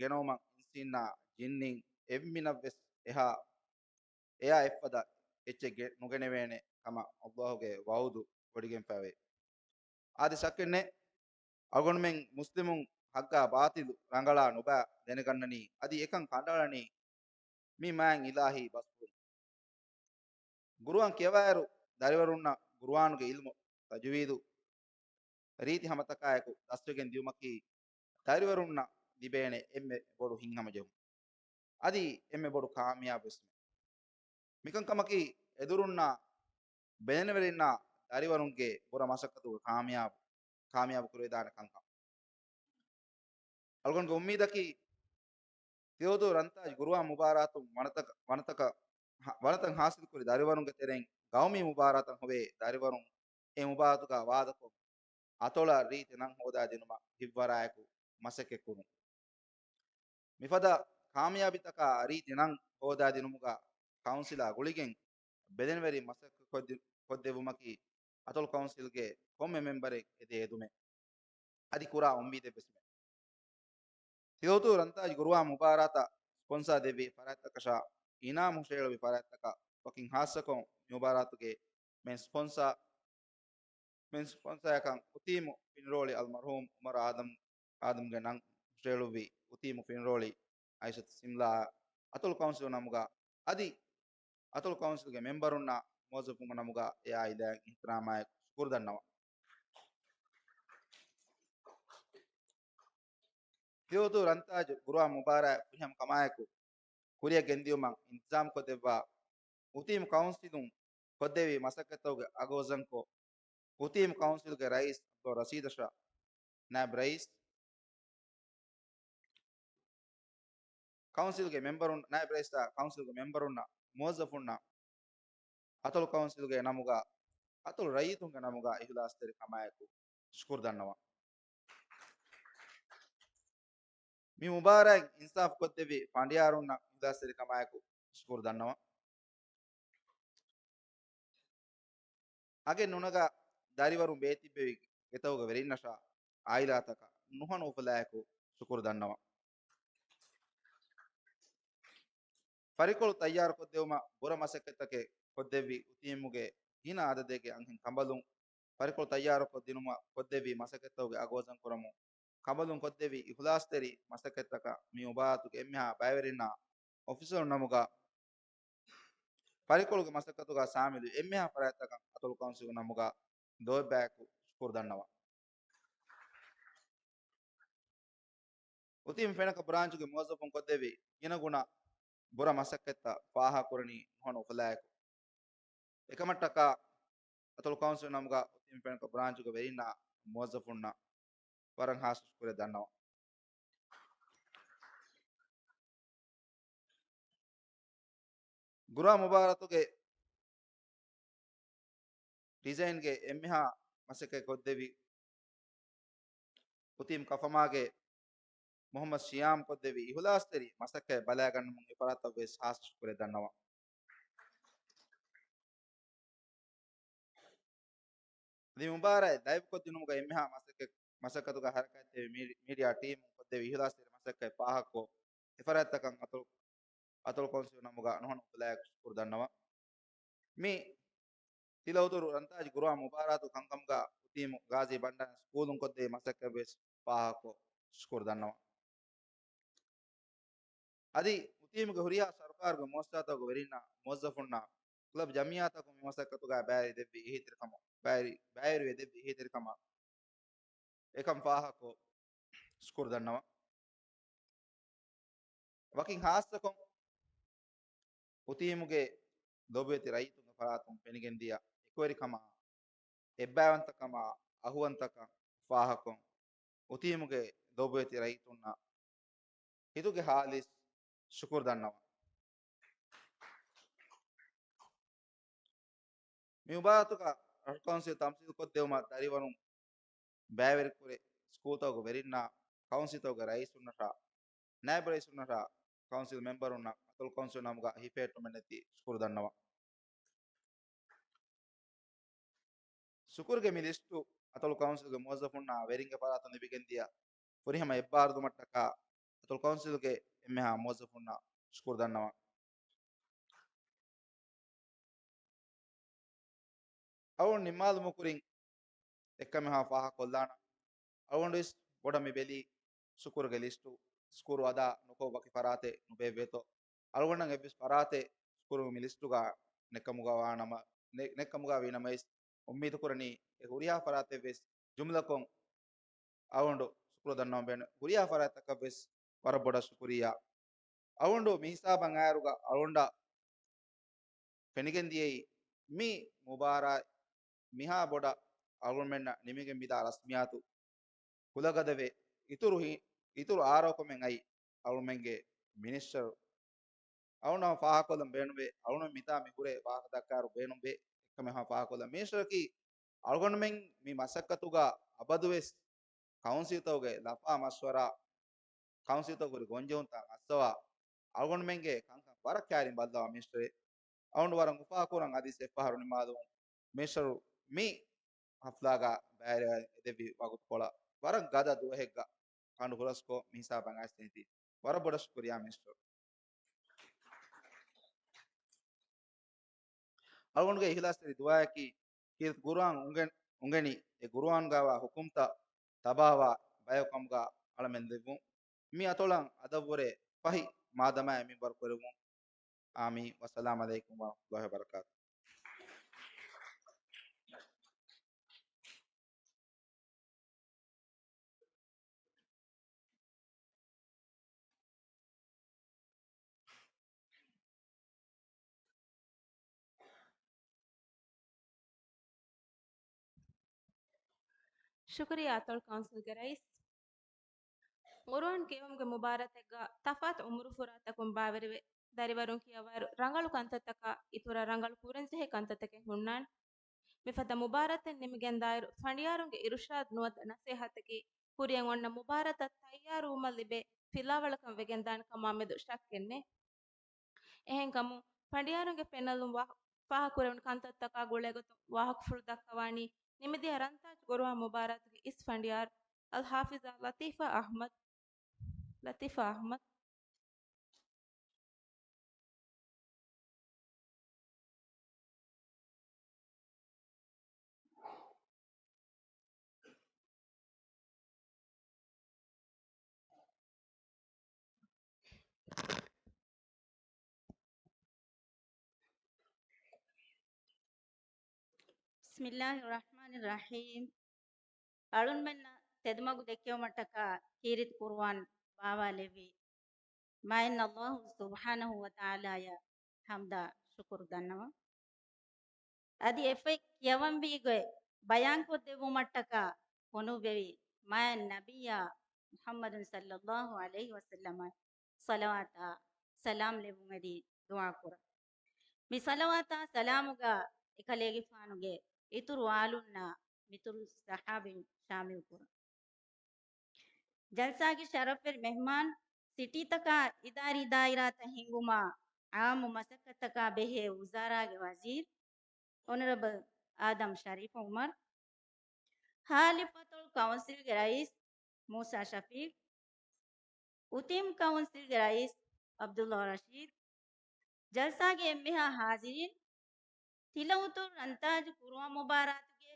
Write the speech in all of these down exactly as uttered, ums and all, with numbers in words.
ގެނައުމަށް އިންސީންނާ ޖިންނިން އެއްމިނަށްވެސް އެހާ، އެއާ އެއްފަދަ އެއްޗެއް ނުގެނެވޭނެ ކަމަށް ﷲ ގެ ވަޢުދު ވޮޑިގެންފައިވޭ. އާދެ، ޝައްކެއްނެތް، އަޅުގަނޑުމެން މުސްލިމުން ޙައްޤާ ބާޠިލު ރަނގަޅާ ނުބައި ދެނެގަންނަނީ، އަދި އެކަން ކަނޑައަޅަނީ މި މާތް އިލާހީ ބަސްފުޅުން. ޤުރުއާން ކިޔަވާއިރު، ދަރިވަރުންނަށް ޤުރުއާނުގެ ޢިލްމު، ތަޖުވީދު، ރީތި ހަމަތަކާއެކު ދަސްވެގެން ދިއުމަކީ، ދަރިވަރުންނަށް ލިބޭނެ އެންމެ ބޮޑު ހިތްހަމަޖެހުން. އަދި އެންމެ ބޮޑު ކާމިޔާބުވެސްމެ. މިކަންކަމަކީ، އެދުރުންނާ ބެލެނިވެރިންނާ ދަރިވަރުންގެ ބުރަ މަސައްކަތުގެ ކާމިޔާބު، ކާމިޔާބު ކުރެވިދާނެ ކަންކަން. އަޅުގަނޑުގެ އުއްމީދަކީ، ތިލަވަތު ރަންތާޖް ގުރުއާން މުބާރާތުން ވަނަތަކަ، ވަނަތަކަ، ހަ، ވަނަތައް ހާސިލްކުރި ދަރިވަރުންގެ ތެރެއިން ގައުމީ މުބާރާތަށް ހޮވޭ ދަރިވަރުން އެ މުބާރާތުގަ ވާދަކޮށް، އަތޮޅަށް ރީތި ނަން ހޯދާދިނުމަށް ހިތްވަރާއެކު މަސައްކަތްކުރުން. މިފަދަ ކާމިޔާބީތަކާ ރީތި ނަން ހޯދާދިނުމުގަ ކައުންސިލާ ގުޅިގެން ބެލެނިވެރިން މަސައްކަތް ކޮށްދި، ކޮށްދެއްވުމަކީ އަތޮޅު ކައުންސިލްގެ ކޮންމެ މެމްބަރެއް އެދޭ އެދުމެއް. އަދި ކުރާ އުއްމީދެއްވެސްމެ. ތިލަވަތު ރަންތާޖް ގުރުއާން މުބާރާތަށް ސްޕޮންސާ ދެއްވި ފަރާތްތަކަށާ އިނާމު ހުށައެޅުއްވި ފަރާތްތަކަށް ވަކިން ހާއްސަކޮށް މި މުބާރާތުގެ މެން ސްޕޮންސާ، މެން ސްޕޮންސާއަކަށް އުތީމު ފިނިރޯޅި އަލްމަރްޙޫމް ޢުމަރު އާދަމް، އާދަމްގެ ނަން ހުށައެޅުއްވި އުތީމު ފިނިރޯޅި އައިޝަތު ސިމްލާ އަތޮޅު ކައުންސިލު ނަމުގަ އަދި އަތޮޅު ކައުންސިލްގެ މެމްބަރުންނާ މުވައްޒަފުންގެ ނަމުގަ އެއާ އިލާހަށް އިޙްތިރާމާއެކު ޝުކުރު ދަންނަވަން. ތިލަވަތު ރަންތާޖު ގުރުއާން މުބާރާތް ފުރިހަމަ ކަމާއެކު ކުރިއަށް ގެންދިއުމަށް އިންތިޒާމް ކޮށްދެއްވާ އުތީމު ކައުންސިލުން ކޮށްދެއްވި މަސައްކަތްތަކުގެ އަގު ވަޒަންކޮށް، އުތީމު ކައުންސިލްގެ ރައީސް އަބްދުއްރަޝީދަށާ، ނާއިބް ރައީސް، ކައުންސިލްގެ މެމްބަރުން، ނާއިބް ރައީސްއާ ކައުންސިލްގެ މެމްބަރުންނަށް މުވައްޒަފުންނަށް އަތޮޅު ކައުންސިލްގެ ނަމުގަ، އަތޮޅު ރައްޔިތުންގެ ނަމުގަ އިޚްލާޞްތެރި ކަމާއެކު ޝުކުރު ދަންނަވަން. މި މުބާރާތް އިންސާފު ކޮށްދެއްވި ފަނޑިޔާރުންނަށް އިޚްލާޞްތެރި ކަމާއެކު ޝުކުރު ދަންނަވަން. އަގެއް ނުނަގާ ދަރިވަރުން ބޭތިއްބެވި ގެތަކުގެ ވެރިންނަށާ އާއިލާތަކަށް ނުހަނު އުފުލާއެކު ޝުކުރު ދަންނަވަން. ފަރިކޮޅު ތައްޔާރު ކޮށްދެވުމަށް ބުރަ މަސައްކަތްތަކެއް ކޮށްދެއްވި އުތީމުގެ ގިނަ އަދަދެއްގެ އަންހެން ކަނބަލުން، ފަރިކޮޅު ތައްޔާރު ކޮށްދިނުމަށް ކޮށްދެއްވި މަސައްކަތްތަކުގެ އަގު ވަޒަން ކުރަމުން، ކަނބަލުން ކޮށްދެއްވި އިޚްލާޞްތެރި މަސައްކަތްތަކަށް މި މުބާރާތުގެ އެންމެހާ ބައިވެރިންނާ އޮފިސަރުން ނަމުގަ ފަރިކޮޅުގެ މަސައްކަތުގަ ސާމިލު އެންމެހާ ފަރާތްތަކަށް އަތޮޅު ކައުންސިލު ނަމުގަ ދޮވެއްބާއެކު ޝުކުރު ދަންނަވަން. އުތީމު ފެނަކަ ބްރާންޗުގެ މުވައްޒަފުން ކޮށްދެއްވި ގިނަގުނަ ބުރަ މަސައްކަތްތައް ފާހަގަކުރަނީ ނުހަނު އުފުލާއެކު. އެކަމަށްޓަކާ އަތޮޅު ކައުންސިލު ނަމުގަ އުތީމު ފެނަކަ ބްރާންޗުގެ ވެރިންނާ މުވައްޒަފުންނަށް ވަރަށް ހާއްސަ ޝުކުރެއް ދަންނަވަން. ގުރުއާން މުބާރާތުގެ ޑިޒައިންގެ އެންމެހާ މަސައްކަތް ކޮށްދެއްވި އުތީމް ކަފަމާގެ މުޙައްމަދު ޝިޔާމް ކޮށްދެއްވި އިޚްލާޞްތެރި މަސައްކަތް ބަލާގަންނަމުން އެފަރާތަށް ވެސް ހާއްސަ ޝުކުރެއް ދަންނަވަން. އަދި މުބާރާތް ލައިވް ކޮށްދިނުމުގަ އެންމެހާ މަސައްކަތް، މަސައްކަތުގަ ހަރަކާތްތެރި މީ، މީޑިއާ ޓީމުން ކޮށްދެއްވި އިޚްލާޞްތެރި މަސައްކަތް ފާހަގަކޮށް، އެފަރާތްތަކަށް އަތޮޅު، އަތޮޅު ކައުންސިލު ނަމުގަ ނުހަނު އުފުލާއެކު ޝުކުރު ދަންނަވަން. މި ތިލަ އުތުރު ރަންތާޖް ގުރުއާން މުބާރާތު ކަންކަމުގަ އުތީމު ޣާޒީ ބަންޑާރަ ސްކޫލުން ކޮށްދެވި މަސައްކަތް ވެސް ފާހަގަކޮށް ޝުކުރު ދަންނަވަން. އަދި އުތީމުގެ ހުރިހާ ސަރުކާރުގެ މުއައްސަސާތަކުގެ ވެރިންނާ، މުވައްޒަފުންނާ، ކްލަބް ޖަމިއްޔާތަކުން މި މަސައްކަތުގަ ބައިވެރި ދެއްވި އެހީތެރިކަމަށް، ބައިވެރި، ބައިވެރިވެ ދެއްވި އެހީތެރިކަމަށް އެކަން ފާހަގަކޮށް ޝުކުރު ދަންނަވަން. ވަކިން ހާއްސަކޮށް އުތީމުގެ ލޮބުވެތި ރައްޔިތުންގެ ފަރާތުން ފެނިގެންދިޔަ އެކުވެރިކަމާ، އެއްބައިވަންތަކަމާ، އަހުވަންތަކަން ފާހަގަކޮށް، އުތީމުގެ ލޮބުވެތި ރައްޔިތުންނަށް ހިތުގެ ހާލިސް ޝުކުރު ދަންނަވަން. މި މުބާރާތުގަ ރަށު ކައުންސިލް ތަމްސީލުކޮށްދެވުމަށް ދަރިވަރުން ބައިވެރިކުރި ސްކޫލްތަކުގެ ވެރިންނާ، ކައުންސިލްތަކުގެ ރައީސުންނަށާ، ނާއިބް ރައީސުންނަށާ، ކައުންސިލް މެމްބަރުންނަށް، އަތޮޅު ކައުންސިލް ނަމުގަ ހިފެހެއްޓުމެއްނެތި ޝުކުރު ދަންނަވަން. ޝުކުރުގެ މި ލިސްޓު އަތޮޅު ކައުންސިލްގެ މުވައްޒަފުންނާ ވެރިންގެ ފަރާތުން ލިބިގެންދިޔަ ފުރިހަމަ އެއްބާރުލުމަށްޓަކާ އަތޮޅު ކައުންސިލްގެ އެންމެހާ މުވައްޒަފުންނަށް ޝުކުރު ދަންނަވަން. އަޅުގަނޑު ނިންމާލުމުގެ ކުރިން އެއްކަމެއް ހާ ފާހަގަކޮށްލާނަން. އަޅުގަނޑުވެސް ބޮޑަށް މި ބެލީ ޝުކުރުގެ ލިސްޓު، ޝުކުރު އަދާ ނުކޮށް ވަކި ފަރާތެއް ނުބޭއްވޭތޯ. އަޅުގަނޑަށް އެއްވެސް ފަރާތެއް ޝުކުރު މި ލިސްޓުގަ ނެއްކަމުގަ ވާނަމަ، ނެ-، ނެއްކަމުގަ ވީނަމަވެސް، އުއްމީދު ކުރަނީ އެ ހުރިހާ ފަރާތެއްވެސް ޖުމްލަކޮށް އަޅުގަނޑު ޝުކުރު ދަންނަވަން ބޭނުން. ހުރިހާ ފަރާތްތަކަށް ވެސް ވަރަށް ބޮޑަށް ޝުކުރިއްޔާ. އަޅުގަނޑު މި ހިސާބަށް އައިއިރުގަ އަޅުގަނޑަށް ފެނިގެން ދިޔައީ މި މުބާރާތް މިހާ ބޮޑަށް އަޅުގަނޑުމެންނަށް ނިމިގެން މިދާ ރަސްމިއްޔާތު ކުލަގަދަވެ، އިތުރު ހި-، އިތުރު އާރޯކަމެއް އައި އަޅުމެންގެ މިނިސްޓަރު އަޅުނަށް ފާހަގަކޮށްލަން ބޭނުންވޭ. އަޅުނަށް މިތާ މި ހުރެ ފާހަގަ ދައްކާއިރު ބޭނުންވޭ. އެކަމެއް ހަމަ ފާހަގަކޮށްލަން. މިނިސްޓަރަކީ އަޅުގަނޑުމެން މި މަސައްކަތުގަ އަބަދުވެސް ކައުންސިލްތަކުގެ ލަފާ މަޝްވަރާ، ކައުންސިލްތަކުގެ ގޮންޖެހުންތައް އައްސަވާ، އަޅުގަނޑުމެންގެ ކަންކަން ވަރަށް ކައިރިން ބައްލަވާ މިނިސްޓަރެއް. އަޅުގަނޑު ވަރަށް އުފާކުރަން އަދި އެއްފަހަރު ނިމާލުމުން މިނިސްޓަރު މި ހަފްލާގަ ބައިވެރިވެ އެދެއްވި ވަގުތުކޮޅަށް ވަރަށް ގަދަ ދުވަހެއްގަ ކަނޑު ހުރަސްކޮށް މި ހިސާބަށް އައިސް ދެންތީ. ވަރަށް ބޮޑަށް ޝުކުރިއްޔާ މިނިސްޓަރު. އަޅުގަނޑުގެ އިހްލާސްތެރި ދުޢާއަކީ ކީރިތި ޤުރުއާން އުނގެން-، އުނގެނި އެ ޤުރުއާންގައިވާ ޙުކުމްތައް ތަބާވާ ބަޔަކު ކަމުގަ އަޅަމެން ލެއްވުން. މި އަތޮޅަށް އަދަށްވުރެ ފަހި މާދަމާއެއް މިންވަރު ކުރެވުން. އާމީން. ވައްސަލާމް ޢަލައިކުމް ވަރަޙްމަތުﷲި ވަބަރަކާތުހު. ޝުކުރިއްޔާ އަތޮޅު ކައުންސިލްގެ ރައީސް. ޤުރުއާން ކިޔެވުމުގެ މުބާރާތެއްގަ ތަފާތު ޢުމުރު ފުރާތަކުން ބައިވެރިވެ، ދަރިވަރުން ކިޔަވާއިރު ރަނގަޅު ކަންތައްތަކާ އިތުރަށް ރަނގަޅު ކުރަންޖެހޭ ކަންތައްތަކެއް ހުންނާނެ. މިފަދަ މުބާރާތެއް ނިމިގެންދާއިރު ފަނޑިޔާރުންގެ އިރުޝާދު ނުވަތަ ނަސޭހަތަކީ ކުރިއަށް އޮންނަ މުބާރާތަށް ތައްޔާރުވުމަށް ލިބޭ ފިލާވަޅަކަށް ވެގެންދާނެ ކަމާމެދު ޝައްކެއް ނެތް. އެހެންކަމުން، ފަނޑިޔާރުންގެ ޕެނަލުން ވާ-، ފާހަގަކުރެވުނު ކަންތައްތަކާ ގުޅޭގޮތުން ވާހަކަފުޅު ދައްކަވާނީ ނިމިދިޔަ ރަންތާޖު ޤުރުއާން މުބާރާތުގެ އިސް ފަނޑިޔާރު އަލްޙާފިޒާ ލަތީފާ އަޙްމަދު، ލަތީފާ އަޙްމަދު. بسم الله الرحمن الرحيم. އަޅުންމެންނަށް ތެދުމަގު ދެއްކެވުމަށްޓަކާ ކީރިތި ޤުރުއާން ބާވާލެއްވި މާތް ﷲ ސުބްޙާނަހޫ ވަތަޢާލާއަށް ޙަމްދާ ޝުކުރު ދަންނަވަން. އަދި އެފަތް ކިޔަވަންވީ ގޮތް ބަޔާންކޮށްދެއްވުމަށްޓަކާ ފޮނުއްވެވި މާތް ނަބިއްޔާ މުޙައްމަދު ޞައްލައްލާހު ޢަލައިހި ވަސައްލަމަށް ޞަލަވާތާ ސަލާމް ލެއްވުމެދި ދުޢާ ކުރަން. މި ޞަލަވާތާ ސަލާމުގަ އެކަލޭގެފާނުގެ އިތުރު އާލުންނާ މިތުރު ޞަޙާބީން ޝާމިލް ކުރަން. ޖަލްސާގެ ޝަރަފްވެރި މެހްމާން، ސިޓީތަކާ އިދާރީ ދާއިރާތައް ހިންގުމާ ޢާއްމު މަސައްކަތްތަކާ ބެހޭ ވުޒާރާގެ ވަޒީރު އޮނަރަބަލް އާދަމް ޝަރީފް ޢުމަރު، ހާލިފް އަތޮޅު ކައުންސިލްގެ ރައީސް މޫސާ ޝަފީޤް، އުތިމް ކައުންސިލްގެ ރައީސް ޢަބްދުﷲ ރަޝީދު، ޖަލްސާގެ އެންމެހާ ޙާޒިރީން، ތިލައުތު ރަންތާޖު ޤުރުއާން މުބާރާތުގެ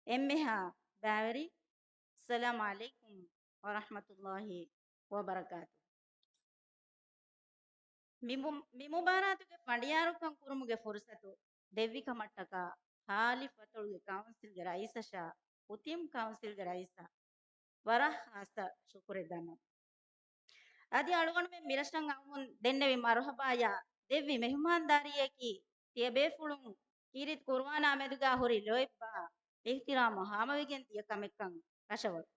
އެންމެހާ ބައިވެރިން، އައްސަލާމު ޢަލައިކުމް ވަރަޙްމަތުﷲ ވަބަރަކާތުހު. މި މު-، މި މުބާރާތުގެ ފަނޑިޔާރުކަން ކުރުމުގެ ފުރުޞަތު ދެއްވި ކަމަށްޓަކާ ހާލިފް އަތޮޅުގެ ކައުންސިލްގެ ރައީސަށާ އުތިމް ކައުންސިލްގެ ރައީސަށް ވަރަށް ޚާއްޞަ ޝުކުރެއް ދަންނަވަން. އަދި އަޅުގަނޑުމެން މިރަށަށް އައުމުން ދެންނެވި މަރުޙަބާޔާ ދެއްވި މެހުމާންދާރީއަކީ ތިޔަބޭފުޅުން ކީރިތި ޤުރުއާނާ މެދުގާ ހުރި ލޯތްބާ އިޙްތިރާމު ހާމަވެގެން ދިޔަ ކަމެއްކަން ކަށަވަރު.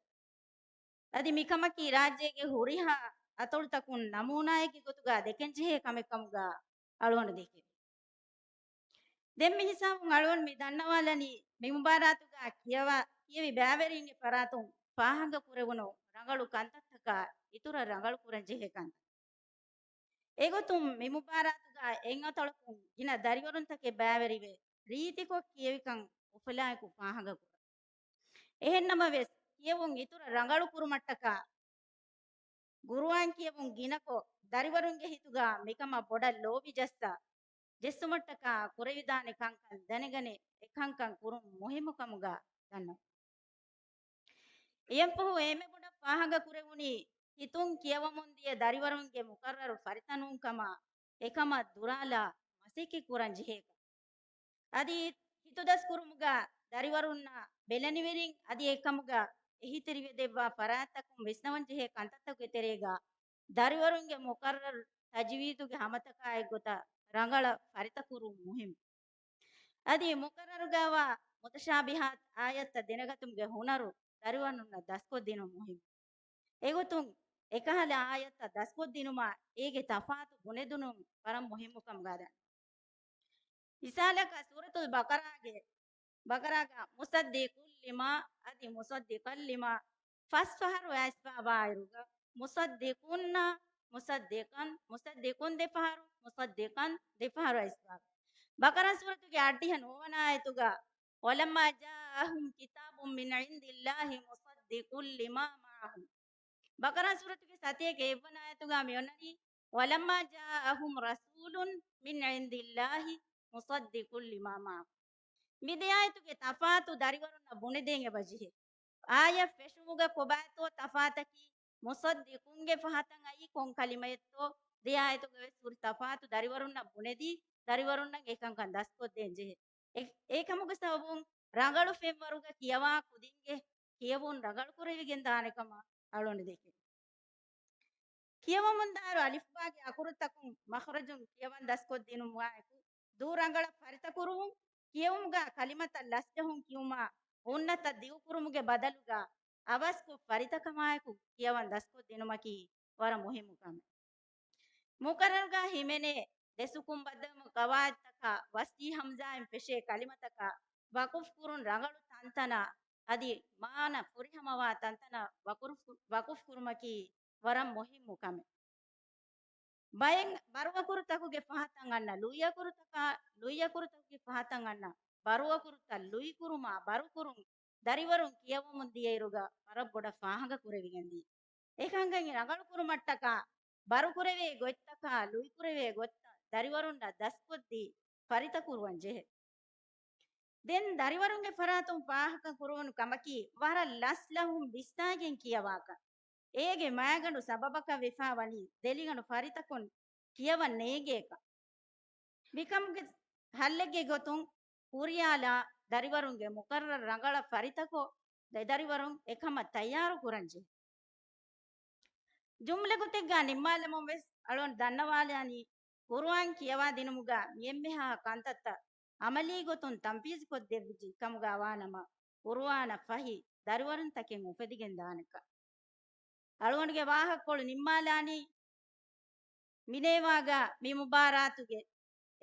އަދި މިކަމަކީ ރާއްޖޭގެ ހުރިހާ އަތޮޅުތަކުން ނަމޫނާއެއްގެ ގޮތުގާ ދެކެންޖެހޭ ކަމެއްކަމުގާ އަޅުގަނޑު ދެކެވި. ދެން މި ހިސާބުން އަޅުގަނޑު މި ދަންނަވާލަނީ މި މުބާރާތުގާ ކިޔަވާ، ކިޔެވި ބައިވެރިންގެ ފަރާތުން ފާހަގަ ކުރެވުނު ރަނގަޅު ކަންތައްތަކާ އިތުރަށް ރަނގަޅު ކުރަން ޖެހޭ ކަންތައް. އެގޮތުން މި މުބާރާތުގާ އެއްއަތޮޅަކުން ގިނަ ދަރިވަރުންތަކެއް ބައިވެރިވެ، ރީތިކޮށް ކިޔެވިކަން އުފަލާއެކު ފާހަގަ ކުރަން. އެހެންނަމަވެސް، ކިޔެވުން އިތުރަށް ރަނގަޅު ކުރުމަށްޓަކާ، ގުރުއާން ކިޔެވުން ގިނަކޮށް، ދަރިވަރުންގެ ހިތުގަ މިކަމަށް ބޮޑަށް ލޯބި ޖައްސާ، ޖެއްސުމަށްޓަކާ ކުރެވިދާނެ ކަންކަން ދެނެގަނެ، އެކަންކަން ކުރުން މުހިއްމު ކަމުގަ ދަންނަވަން. އެއަށްފަހު އެންމެ ބޮޑަށް ފާހަގަ ކުރެވުނީ، ހިތުން ކިޔަވަމުން ދިޔަ ދަރިވަރުންގެ މުޤައްރަރު ފަރިތަ ނޫން ކަމަށް، އެކަމަށް ދުރާލާ މަސައްކަތް ކުރަން ޖެހޭކަން. އަދި ހިތުދަސްކުރުމުގަ ދަރިވަރުންނަށް ބެލެނިވެރިން އަދި އެކަމުގަ އެހީތެރިވެދެއްވާ ފަރާތްތަކުން ވިސްނަވަން ޖެހޭ ކަންތައްތަކުގެ ތެރޭގަ ދަރިވަރުންގެ މުޤައްރަރު ތަޖްވީދުގެ ހަމަތަކާއެއްގޮތަށް ރަނގަޅަށް ފަރިތަކުރުން މުހިއްމު. އަދި މުޤައްރަރުގައިވާ މުތަޝާބިހާތް އާޔަތްތައް ދެނެގަތުމުގެ ހުނަރު ދަރިވަރުންނަށް ދަސްކޮށްދިނުން މުހިއްމު. އެގޮތުން އެކަހަލަ އާޔަތްތައް ދަސްކޮށްދިނުމާ އޭގެ ތަފާތު ބުނެދިނުން ވަރަށް މުހިއްމު ކަމުގަ ދަންނަވަން. މިސާލަކަށް ސޫރަތުލް ބަޤަރާގެ، ބަޤަރާގަ مصدقا لما އަދި مصدقا لما ފަސް ފަހަރު އައިސްފަވާއިރުގަ، مصدقا، مصدقا، مصدق ދެ ފަހަރު، مصدقا ދެ ފަހަރު އައިސްފަވާ. ބަޤަރާ ސޫރަތުގެ އަށްޑިހަ ނުވަވަނަ އާޔަތުގަ، ولما جاءهم كتاب من عند الله مصدق لما معهم. ބަޤަރާ ސޫރަތުގެ ސަތޭކަ އެއްވަނަ އާޔަތުގަ މި އޮންނަނީ، ولما جاءهم رسول من عند الله مصدق لما معهم. މި ދެ އާޔަތުގެ ތަފާތު ދަރިވަރުންނަށް ބުނެދޭން އެބަޖެހޭ. އާޔަތް ފެށުމުގަ ކޮބާތޯ ތަފާތަކީ، މުޞައްދިޤުންގެ ފަހަތަށް އައީ ކޮން ކަލިމައެއްތޯ، ދެ އާޔަތުގަ ވެސް ހުރި ތަފާތު ދަރިވަރުންނަށް ބުނެދީ، ދަރިވަރުންނަށް އެކަންކަން ދަސްކޮށްދޭން ޖެހޭ. އެ، އެކަމުގެ ސަބަބުން ރަނގަޅު ފެންވަރުގަ ކިޔަވާ ކުދިންގެ ކިޔެވުން ރަނގަޅު ކުރެވިގެން ދާނެ ކަމަށް އަޅުގަނޑު ދެކެން. ކިޔަވަމުންދާއިރު އަލިފްބާގެ އަކުރުތަކުން މަޚްރަޖުން ކިޔަވަން ދަސްކޮށްދިނުމާއެކު، ދޫ ރަނގަޅަށް ފަރިތަކުރުވުން، ކިޔެވުމުގަ ކަލިމަތައް ލަސްޖެހުން ކިޔުމާ، ހުންނަތައް ދިގުކުރުމުގެ ބަދަލުގަ އަވަސްކޮށް ފަރިތަކަމާއެކު ކިޔަވަން ދަސްކޮށްދިނުމަކީ ވަރަށް މުހިއްމު ކަމެއް. މުޤައްރަރުގަ ހިމެނޭ ދެ ސުކުންބައްދަލު ޤަވާއިދުތަކާ ވަސްލީ ހަމްޒާއިން ފެށޭ ކަލިމަތަކާ ވަޤުފް ކުރުން ރަނގަޅު ތަންތަނަށް އަދި މާނަ ފުރިހަމަވާ ތަންތަނަށް ވަޤުފް، ވަޤުފް ކުރުމަކީ ވަރަށް މުހިއްމު ކަމެއް. ބައެއް ބަރުއަކުރުތަކުގެ ފަހަތަށް އަންނަ ލުއިއަކުރުތަކާ، ލުއިއަކުރުތަކުގެ ފަހަތަށް އަންނަ ބަރުއަކުރުތައް ލުއިކުރުމާ ބަރުކުރުން ދަރިވަރުން ކިޔަވަމުން ދިޔައިރުގަ ވަރަށް ބޮޑަށް ފާހަގަ ކުރެވިގެންދީ. އެކަންކަން ރަނގަޅުކުރުމަށްޓަކާ ބަރުކުރެވޭ ގޮތްތަކާ ލުއިކުރެވޭ ގޮތްތައް ދަރިވަރުންނަށް ދަސްކޮށްދީ ފަރިތަކުރުވަން ޖެހޭ. ދެން ދަރިވަރުންގެ ފަރާތުން ފާހަގަ ކުރުވުނު ކަމަކީ، ވަރަށް ލަސްލަހުން ވިސްނާގެން ކިޔަވާކަން. އޭގެ މައިގަނޑު ސަބަބަކަށް ވެފާވަނީ ދެލިގަނޑު ފަރިތަކުން ކިޔަވަން ނޭނގޭކަން. މިކަމުގެ ހައްލެއްގެ ގޮތުން ހުރިހާލާ ދަރިވަރުންގެ މުޤައްރަރު ރަނގަޅަށް ފަރިތަކޮށް، ދެ ދަރިވަރުން އެކަމަށް ތައްޔާރު ކުރަން ޖެހޭ. ޖުމްލަ ގޮތެއްގާ ނިންމާލަމުން ވެސް އަޅުގަނޑު ދަންނަވާލާނީ، ޤުރުއާން ކިޔަވާ ދިނުމުގަ މި އެންމެހާ ކަންތައްތައް ޢަމަލީ ގޮތުން ތަންފީޒު ކޮށްދެއްވިއްޖެ ކަމުގަ ވާނަމަ، ޤުރުއާނަށް ފަހި ދަރިވަރުންތަކެއް އުފެދިގެން ދާނެކަން. އަޅުގަނޑުގެ ވާހަކަކޮޅު ނިންމާލާނީ، މިނޭވާގަ މި މުބާރާތުގެ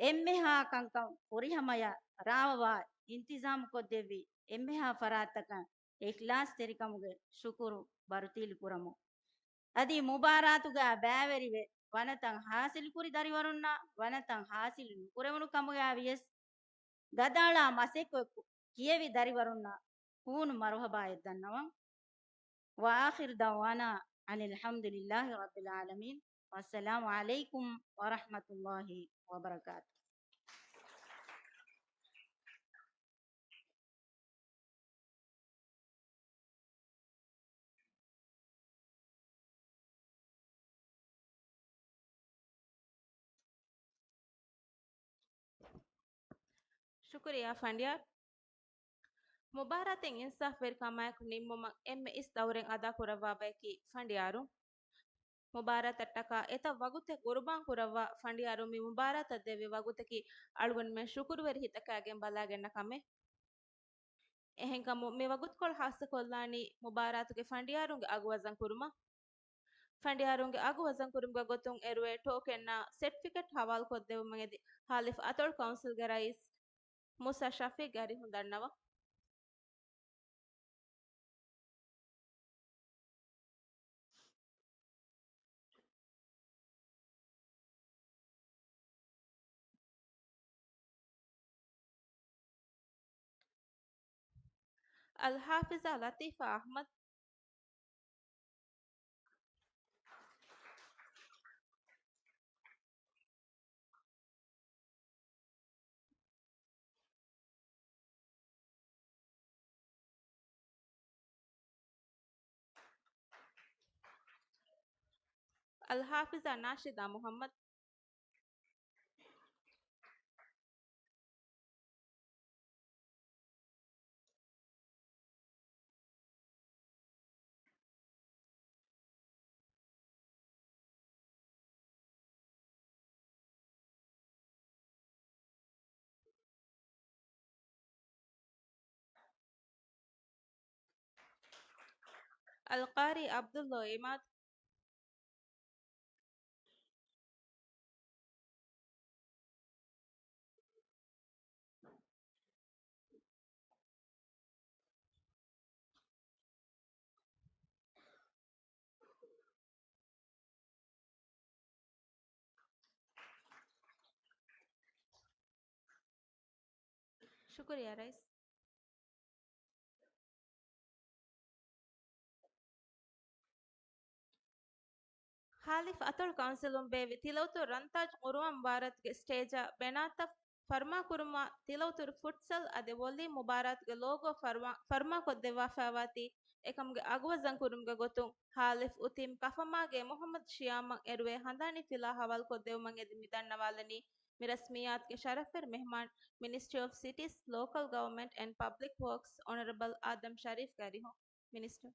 އެންމެހާ ކަންކަން ފުރިހަމަޔަށް ރާވަވާ އިންތިޒާމު ކޮށްދެއްވި އެންމެހާ ފަރާތްތަކަށް އިޚްލާޞްތެރިކަމުގެ ޝުކުރު ބަރުތީލު ކުރަމު. އަދި މުބާރާތުގަ ބައިވެރިވެ ވަނަތައް ޙާޞިލުކުރި ދަރިވަރުންނާ ވަނަތައް ޙާޞިލު ނުކުރެވުނު ކަމުގައި ވިޔަސް، ގަދައަޅާ މަސައްކަތް ކިޔެވި ދަރިވަރުންނަށް ހޫނު މަރުޙަބާއެއް ދަންނަވަން. وآخر دعوانا أن الحمد لله رب العالمين. والسلام عليكم ورحمة الله وبركاته. ޝުކުރިއްޔާ ފަނޑިޔާރު. މުބާރާތެއް އިންސާފްވެރިކަމާއެކު ނިންމުމަށް އެންމެ އިސް ދައުރެއް އަދާކުރައްވާ ބަޔަކީ ފަނޑިޔާރު. މުބާރާތަށްޓަކާ އެތައް ވަގުތެއް ޤުރުބާން ކުރައްވާ ފަނޑިޔާރު މި މުބާރާތަށް ދެއްވި ވަގުތަކީ އަޅުގަނޑުމެން ޝުކުރުވެރި ހިތަކާގެން ބަލާގަންނަ ކަމެއް. އެހެންކަމުން މި ވަގުތުކޮޅު ޚާއްޞަކޮށްލާނީ މުބާރާތުގެ ފަނޑިޔާރުންގެ އަގު ވަޒަން ކުރުމަށް. ފަނޑިޔާރުންގެ އަގު ވަޒަން ކުރުމުގެ ގޮތުން އެރުވޭ ޓޯކެންއާ ސެޓްފިކެޓް ހަވާލުކޮށްދެއްވުމަށް އެދި ހާލިފް އަތޮޅު ކައުންސިލްގެ ރައީސް މޫސާ ޝަފީޤްގެ އަރިހުން ދަންނަވަން. އަލްޙާފިޒާ ލަތީފާ އަޙްމަދު. އަލްޙާފިޒާ ނާޝިދާ މުޙައްމަދު. އަލްޤާރީ ޢަބްދުﷲ ޢިމާދު. ޝުކުރިއްޔާ ރައީސް. ހާލިފް އަތޮޅު ކައުންސިލުން ބޭއްވި ތިލައުތުރު ރަންތާޖް ޤުރުއާން މުބާރާތުގެ ސްޓޭޖަށް ބެނާތައް ފަރުމާކުރުމަށް ތިލައުތުރު ފުޓްސަލް އަދި ވޮލީ މުބާރާތުގެ ލޯގޯ ފަރުމާ، ފަރުމާކޮށްދެއްވާފައިވާތީ، އެކަމުގެ އަގުވަޒަންކުރުމުގެ ގޮތުން ހާލިފް އުތީމް ކަފަމާގޭ މުޙައްމަދު ޝިޔާމަށް އެރުވޭ ހަނދާނީ ފިލާ ހަވާލުކޮށްދެއްވުމަށް އެދި މި ދަންނަވާލަނީ، މި ރަސްމިއްޔާތުގެ ޝަރަފްވެރި މެހްމާން، މިނިސްޓްރީ އޮފް ސިޓީސް، ލޯކަލް ގަވަރމަންޓް އެންޑް ޕަބްލިކް ވޯކްސް، އޮނަރަބަލް އާދަމް ޝަރީފްގެ އަރިހުން. މިނިސްޓަރ.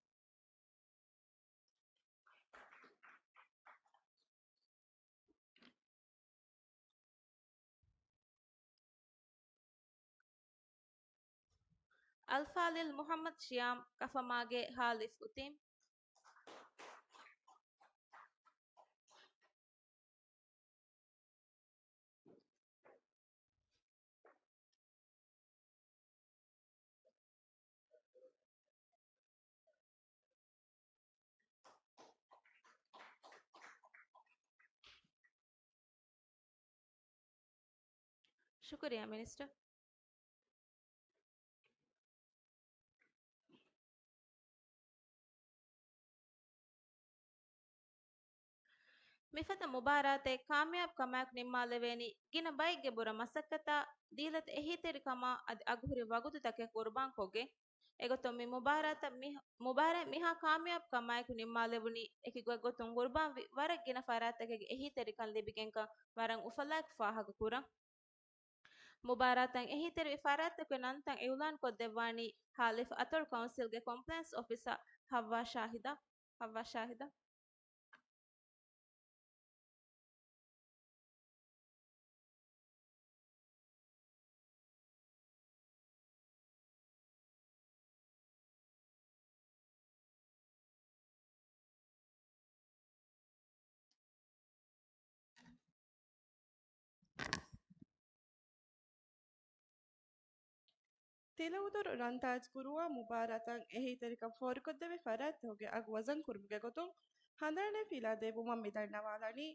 އަލްފާޟިލް މުޙައްމަދު ޝިޔާމް ކަފަމާގޭ ހާލިފް އުތީމް. ޝުކުރިއްޔާ މިނިސްޓަރ. މިފަދަ މުބާރާތެއް ކާމިޔާބު ކަމާއެކު ނިންމާލެވޭނީ، ގިނަ ބައެއްގެ ބުރަ މަސައްކަތާ، ދީލަތި އެހީތެރިކަމާ އަދި އަގުހުރި ވަގުތުތަކެއް ޤުރުބާންކޮށްގެން. އެގޮތުން މި މުބާރާތަށް މި، މުބާރާތް މިހާ ކާމިޔާބު ކަމާއެކު ނިންމާލެވުނީ، އެކި ގޮތްގޮތުން ޤުރުބާންވި ވަރަށް ގިނަ ފަރާތްތަކެއްގެ އެހީތެރިކަން ލިބިގެންކަން ވަރަށް އުފަލާއެކު ފާހަގަކުރަން. މުބާރާތަށް އެހީތެރިވި ފަރާތްތަކުގެ ނަންތައް އިއުލާން ކޮށްދެއްވާނީ ހާލިފް އަތޮޅު ކައުންސިލްގެ ކޮމްޕްލައިންސް އޮފިސަރ ހައްވާ ޝާހިދާ، ހައްވާ ޝާހިދާ. ތިލައުދުރު ރަންތާޖް ޤުރުއާ މުބާރާތަށް އެހީތެރިކަން ފޯރިކޮށްދެވި ފަރާތްތަކުގެ އަގު ވަޒަންކުރުމުގެ ގޮތުން ހަނދާނީ ފިލާ ދެއްވުމަށް މިދަންނަވާލަނީ،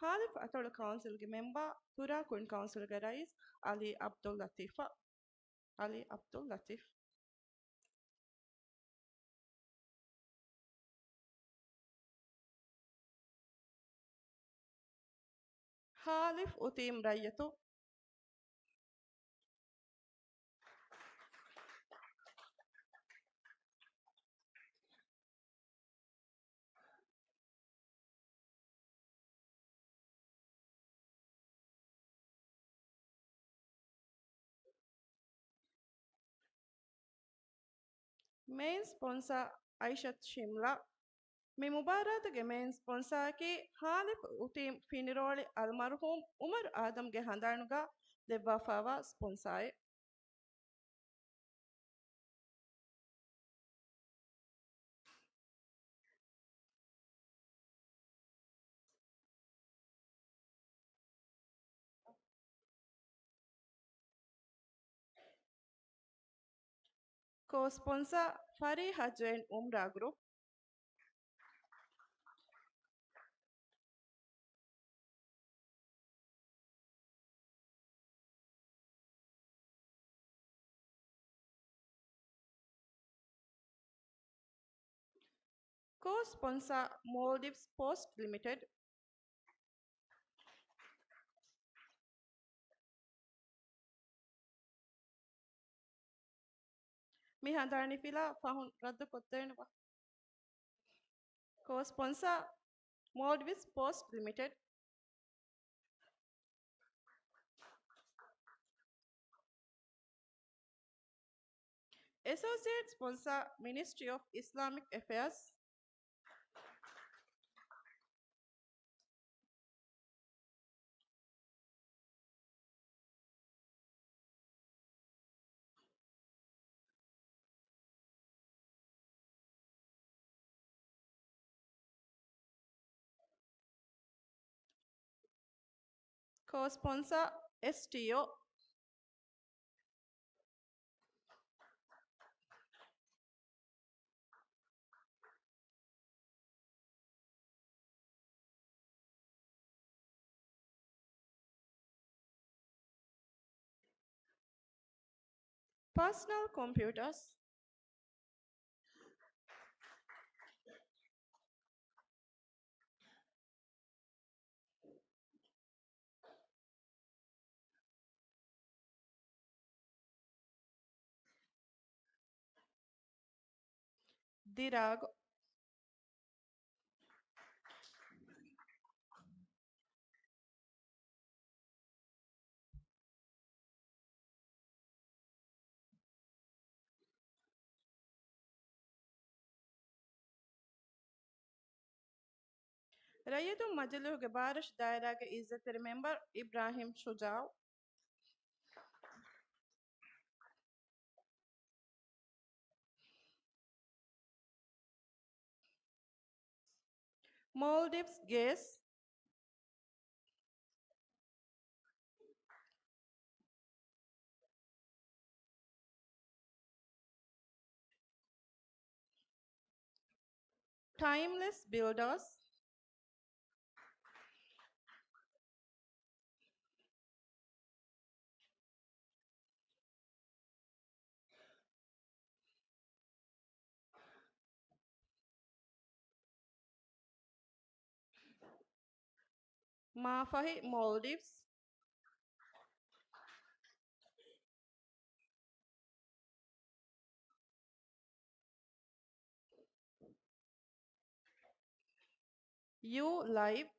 ހާލިފް އަތޮޅު ކައުންސިލްގެ މެމްބާ، ތުރާ ކުއިން ކައުންސިލްގެ ރައީސް އަލީ ޢަބްދުއްލަތީފް. އަލީ ޢަބްދުއްލަތީފް. ހާލިފް އުތީމް ރައްޔިތުން. މެއިން ސްޕޮންސާ އައިޝަތު ޝިމްލާ. މި މުބާރާތުގެ މެއިން ސްޕޮންސާއަކީ ހާލިފް އުތީމް ފިނިރޯޅި އަލްމަރުޙޫމް ޢުމަރު އާދަމްގެ ހަނދާނުގަ ދެއްވާފައިވާ ސްޕޮންސާއެއް. ކޯ ސްޕޮންސާ ފަރީ ޙައްޖު އެންޑް ޢުމްރާ ގްރޫޕް. ކޯ ސްޕޮންސާ މޯލްޑިވްސް ޕޯސްޓް ލިމިޓެޑް. މި ހަނދާނީ ފިލާ ފަހުން ރައްދުކޮށްދޭނެބާ؟ ކޯ ސްޕޮންސާ Maldives Post Limited. Associate sponsor, Ministry of Islamic Affairs. Co-sponsor, S T O. Personal computers. ދިރާގު. ރައްޔިތުން މަޖިލީހުގެ ބާރަށު ދާއިރާގެ އިއްޒަތްތެރި މެމްބަރު އިބްރާހިމް ޝުޖާއު. Maldives Gas. Timeless Builders. މާފަހި، މޯލްޑިވްސް. ޔޫ ލައިވް.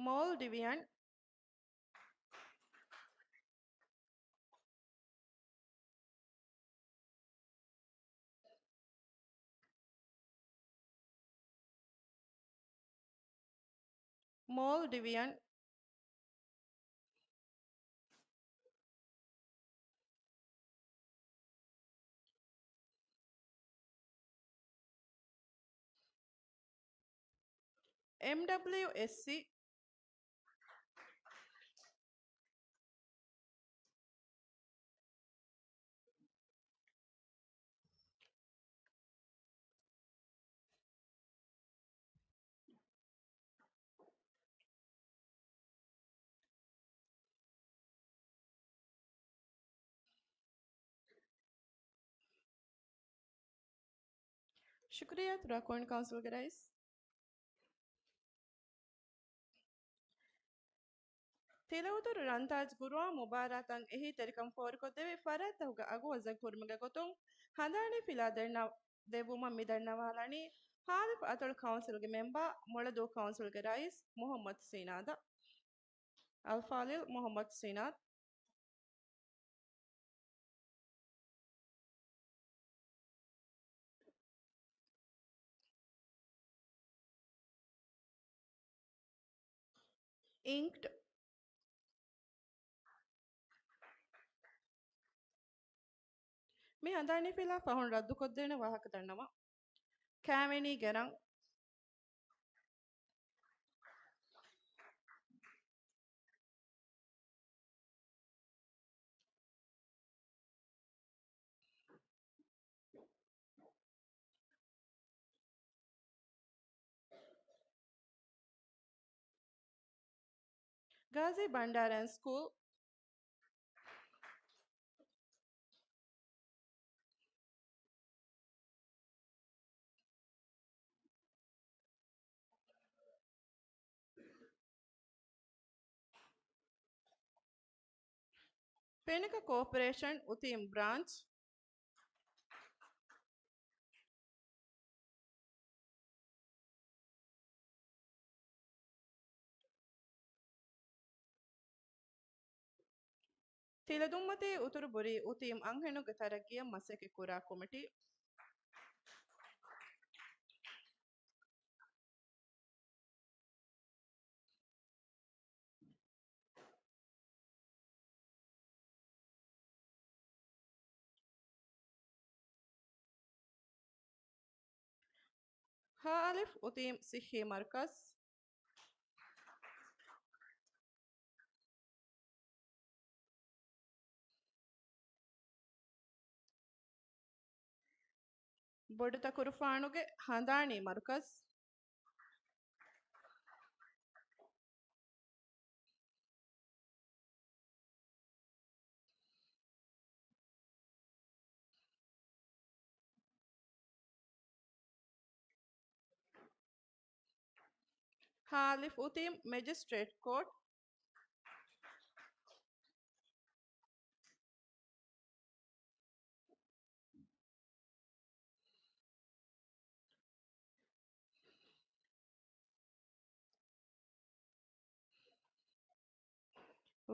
މޯލްޑިވިއަން. މޯލްޑިވިއަން. އެމްޑަބްލިއުއެސްސީ. ޝުކުރިއްޔާ ތުރާ ކޯން ކައުންސިލްގެ ރައީސް. ތިލައުތުރު ރަންތާޖް ގުރުއާން މުބާރާތަށް އެހީތެރިކަން ފޯރިކޮށްދެވި ފަރާތްތަކުގެ އަގު ވަޒަން ކުރުމުގެ ގޮތުން ހަނދާނީ ފިލާ ދެންނަ-، ދެއްވުމަށް މި ދަންނަވާލަނީ ހާލިފް އަތޮޅު ކައުންސިލްގެ މެމްބާ މޮޅަދޫ ކައުންސިލްގެ ރައީސް މުހައްމަދު ސީނާދަށް. އަލްފާޟިލް މުހައްމަދު ސީނާދު. އިންކްޑް. މި ހަނދާނީ ފިލާ ފަހުން ރައްދުކޮށްދޭނެ ވާހަކަ ދަންނަވަން. ކާވެނީ ގެރަން. ޣާޒީ ބަންޑާރަ ސްކޫލް. ފެނިކަ ކޯޕަރޭޝަން އުތީމް ބްރާންޗް. ތިލަދުންމަތީ އުތުރު ބުރީ އުތީމް އަންހެނުންގެ ތަރައްގީއަށް މަސައްކަތް ކުރާ ކޮމިޓީ. ހ އަލިފް އުތީމް ސިއްހީ މަރުކަޒް. ބޮޑުތަކުރުފާނުގެ ހަނދާނީ މަރުކަޒް. ހ އަލިފް އުތީމް މެޖިސްޓްރޭޓް ކޯޓް.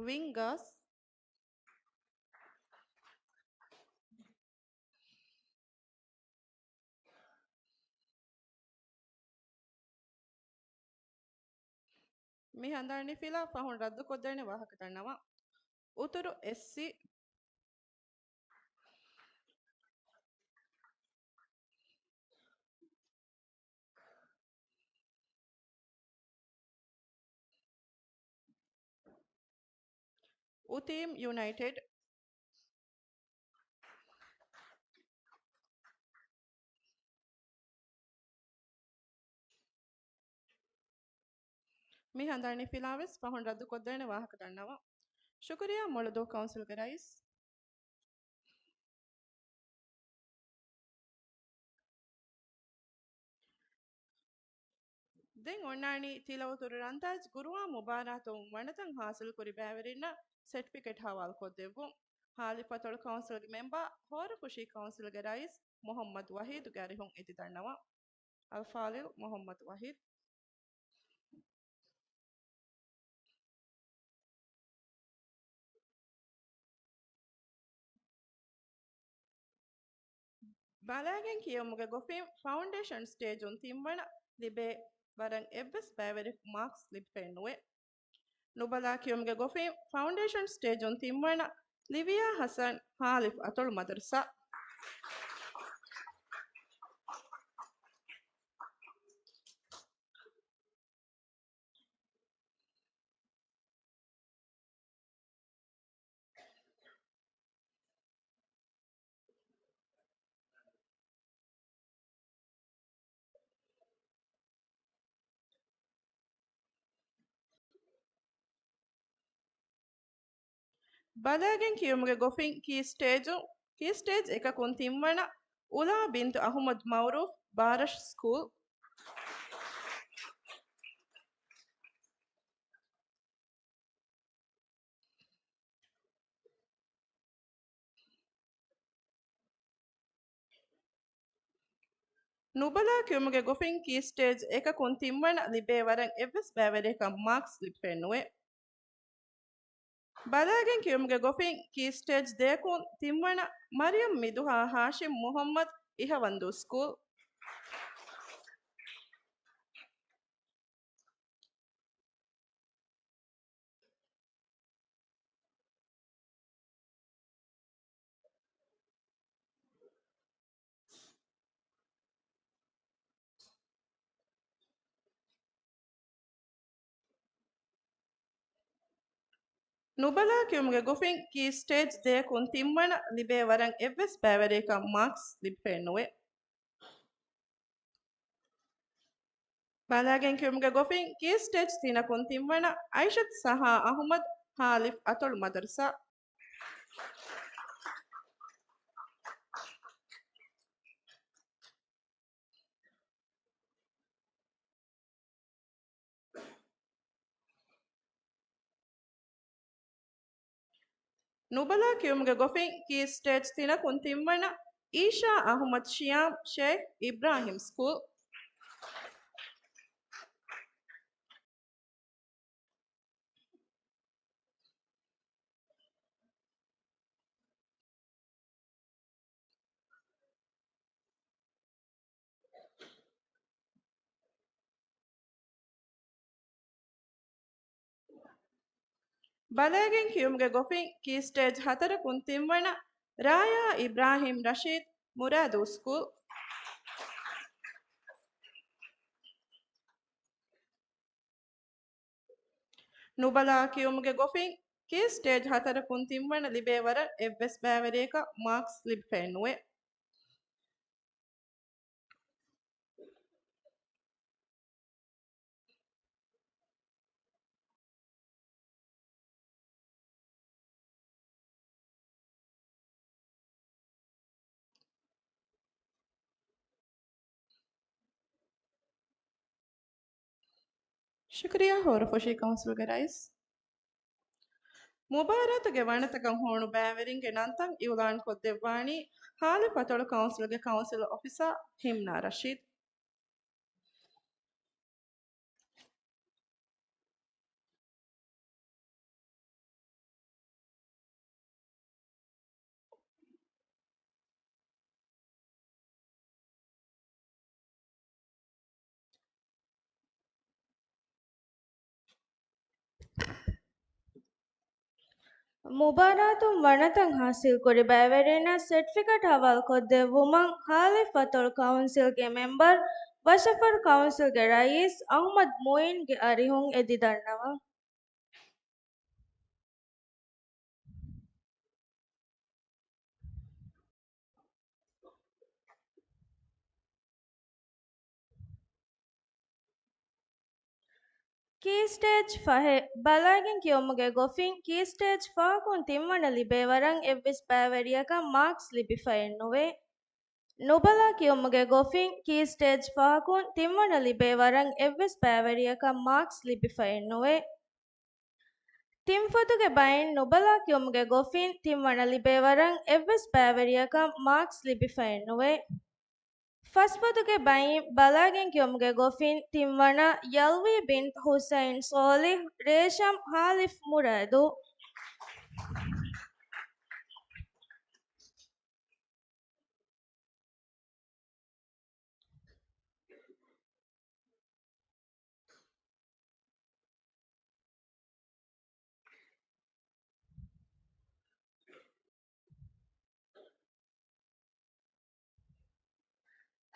ވިންގާސް. މި ހަނދާނީ ފިލާ ފަހުން ރައްދުކޮށްދޭނެ ވާހަކަ ދަންނަވާ. އުތުރު އެސްސީ. އުތީމް ޔުނައިޓެޑް. މި ހަނދާނީ ފިލާވެސް ފަހުން ރައްދުކޮށްދޭނެ ވާހަކަ ދަންނަވާ. ޝުކުރިއްޔާ މޮޅުދޫ ކައުންސިލްގެ ރައީސް. ދެން އޮންނާނީ ތިލައުތުރު ރަންދާޖް ގުރުއާން މުބާރާތުން ވަނަތައް ހާސިލްކުރި ބައިވެރިންނަށް ސެޓްފިކެޓް ހަވާލުކޮށްދެއްވުން. ހ އަލިފް އަތޮޅު ކައުންސިލްގެ މެމްބާ ހޯރަފުށީ ކައުންސިލްގެ ރައީސް މުހައްމަދު ވަހީދުގެ އަރިހުން އެދިދަންނަވާ. އަލްފާޟިލް މުހައްމަދު ވަހީދު. ބަލައިގެން ކިޔެވުމުގެ ގޮފިން ފައުންޑޭޝަން ސްޓޭޖުން ތިންވަނަ ލިބޭ ވަރަށް އެއްވެސް ބައިވެރި މާކްސް ލިބިފައެއް ނުވޭ. ނުބަލާ ކިޔުމުގެ ގޮފިން ފައުންޑޭޝަން ސްޓޭޖުން ތިންވަނަ ލިވިޔާ ހަސަން، ހ އަލިފް އަތޮޅު މަދަރުސާ. ބަލައިގެން ކިޔުމުގެ ގޮފިން ކީ ސްޓޭޖު، ކީ ސްޓޭޖް އެކަކުން ތިންވަނަ އުލާ ބިންތު އަޙުމަދު މައުރޫފް، ބާރަށް ސްކޫލް. ނުބަލާ ކިޔުމުގެ ގޮފިން ކީ ސްޓޭޖް އެކަކުން ތިންވަނަ ލިބޭ ވަރަށް އެއްވެސް ބައިވެރިޔަކަށް މާކްސް ލިބިފައެއް ނުވޭ. ބަލައިގެން ކިޔުމުގެ ގޮފިން ކީ ސްޓޭޖް ދެއަކުން ތިންވަނަ މަރިޔަމް މިދުހާ ހާޝިމް މުހައްމަދު އިހަވަންދޫ ސްކޫލް. ނުބަލާ ކިޔުމުގެ ގޮފިން ކީ ސްޓޭޖް ދެއަކުން ތިންވަނަ ލިބޭ ވަރަށް އެއްވެސް ބައިވެރިޔަކަށް މާކްސް ލިބިފައެއް ނުވޭ. ބަލައިގެން ކިޔުމުގެ ގޮފިން ކީ ސްޓޭޖް ތިނަކުން ތިންވަނަ އައިޝަތު ސަހާ އަޙުމަދު، ހ އަލިފް އަތޮޅު މަދަރުސާ. ނުބަލާ ކިޔުމުގެ ގޮފިން ކީ ސްޓޭޖް ތިނަކުން ތިންވަނަ އީޝާ އަހުމަދު ޝިޔާމް ޝޭޚް އިބްރާހިމް ސްކޫލް. ބަލައިގެން ކިޔުމުގެ ގޮފިން ކީ ސްޓޭޖް ހަތަރަކުން ތިންވަނަ ރާޔާ އިބްރާހިމް ރަޝީދު މުރާދޫ ސްކޫލް. ނުބަލާ ކިޔުމުގެ ގޮފިން ކީ ސްޓޭޖް ހަތަރަކުން ތިންވަނަ ލިބޭ ވަރަށް އެއްވެސް ބައިވެރިޔަކަށް މާކްސް ލިބިފައެއް ނުވޭ. ޝުކުރިއްޔާ ހޯރަފުށި ކައުންސިލްގެ ރައީސް. މުބާރާތުގެ ވަނަތަކަށް ހޫނު ބައިވެރިންގެ ނަންތައް އިއުލާން ކޮށްދެއްވާނީ ހާލި ފަތޮޅު ކައުންސިލްގެ ކައުންސިލް އޮފިސަރ ހިމްނާ ރަޝީދު. މުބާރާތުން ވަނަތައް ހާސިލްކުރި ބައިވެރިންނަށް ސެޓްފިކެޓް ހަވާލުކޮށްދެއްވުމަށް ހާލި ފަތޮޅު ކައުންސިލްގެ މެމްބަރު ވަށަފަރު ކައުންސިލްގެ ރައީސް އަހުމަދު މުއިންގެ އަރިހުން އެދި ދަންނަވަން. ކީ ސްޓޭޖް ފަހެއް. ބަލައިގެން ކިޔުމުގެ ގޮފިން ކީ ސްޓޭޖް ފަހަކުން ތިންވަނަ ލިބޭ ވަރަށް އެއްވެސް ބައިވެރިޔަކަށް މާކްސް ލިބިފައެއް ނުވޭ. ނުބަލާ ކިޔުމުގެ ގޮފިން ކީ ސްޓޭޖް ފަހަކުން ތިންވަނަ ލިބޭ ވަރަށް އެއްވެސް ބައިވެރިޔަކަށް މާކްސް ލިބިފައެއް ނުވޭ. ތިން ފޮތުގެ ބައިން ނުބަލާ ކިޔުމުގެ ގޮފިން ތިންވަނަ ލިބޭ ވަރަށް އެއްވެސް ބައިވެރިޔަކަށް މާކްސް ލިބިފައެއް ނުވޭ. ފަސް ފޮތުގެ ބައިން ބަލައިގެން ކިޔުމުގެ ގޮފިން ތިންވަނަ ޔަލްވީ ބިންތު ހުސައިން ސޯލިހް ރޭޝަމް ހާލިފް މުރާދު.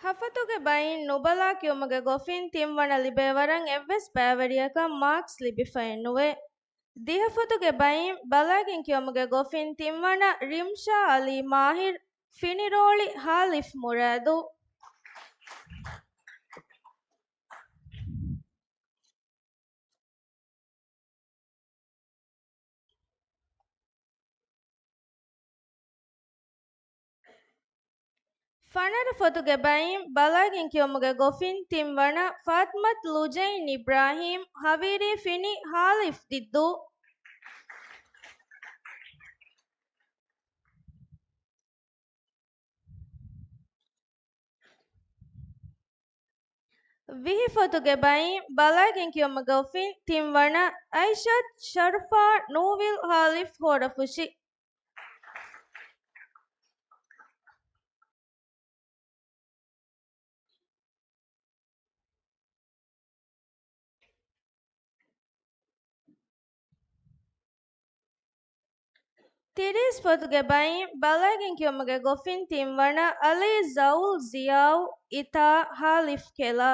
ހަފޮތުގެ ބައިން ނުބަލާ ކިޔުމުގެ ގޮފިން ތިންވަނަ ލިބޭ ވަރަށް އެއްވެސް ބައިވެރިޔަކަށް މާކްސް ލިބިފައެއް ނުވޭ. ދިހަ ފޮތުގެ ބައިން ބަލައިގެން ކިޔުމުގެ ގޮފިން ތިންވަނަ ރިމްޝާ އަލީ މާހިރު ފިނިރޯޅި ހާލިފް މުރާދު. ފަނަރަ ފޮތުގެ ބައިން ބަލައިގެން ކިޔުމުގެ ގޮފިން ތިންވަނަ ފާތިމަތު ލުޖައިން އިބްރާހީމް ހަވީރީ ފިނި ހާލިފް ދިއްދޫ. ވިހި ފޮތުގެ ބައިން ބަލައިގެން ކިޔުމުގެ ގޮފިން ތިންވަނަ އައިޝަތު ޝަރުފާ ނޫވިލް ހާލިފް ހޯރަފުށި. ތިރީސް ފޮތުގެ ބައިން ބަލައިގެން ކިޔުމުގެ ގޮފިން ތިންވަނަ އަލީ ޒައުލް ޒިޔާއު އިތާ ހާލިފް ކެލާ.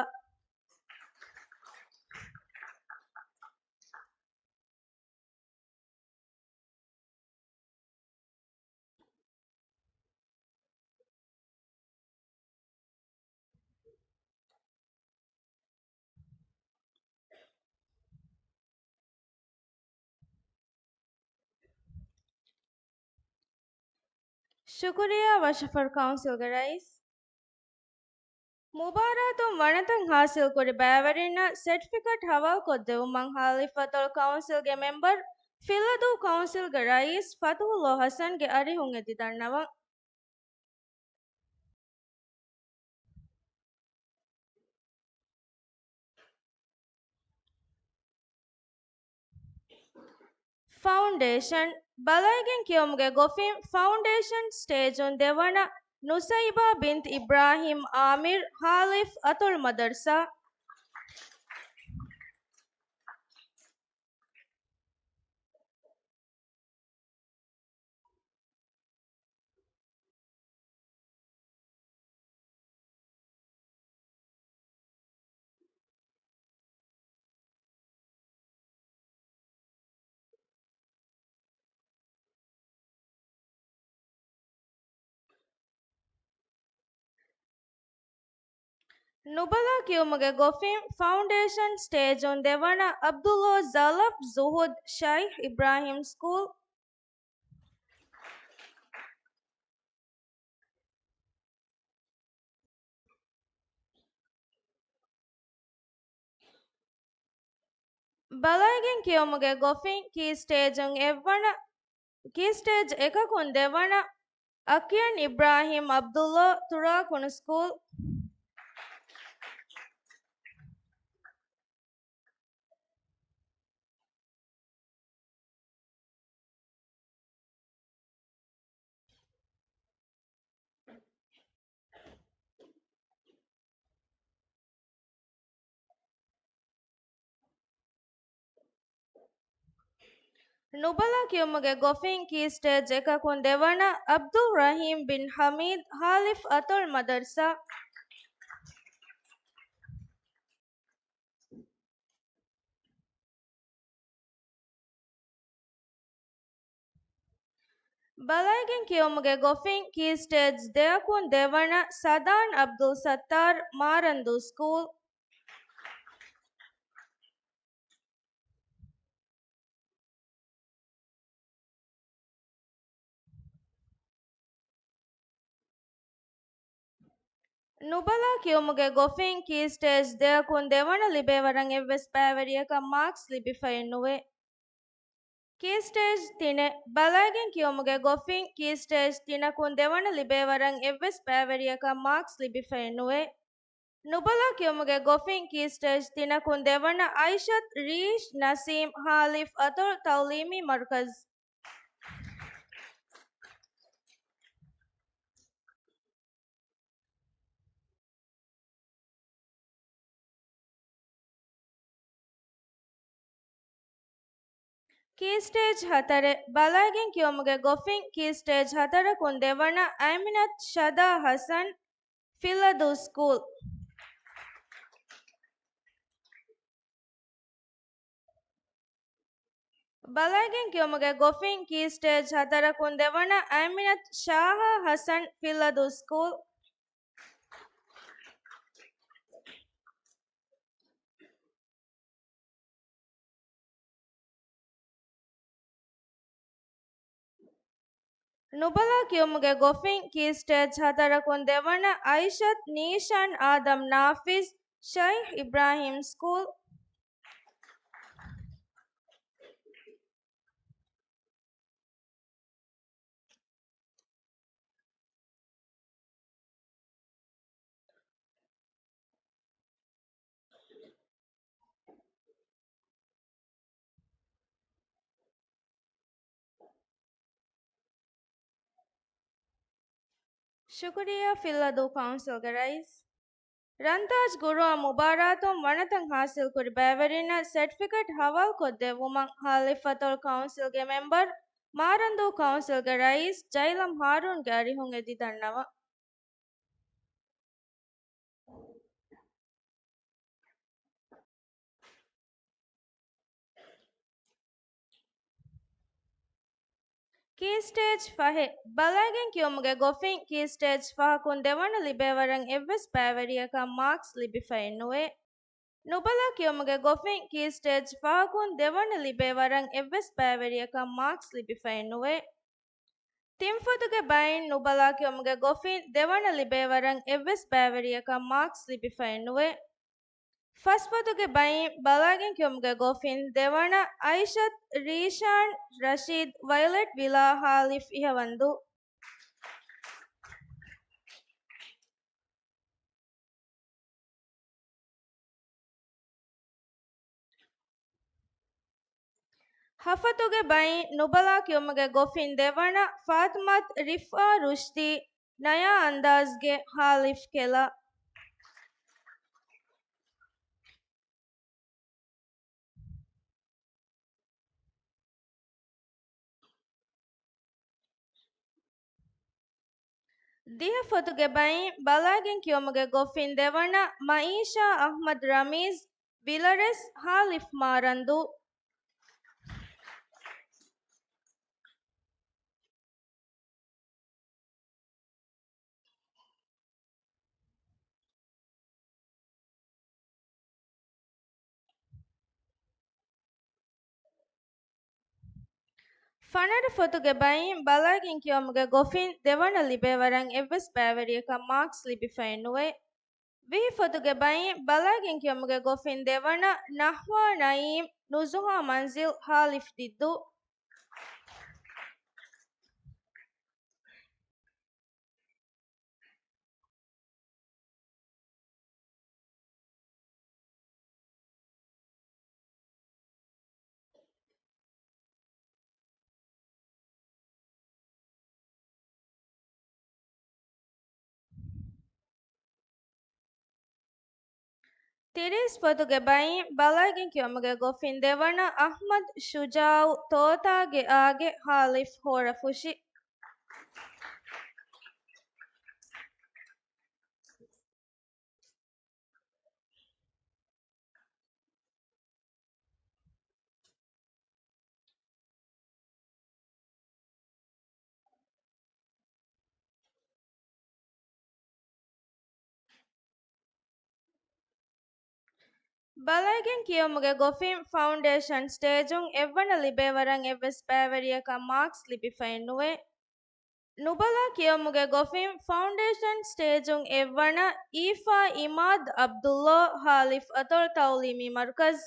ޝުކުރިއްޔާ ވަށަފަރު ކައުންސިލްގެ ރައީސް. މުބާރާތުން ވަނަތައް ހާސިލްކުރި ބައިވެރިންނަށް ސެޓްފިކެޓް ހަވާލުކޮށްދެއްވުމަށް ހާލި ފަތޮޅު ކައުންސިލްގެ މެމްބަރު ފިއްލަދޫ ކައުންސިލްގެ ރައީސް ފަތުހުﷲ ޙަސަންގެ އަރިހުން އެދި ދަންނަވަން. ފައުންޑޭޝަން ބަލައިގެން ކިޔުމުގެ ގޮފިން، ފައުންޑޭޝަން ސްޓޭޖުން ދެވަނަ، ނުސައިބާ ބިންތު އިބްރާހިމް އާމިރު، ހާލިފް އަތޮޅު މަދަރުސާ. ނުބަލާ ކިޔުމުގެ ގޮފިން، ފައުންޑޭޝަން ސްޓޭޖުން ދެވަނަ، ޢަބްދުﷲ ޒަލަފް ޒުހުދް ޝައިޚް އިބްރާހިމް ސްކޫލް. ބަލައިގެން ކިޔުމުގެ ގޮފިން، ކީ ސްޓޭޖުން އެއްވަނަ، ކީ ސްޓޭޖް އެކަކުން ދެވަނަ، އަކިޔަން އިބްރާހިމް ޢަބްދުﷲ، ތުރާކުނު ސްކޫލް. ނުބަލާ ކިޔުމުގެ ގޮފިން، ކީ ސްޓޭޖް އެކަކުން ދެވަނަ، ޢަބްދުއްރަޙީމް ބިން ޙަމީދު، ހާލިފް އަތޮޅު މަދަރުސާ. ބަލައިގެން ކިޔުމުގެ ގޮފިން، ކީ ސްޓޭޖް ދެއަކުން ދެވަނަ، ސަދާން ޢަބްދުލް ސައްތާރު، މާރަންދޫ ސްކޫލް. ނުބަލާ ކިޔުމުގެ ގޮފިން، ކީ ސްޓޭޖް ދެއަކުން ދެވަނަ ލިބޭވަރަށް އެއްވެސް ބައިވެރިޔަކަށް މާކްސް ލިބިފައެއް ނުވޭ. ކީ ސްޓޭޖް ތިނެއް، ބަލައިގެން ކިޔުމުގެ ގޮފިން، ކީ ސްޓޭޖް ތިނަކުން ދެވަނަ ލިބޭވަރަށް އެއްވެސް ބައިވެރިޔަކަށް މާކްސް ލިބިފައެއް ނުވޭ. ނުބަލާ ކިޔުމުގެ ގޮފިން، ކީ ސްޓޭޖް ތިނަކުން ދެވަނަ، އައިޝަތު ރީޝް ނަސީމް، ހާލިފް އަތޮޅު ތަޢުލީމީ މަރުކަޒު. ކީ ސްޓޭޖް ހަތަރެއް، ބަލައިގެން ކިޔުމުގެ ގޮފިން، ކީ ސްޓޭޖް ހަތަރަކުން ދެވަނަ، އައިމިނަތު ޝަދާ ހަސަން، ފިއްލަދޫ ސްކޫލް. ބަލައިގެން ކިޔުމުގެ ގޮފިން، ކީ ސްޓޭޖް ހަތަރަކުން ދެވަނަ، އައިމިނަތު ޝާހާ ހަސަން، ފިއްލަދޫ ސްކޫލް. ނުބަލާ ކިޔުމުގެ ގޮފިން، ކީ ސްޓޭޖް ހަތަރަކުން ދެވަނަ، އައިޝަތު ނީޝާން އާދަމް ނާފިޒް، ޝައިޚް އިބްރާހިމް ސްކޫލް. ޝުކުރިއްޔާ ފިއްލަދޫ ކައުންސިލްގެ ރައީސް. ރަންތާޖް ގުރުއާ މުބާރާތުން ވަނަތައް ހާސިލްކުރި ބައިވެރިންނަށް ސެޓްފިކެޓް ހަވާލުކޮށްދެއްވުމަށް ހާލިފް އަތޮޅު ކައުންސިލްގެ މެމްބަރު، މާރަންދޫ ކައުންސިލްގެ ރައީސް ޖައިލަމް ހާރޫންގެ އަރިހުން އެދި ދަންނަވަން. ކީ ސްޓޭޖް ފަހެއް، ބަލައިގެން ކިޔުމުގެ ގޮފިން، ކީ ސްޓޭޖް ފަހަކުން ދެވަނަ ލިބޭވަރަށް އެއްވެސް ބައިވެރިޔަކަށް މާކްސް ލިބިފައެއް ނުވޭ. ނުބަލާ ކިޔުމުގެ ގޮފިން، ކީ ސްޓޭޖް ފަހަކުން ދެވަނަ ލިބޭވަރަށް އެއްވެސް ބައިވެރިޔަކަށް މާކްސް ލިބިފައެއް ނުވޭ. ތިންފޮތުގެ ބައިން، ނުބަލާ ކިޔުމުގެ ގޮފިން، ދެވަނަ ލިބޭވަރަށް އެއްވެސް ބައިވެރިޔަކަށް މާކްސް ލިބިފައެއް ނުވޭ. ފަސް ފޮތުގެ ބައިން ބަލައިގެން ކިޔުމުގެ ގޮފިން ދެވަނަ އައިޝަތް، ރީޝާން، ރަޝީދް، ވަޔޮލެޓް ވިލާ، ހާލިފް އިހަވަންދޫ. ހަ ފޮތުގެ ބައިން ނުބަލާ ކިޔުމުގެ ގޮފިން ދެވަނަ ފާތިމަތް، ރިފްއާ، ރުޝްދީ، ނަޔާ އަންދާޒްގެ، ހާލިފް ކެލާ. ދިހަ ފޮތުގެ ބައިން ބަލައިގެން ކިޔުމުގެ ގޮފިން ދެވަނަ މައީޝާ އަޙްމަދު ރަމީޒް، ވިލަރެސް، ހާލިފް މާރަންދޫ. ފަނަރަ ފޮތުގެ ބައިން ބަލައިގެން ކިޔުމުގެ ގޮފިން ދެވަނަ ލިބޭ ވަރަށް އެއްވެސް ބައިވެރިޔަކަށް މާކްސް ލިބިފައެއް ނުވޭ. ވިހި ފޮތުގެ ބައިން ބަލައިގެން ކިޔުމުގެ ގޮފިން ދެވަނަ ނަހްވާ ނައީމް، ނުޒުހާ މަންޒިލް، ހާލިފް ދިއްދޫ. ތިރީސް ފޮތުގެ ބައިން ބަލައިގެން ކިޔުމުގެ ގޮފިން ދެވަނަ އަޙްމަދު ޝުޖާއު، ތޯތާގެ އާގެ، ހާލިފް ހޯރަފުށި. ބަލައިގެން ކިޔުމުގެ ގޮފިން ފައުންޑޭޝަން ސްޓޭޖުން އެއްވަނަ ލިބޭ ވަރަށް އެއްވެސް ބައިވެރިޔަކަށް މާކްސް ލިބިފައެއް ނުވޭ. ނުބަލާ ކިޔުމުގެ ގޮފިން ފައުންޑޭޝަން ސްޓޭޖުން އެއްވަނަ އީފާ އިމާދު އަބްދުﷲ، ހާލިފް އަތޮޅު ތަޢުލީމީ މަރުކަޒް.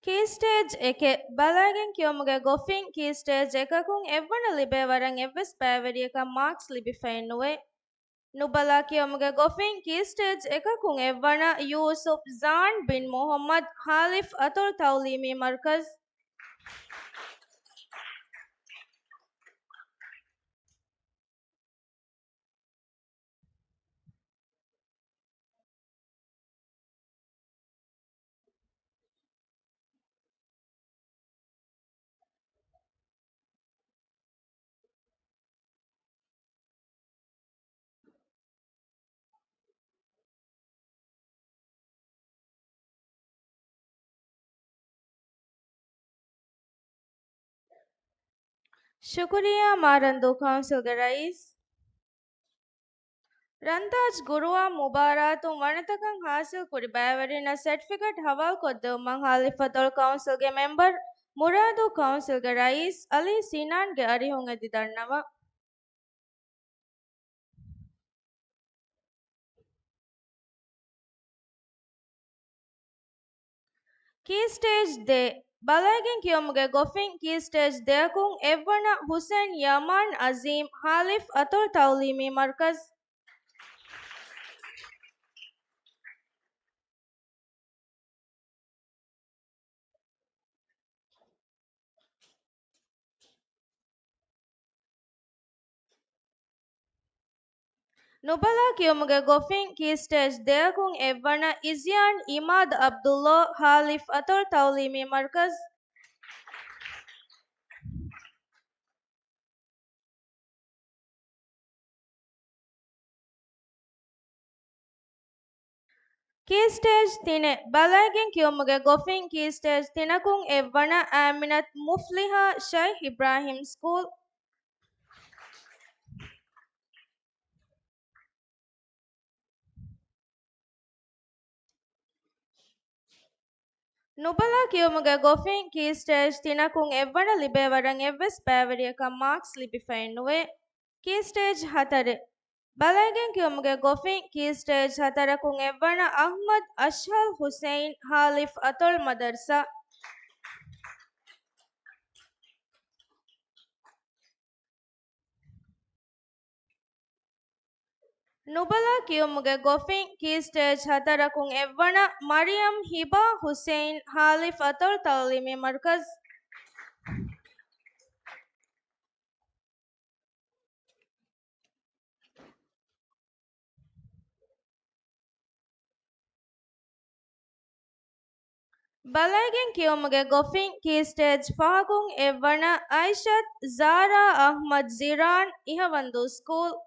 ކީ ސްޓޭޖް އެކެއް ބަލައިގެން ކިޔުމުގެ ގޮފިން ކީ ސްޓޭޖް އެކަކުން އެއްވަނަ ލިބޭ ވަރަށް އެއްވެސް ބައިވެރިޔަކަށް މާކްސް ލިބިފައެއް ނުވޭ. ނުބަލާ ކިޔުމުގެ ގޮފިން ކީ ސްޓޭޖް އެކަކުން އެއްވަނަ ޔޫސުފް ޒާން ބިން މުޙައްމަދު، ހާލިފް އަތޮޅު ތަޢުލީމީ މަރުކަޒް. ޝުކުރިއްޔާ މާރަންދޫ ކައުންސިލްގެ ރައީސް. ރަންދާޖް ގުރުއާ މުބާރާތުން ވަނަތަކަށް ހާސިލް ކުރި ބައިވެރިންނަށް ސެޓްފިކެޓް ހަވާލުކޮށްދެވުމަށް ހާލިފް އަތޮޅު ކައުންސިލްގެ މެމްބަރު މުރާދޫ ކައުންސިލްގެ ރައީސް އަލީ ސިނާންގެ އަރިހުން އެދި ދަންނަވަން. ކީ ސްޓޭޖް ދެ ބަލައިގެން ކިޔުމުގެ ގޮފިން ކީ ސްޓޭޖް ދެއަކުން އެއްވަނަ ހުސެން ޔަމާން އަޒީމް، ހާލިފް އަތޮޅު ތަޢުލީމީ މަރުކަޒް. ނުބަލާ ކިޔުމުގެ ގޮފިން ކީ ސްޓޭޖް ދެއަކުން އެއްވަނަ އިޒްޔާން އިމާދު އަބްދުﷲ، ހާލިފް އަތޮޅު ތަޢުލީމީ މަރުކަޒް. ކީ ސްޓޭޖް ތިނެއް ބަލައިގެން ކިޔުމުގެ ގޮފިން ކީ ސްޓޭޖް ތިނަކުން އެއްވަނަ އާމިނަތު މުފްލިހާ ޝައިޚް އިބްރާހިމް ސްކޫލް. ނުބަލާ ކިޔުމުގެ ގޮފިން ކީ ސްޓޭޖް ތިނަކުން އެއްވަނަ ލިބޭ ވަރަށް އެއްވެސް ބައިވެރިޔަކަށް މާކްސް ލިބިފައެއް ނުވޭ. ކީ ސްޓޭޖް ހަތަރެއް ބަލައިގެން ކިޔުމުގެ ގޮފިން ކީ ސްޓޭޖް ހަތަރަކުން އެއްވަނަ އަޙްމަދު އަޝްހަލް ހުސެއިން ހާލިފް އަތޮޅު މަދަރުސާ. ނުބަލާ ކިޔުމުގެ ގޮފިން ކީ ސްޓޭޖް ހަތަރަކުން އެއްވަނަ މަރިޔަމް ހިބާ ހުސެއިން ހާލިފް އަތޮޅު ތަޢުލީމީ މަރުކަޒު. ބަލައިގެން ކިޔުމުގެ ގޮފިން ކީ ސްޓޭޖް ފަހަކުން އެއްވަނަ އައިޝަތު ޒާރާ އަޙްމަދު ޒިރާން އިހަވަންދޫ ސްކޫލް.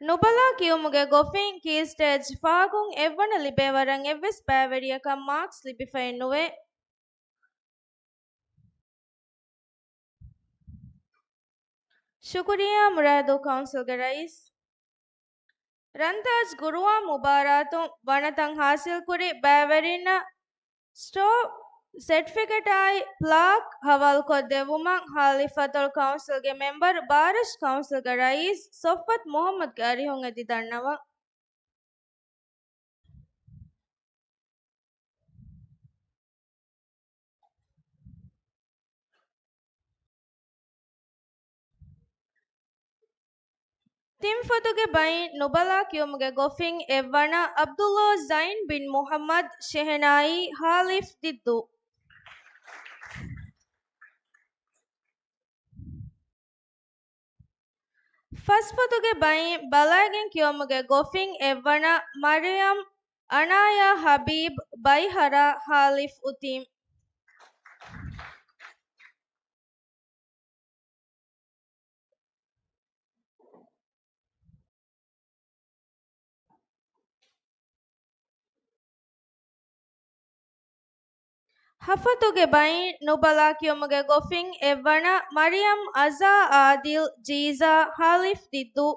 ނުބަލާ ކިޔުމުގެ ގޮފިން ކީ ސްޓޭޖް ފަހަކުން އެއްވަނަ ލިބޭ ވަރަށް އެއްވެސް ބައިވެރިޔަކަށް މާކްސް ލިބިފައެއް ނުވޭ. ޝުކުރިއްޔާ މުރާދޫ ކައުންސިލްގެ ރައީސް. ރަންތާޖް ގުރުއާން މުބާރާތުން ވަނަތައް ހާސިލްކުރި ބައިވެރިންނަށް ސްޓޯ ސެޓްފިކެޓާއި ޕްލާކް ހަވާލުކޮށްދެއްވުމަށް ހާލިފް އަތޮޅު ކައުންސިލްގެ މެމްބަރު ބާރަށު ކައުންސިލްގެ ރައީސް ޞަފްވަތު މުޙައްމަދުގެ އަރިހުން އެދި ދަންނަވަން. ތިން ފޮތުގެ ބައިން ނުބަލާ ކިޔުމުގެ ގޮފިން އެއްވަނަ ޢަބްދުﷲ ޒައިން ބިން މުޙައްމަދު ޝެހެނާއީ ހާލިފް ދިއްދޫ. ފަސް ފޮތުގެ ބައިން ބަލައިގެން ކިޔުމުގެ ގޮފިން އެއްވަނަ މަރިޔަމް އަނާޔާ ޙަބީބް ބައިހަރާ ހާލިފް އުތީމް. ހަ ފޮތުގެ ބައިން ނުބަލާ ކިޔުމުގެ ގޮފިން އެއްވަނަ މަރިޔަމް އަޒާ އާދިލް ޖީޒާ ހާލިފް ދިއްދޫ.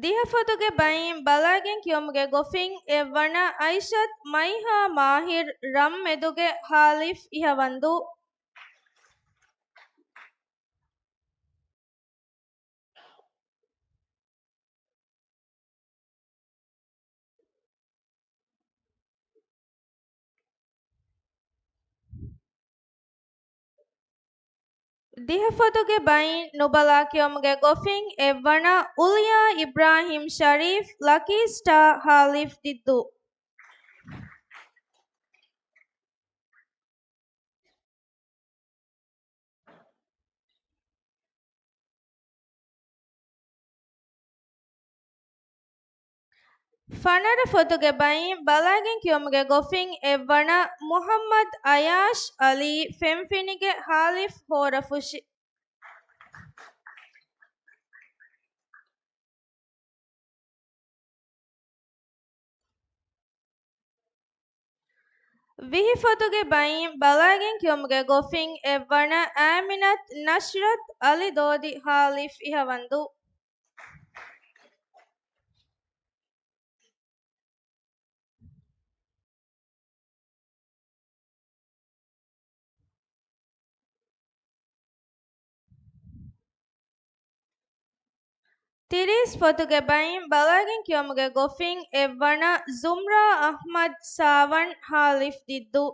ދިހަ ފޮތުގެ ބައިން ބަލައިގެން ކިޔުމުގެ ގޮފިން އެއްވަނަ އައިޝަތު މައިހާ މާހިރު ރަންމެދުގެ ހާލިފް އިހަވަންދޫ. ދިހަ ފޮތުގެ ބައިން ނުބަލާ ކިޔުމުގެ ގޮފިން އެއްވަނަ އުލްޔާ އިބްރާހިމް ޝަރީފް ލަކީ ސްޓާ ހާލިފް ދިއްދޫ. ފަނަރަ ފޮތުގެ ބައިން ބަލައިގެން ކިޔުމުގެ ގޮފިން އެއްވަނަ މުޙައްމަދު އަޔާޝް އަލީ ފެންފިނިގެ ހާލިފް ހޯރަފުށި. ވިހި ފޮތުގެ ބައިން ބަލައިގެން ކިޔުމުގެ ގޮފިން އެއްވަނަ އާމިނަތު ނަޝްރަތު އަލި ދޯދި ހާލިފް އިހަވަންދޫ. ތިރީސް ފޮތުގެ ބައިން ބަލައިގެން ކިޔުމުގެ ގޮފިން އެއްވަނަ ޒުމްރާ އަޙްމަދު ސާވަން ހާލިފް ދިއްދޫ.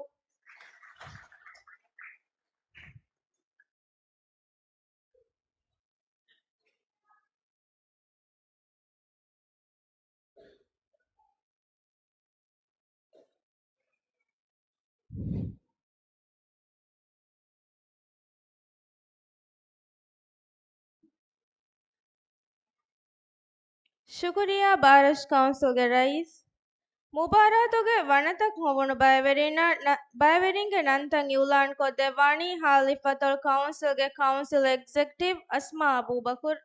ޝުކުރިއްޔާ ބާރަށު ކައުންސިލްގެ ރައީސް. މުބާރާތުގެ ވަނަތައް ހޮވުނު ބައިވެރިންނަށް ނަ-، ބައިވެރިންގެ ނަންތައް އިއުލާން ކޮށްދެއްވާނީ ހާލިފަތޮޅު ކައުންސިލްގެ ކައުންސިލް އެގްޒެކެޓިވް އަސްމާ އަބޫބަކުރު.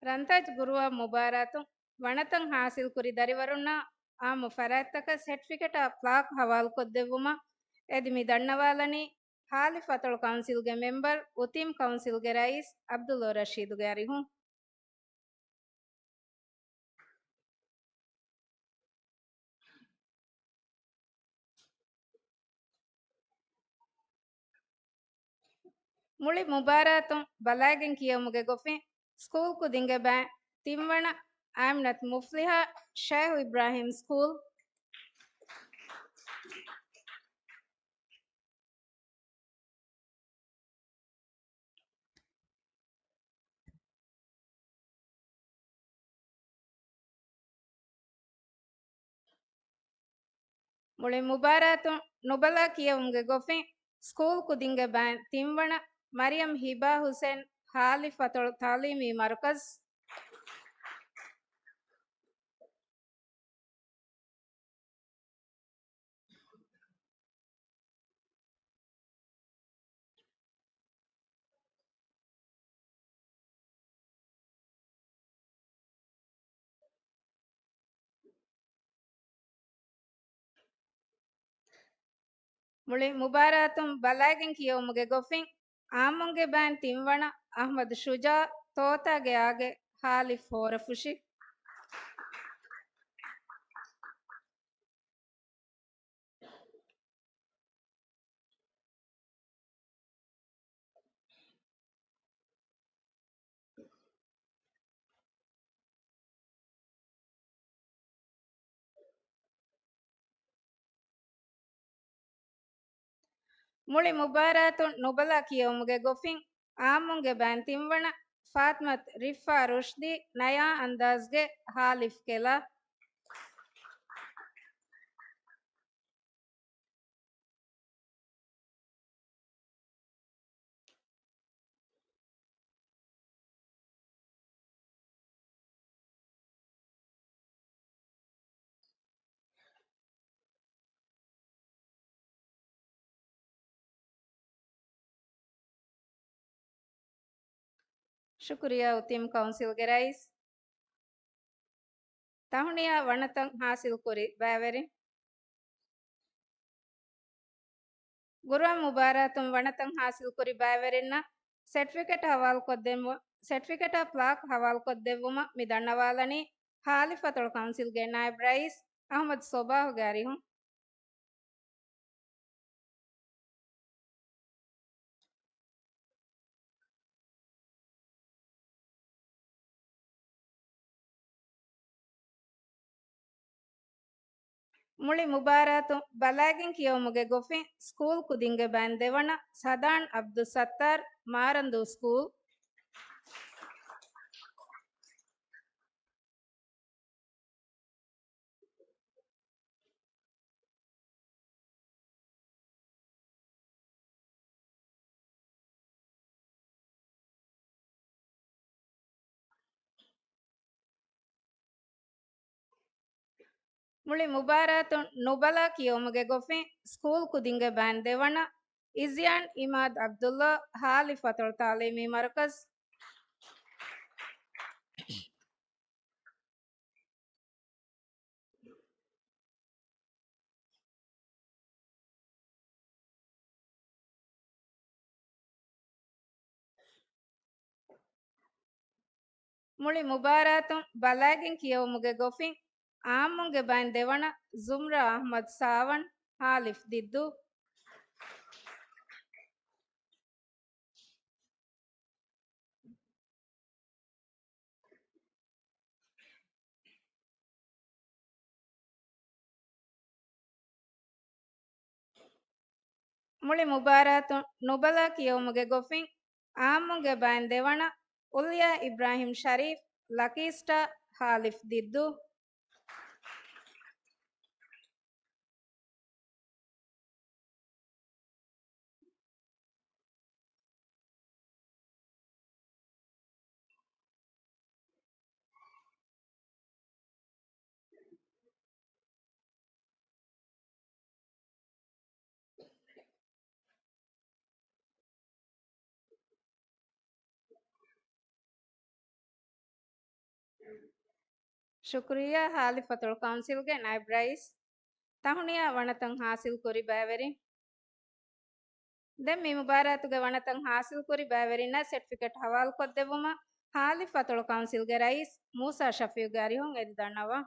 ރަންތައް ގުރުއާ މުބާރާތުން ވަނަތައް ހާސިލްކުރި ދަރިވަރުންނާ އާއްމު ފަރާތްތަކަށް ސެޓްފިކެޓާ ޕްލާކް ހަވާލުކޮށްދެއްވުމަށް އެދި މި ދަންނަވާލަނީ ހާލިފަތޮޅު ކައުންސިލްގެ މެމްބަރު އުތީމް ކައުންސިލްގެ ރައީސް އަބްދުﷲ ރަޝީދުގެ އަރިހުން. މުޅި މުބާރާތުން ބަލައިގެން ކިޔެވުމުގެ ގޮފިން ސްކޫލް ކުދިންގެ ބައިން ތިންވަނަ އާމިނަތު މުފްލިހާ ޝޭހު އިބްރާހިމް ސްކޫލް. މުޅި މުބާރާތުން ނުބަލާ ކިޔެވުމުގެ ގޮފިން ސްކޫލް ކުދިންގެ ބައިން ތިންވަނަ މަރިޔަމް ހިބާ ހުސެން ހާލިފަތޮޅު ތަޢުލީމީ މަރުކަޒް. މުޅި މުބާރާތުން ބަލައިގެން ކިޔެވުމުގެ ގޮފިން އާއްމުންގެ ބައިން ތިންވަނަ އަޙްމަދު ޝުޖާ ތޯތާގެ އާގެ ހާލިފް ހޯރަފުށި. މުޅި މުބާރާތުން ނުބަލާ ކިޔެވުމުގެ ގޮފިން އާއްމުންގެ ބައިން ތިންވަނަ ފާތިމަތު ރިފްއާ ރުޝްދީ ނަޔާ އަންދާޒްގެ ހާލިފް ކެލާ. ޝުކުރިއްޔާ އުތީމް ކައުންސިލްގެ ރައީސް. ތަހުނިޔާ ވަނަތައް ހާސިލްކުރި ބައިވެރިން. ގުރުއާ މުބާރާތުން ވަނަތައް ހާސިލްކުރި ބައިވެރިންނަށް ސެޓްފިކެޓް ހަވާލުކޮށްދެއްވު-، ސެޓްފިކެޓާ ޕްލާކް ހަވާލުކޮށްދެއްވުމަށް މި ދަންނަވާލަނީ ހާލިފަތޮޅު ކައުންސިލްގެ ނާއިބް ރައީސް އަޙްމަދު ސޮބާހުގެ އަރިހުން. މުޅި މުބާރާތު ބަލައިގެން ކިޔެވުމުގެ ގޮފިން ސްކޫލް ކުދިންގެ ބައިން ދެވަނަ ސަދާން އަބްދުއްސައްތާރު މާރަންދޫ ސްކޫލް. މުޅި މުބާރާތުން ނުބަލާ ކިޔެވުމުގެ ގޮފިން ސްކޫލް ކުދިންގެ ބައިން ދެވަނަ އިޒްޔާން އިމާދު އަބްދުﷲ ހާލިފަތޮޅު ތަޢުލީމީ މަރުކަޒް. މުޅި މުބާރާތުން ބަލައިގެން ކިޔެވުމުގެ ގޮފިން އާއްމުންގެ ބައިން ދެވަނަ ޒުމްރާ އަޙްމަދު ސާވަން ހާލިފް ދިއްދޫ. މުޅި މުބާރާތުން ނުބަލާ ކިޔެވުމުގެ ގޮފިން އާއްމުންގެ ބައިން ދެވަނަ، އުލްޔާ އިބްރާހިމް ޝަރީފް، ލަކީ ސްޓާ، ހާލިފް ދިއްދޫ. ޝުކުރިއްޔާ. ހާލިފް ފަތޮޅު ކައުންސިލްގެ ނައިބް ރައީސް ތަހުނިޔާ ވަނަތައް ހާސިލް ކުރި ބައިވެރިން. ދެން މި މުބާރާތުގެ ވަނަތައް ހާސިލް ކުރި ބައިވެރިންނަށް ސެޓްފިކެޓް ހަވާލުކޮށްދެއްވުމަށް ހާލިފް ފަތޮޅު ކައުންސިލްގެ ރައީސް މޫސާ ޝަފީއުގެ އަރިހުން އެދި ދަންނަވާ.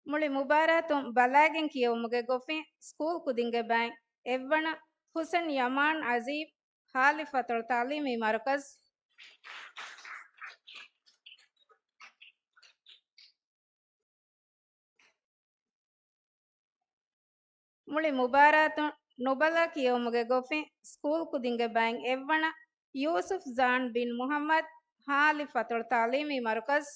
މުޅި މުބާރާތުން ބަލާގެން ކިޔެވުމުގެ ގޮފިން ސްކޫލް ކުދިންގެ ބައިން އެއްވަނަ، ހުސެން ޔަމާން އަޒީމް، ހާލިފް ފަތޮޅު ތައުލީމީ މަރުކަޒް. މުޅި މުބާރާތުން ނުބަލާ ކިޔެވުމުގެ ގޮފިން ސްކޫލް ކުދިންގެ ބައިން އެއްވަނަ، ޔޫސުފް ޒާން ބިން މުޙައްމަދު، ހާލިފް ފަތޮޅު ތައުލީމީ މަރުކަޒް.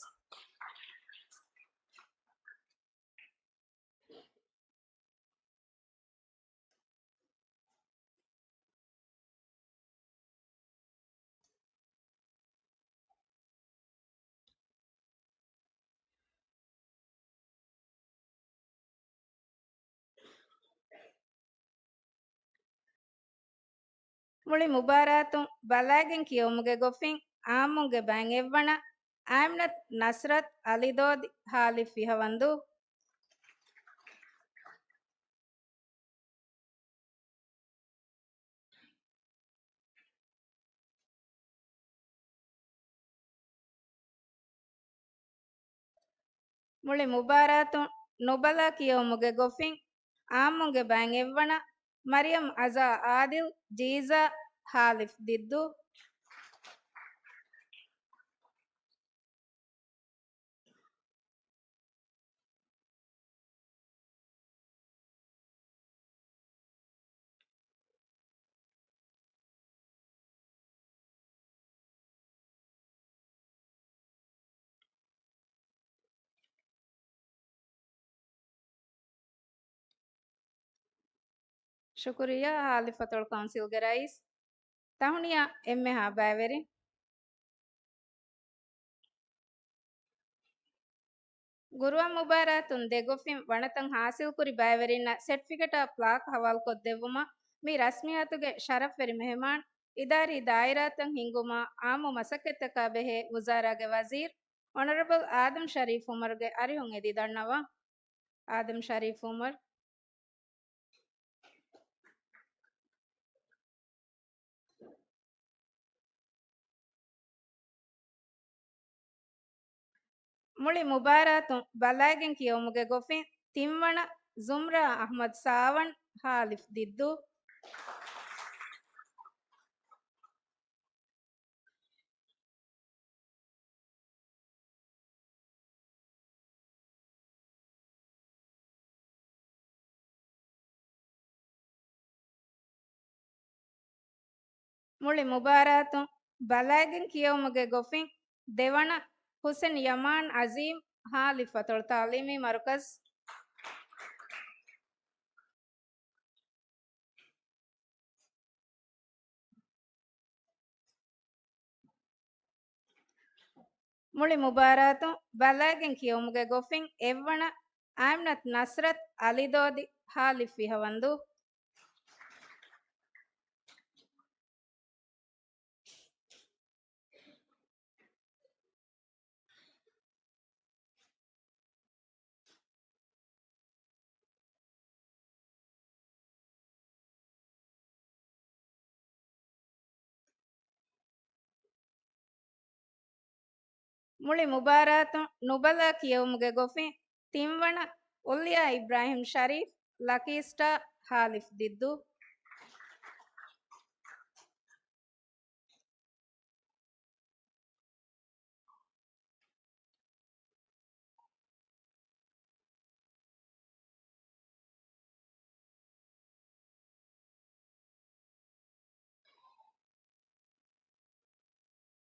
މުޅި މުބާރާތުން ބަލާގެން ކިޔެވުމުގެ ގޮފިން އާއްމުންގެ ބައިން އެއްވަނަ، އާމިނަތު ނަސްރަތު އަލިދޯދި، ހާލިފް ފިހަވަންދޫ. މުޅި މުބާރާތުން ނުބަލާ ކިޔެވުމުގެ ގޮފިން އާއްމުންގެ ބައިން އެއްވަނަ، މަރިޔަމް އަޒާ އާދިލް، ޖީޒާ، ހާލިފް ދިއްދޫ. ޝުކުރިއްޔާ. ހާލިފް ފަތޮޅު ކައުންސިލްގެ ރައީސް ތަހުނިޔާ އެންމެހާ ބައިވެރިން. ގުރުއާން މުބާރާތުން ދެ ގޮފިން ވަނަތައް ހާސިލްކުރި ބައިވެރިންނަށް ސެޓްފިކެޓާ ޕްލާކް ހަވާލުކޮށްދެއްވުމަށް މި ރަސްމިއްޔާތުގެ ޝަރަފްވެރި މެހެމާން، އިދާރީ ދާއިރާތައް ހިންގުމާ އާއްމު މަސައްކަތްތަކާ ބެހޭ ވުޒާރާގެ ވަޒީރު އޮނަރަބަލް އާދަމް ޝަރީފް އުމަރުގެ އަރިހުން އެދި ދަންނަވާ. އާދަމް ޝަރީފް އުމަރު. މުޅި މުބާރާތުން ބަލާގެން ކިޔެވުމުގެ ގޮފިން ތިންވަނަ، ޒުމްރާ އަޙްމަދު ސާވަން، ހާލިފް ދިއްދޫ. މުޅި މުބާރާތުން ބަލާގެން ކިޔެވުމުގެ ގޮފިން ދެވަނަ، ހުސެން ޔަމާން އަޒީމް، ހާލިފް ފަތޮޅު ތައުލީމީ މަރުކަޒް. މުޅި މުބާރާތުން ބަލާގެން ކިޔެވުމުގެ ގޮފިން އެއްވަނަ، އާމިނަތު ނަސްރަތު އަލިދޯދި، ހާލިފް ފިހަވަންދޫ. މުޅި މުބާރާތުން ނުބަލާ ކިޔެވުމުގެ ގޮފިން ތިންވަނަ، އުލްޔާ އިބްރާހިމް ޝަރީފް، ލަކީ ސްޓާ، ހާލިފް ދިއްދޫ.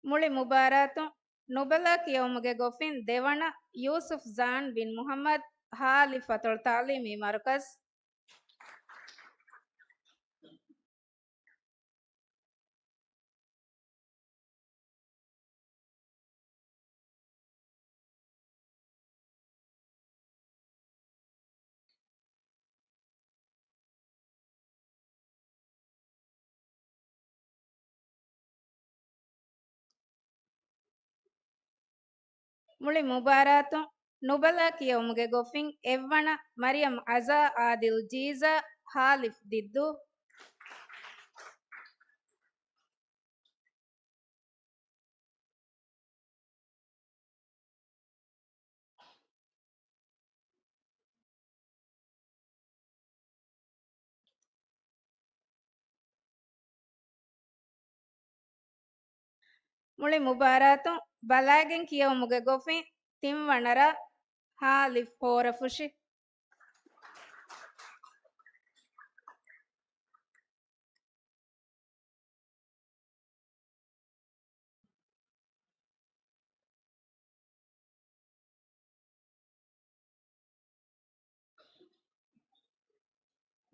މުޅި މުބާރާތުން ނުބަލާ ކިޔެވުމުގެ ގޮފިން ދެވަނަ ޔޫސުފް ޒާން ބިން މުޙައްމަދު، ހާލިފް ފަތޮޅު ތަޢުލީމީ މަރުކަޒު. މުޅި މުބާރާތުން ނުބަލާ ކިޔެވުމުގެ ގޮފިން އެއްވަނަ މަރިޔަމް އަޒާ އާދިލް ޖީޒާ، ހާލިފް ދިއްދޫ. މުޅި މުބާރާތުން ބަލާގެން ކިޔެވުމުގެ ގޮފިން ތިންވަނަ ރަށް، ހާލިފް ހޯރަފުށި.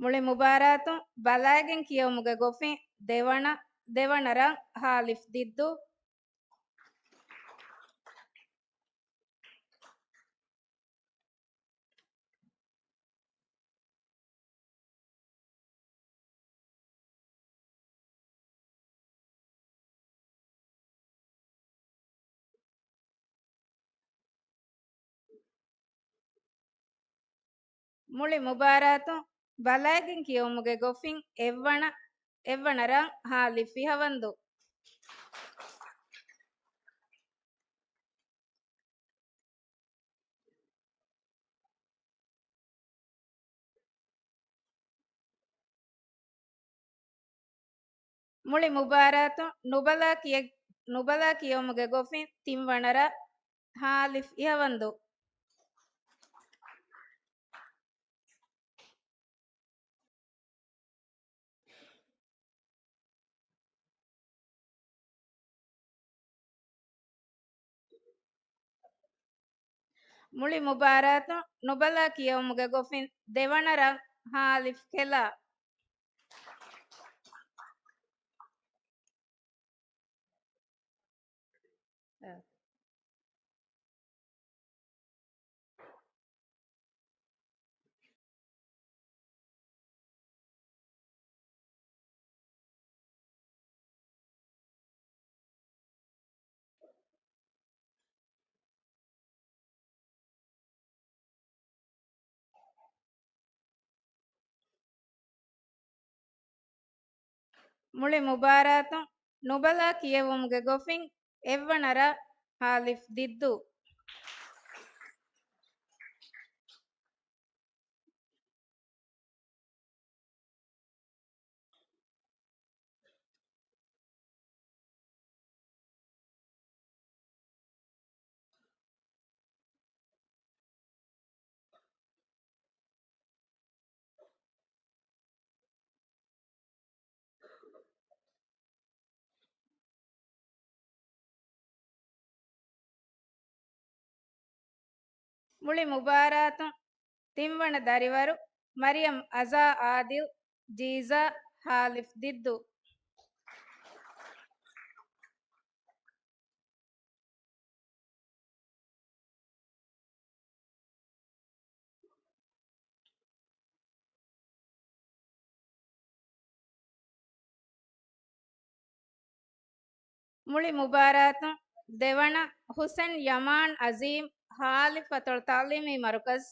މުޅި މުބާރާތުން ބަލާގެން ކިޔެވުމުގެ ގޮފިން ދެވަނަ، ދެވަނަ ރަށް، ހާލިފް ދިއްދޫ. މުޅި މުބާރާތުން ބަލާގެން ކިޔެވުމުގެ ގޮފިން އެއްވަނަ، އެއްވަނަ ރަށް، ހާލިފް ފިހަވަންދޫ. މުޅި މުބާރާތުން ނުބަލާ ކިޔެ-، ނުބަލާ ކިޔެވުމުގެ ގޮފިން ތިންވަނަ ރަށް، ހާލިފް އިހަވަންދޫ. މުޅި މުބާރާތުން ނުބަލާ ކިޔެވުމުގެ ގޮފިން ދެވަނަ ރަށް، ހާލިފް ކެލާ. މުޅި މުބާރާތުން ނުބަލާ ކިޔެވުމުގެ ގޮފިން އެއްވަނަ ރަށް، ހާލިފް ދިއްދޫ. މުޅި މުބާރާތުން ތިންވަނަ ދަރިވަރު މަރިޔަމް އަޒާ އާދިލް، ޖީޒާ، ހާލިފް ދިއްދޫ. މުޅި މުބާރާތުން ދެވަނަ ހުސެން ޔަމާން އަޒީމް، ހާލިފް ފަތޮޅު ތަޢުލީމީ މަރުކަޒު.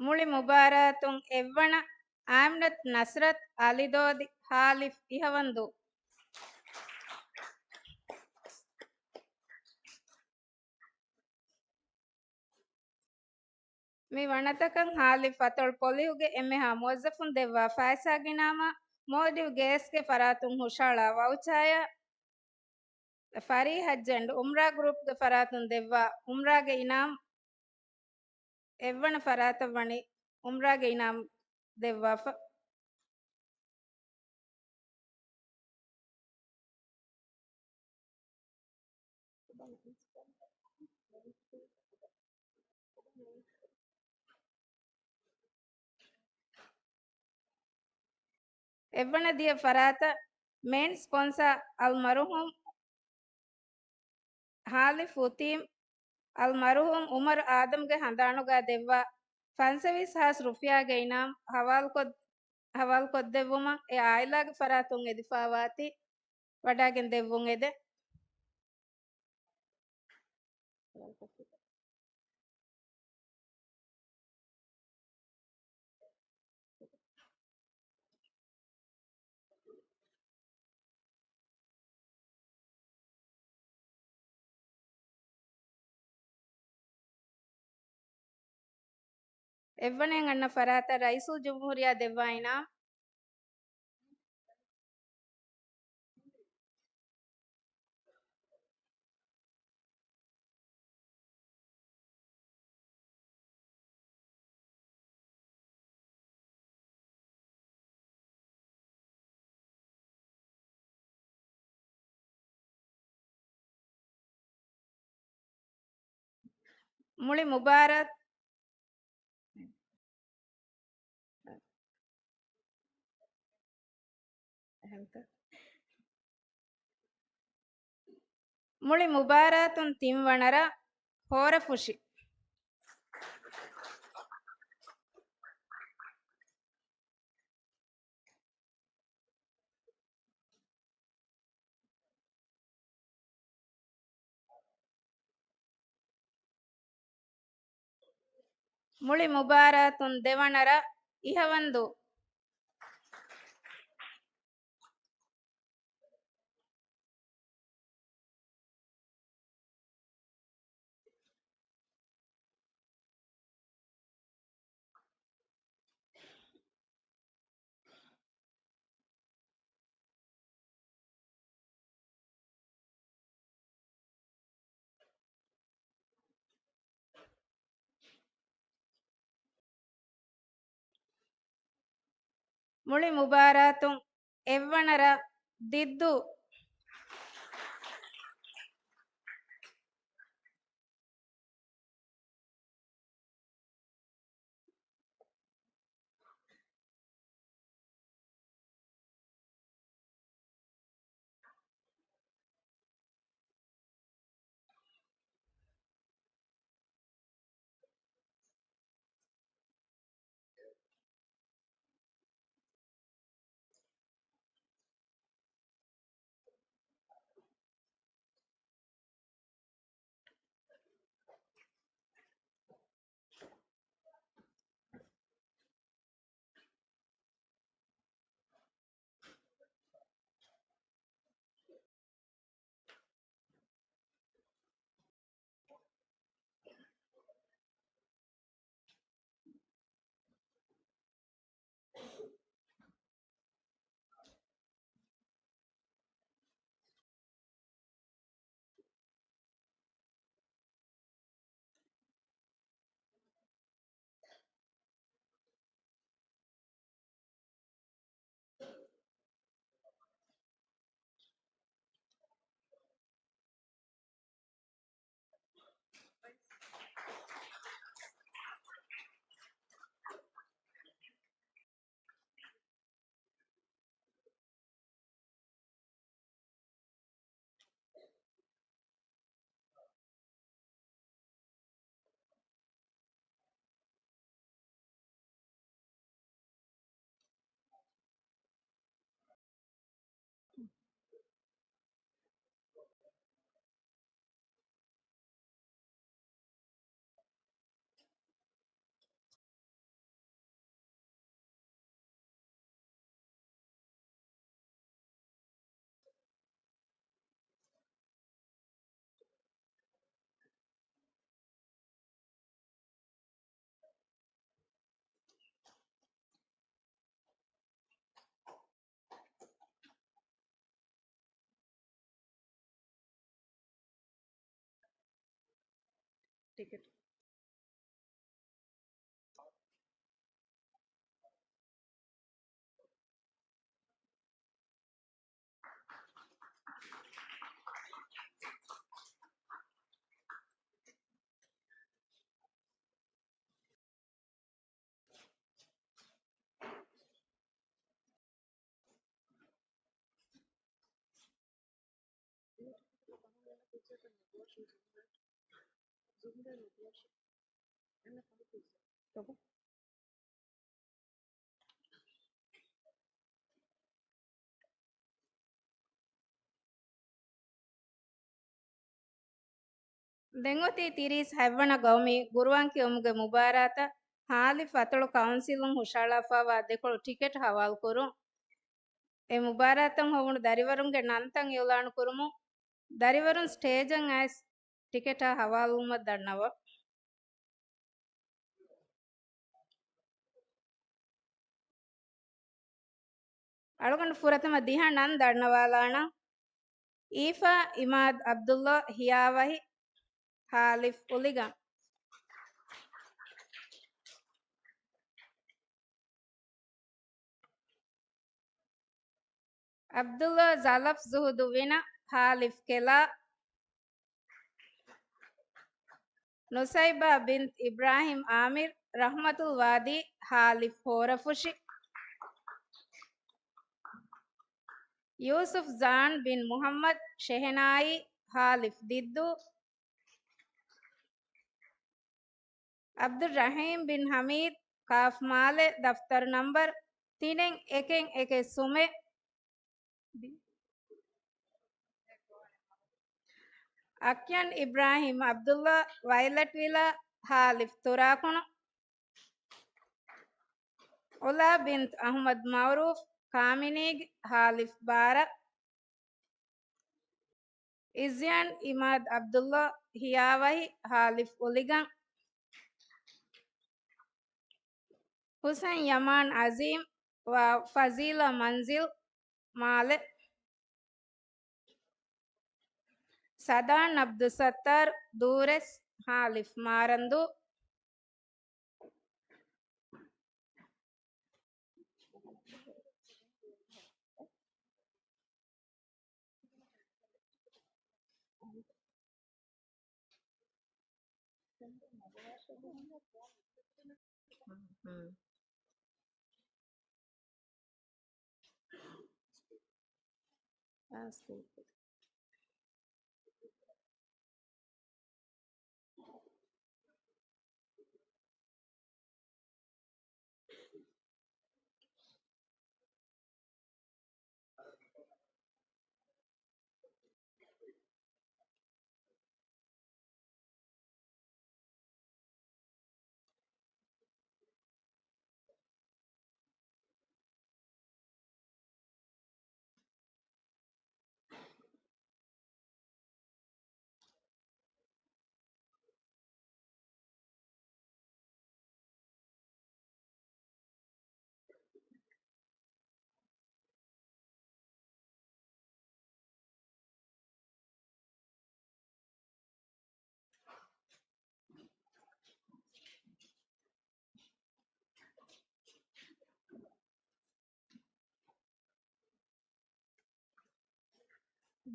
މުޅި މުބާރާތުން އެއްވަނަ އާމިނަތު، ނަސްރަތު، އަލިދޯދި، ހާލިފް، އިހަވަންދޫ. މި ވަނަތަކަށް ހާލިފް އަތޮޅު ޕޮލިހުގެ އެންމެހާ މުވައްޒަފުން ދެއްވާ ފައިސާގެ އިނާމާ، މޯލްޑިވް ގޭސްގެ ފަރާތުން ހުށަހަޅާ ވައުޗާޔާ، ފަރީ ހައްޖް އެންޑް އުމްރާ ގްރޫޕްގެ ފަރާތުން ދެއްވާ އުމްރާގެ އިނާމް، އެއްވަނަ ފަރާތަށް ވަނީ އުމްރާގެ އިނާމް ދެއްވާފަ. އެއްވަނަ ދިޔަ ފަރާތަށް މޭން ސްޕޮންސާ އަލްމަރުހޫމް ހާލިފް އުތީމް އަލްމަރުހޫމް އުމަރު އާދަމްގެ ހަނދާނުގަ ދެއްވާ ފަންސަވީސް ހާސް ރުފިޔާގެ އިނާމް ހަވާލުކޮށް، ހަވާލުކޮށްދެއްވުމަށް އެ އާއިލާގެ ފަރާތުން އެދިފާވާތީ ވަޑައިގެން ދެއްވުން އެދެން. އެއްވަނައިން އަންނަ ފަރާތަށް ރައީސުލް ޖުމްހޫރިއްޔާ ދެއްވާ އިނާމް. މުޅި މުބާރާތް، މުޅި މުބާރާތުން ތިންވަނަ ރަށް ހޯރަފުށި. މުޅި މުބާރާތުން ދެވަނަ ރަށް އިހަވަންދޫ. މުޅި މުބާރާތުން އެއްވަނަ ރަށް ދިއްދޫ. ދެން އޮތީ ތިރީސް ހަތްވަނަ ގައުމީ ގުރުއާން ކިޔުމުގެ މުބާރާތަށް ހާލިފް އަތޮޅު ކައުންސިލުން ހުށަހަޅާފައިވާ ދެކޮޅު ޓިކެޓް ހަވާލުކުރުން. އެ މުބާރާތަށް ހޮވުނު ދަރިވަރުންގެ ނަންތައް އިއުލާނުކުރުމުން، ދަރިވަރުން ސްޓޭޖަށް އައިސް ޓިކެޓާ ހަވާލުވުމަށް ދަންނަވަން. އަޅުގަނޑު ފުރަތަމަ ދިހަ ނަން ދަންނަވާލާނަން. އީފާ އިމާދު އަބްދުﷲ ހިޔާވަހި، ހާލިފް އުލިގަން. އަބްދުﷲ ޒަލަފް ޒުހުދު ވިނަ، ހާލިފް ކެލާ. ނުސައިބާ ބިންތު އިބްރާހިމް އާމިރު، ރަޙްމަތުލް ވާދީ، ހާލިފް ހޯރަފުށި. ޔޫސުފް ޒާން ބިން މުޙައްމަދު، ޝެހެނާއީ، ހާލިފް ދިއްދޫ. ޢަބްދުއްރަޙީމް ބިން ޙަމީދު، ކާފް މާލެ، ދަފްތަރު ނަންބަރު ތިނެއް އެކެއް އެކެއް ސުމެއް. އަކްޔަން އިބްރާހިމް ޢަބްދުﷲ، ވައިލެޓް ވިލާ، ހާލިފް ތުރާކުނު. ޢުލާ ބިންތު އަޙްމަދު މަޢުރޫފް، ކާމިނީގެ، ހާލިފް ބާރަ. އިޒްޔާން އިމާދު ޢަބްދުﷲ، ހިޔާވަހި، ހާލިފް އުލިގަން. ޙުސައިން ޔަމާން ޢަޒީމް ވަ ފަޒީލާ މަންޒިލް، މާލެ. ސަދާން ޢަބްދުއްސައްތާރު، ދޫރެސް، ހާލިފް މާރަންދޫ.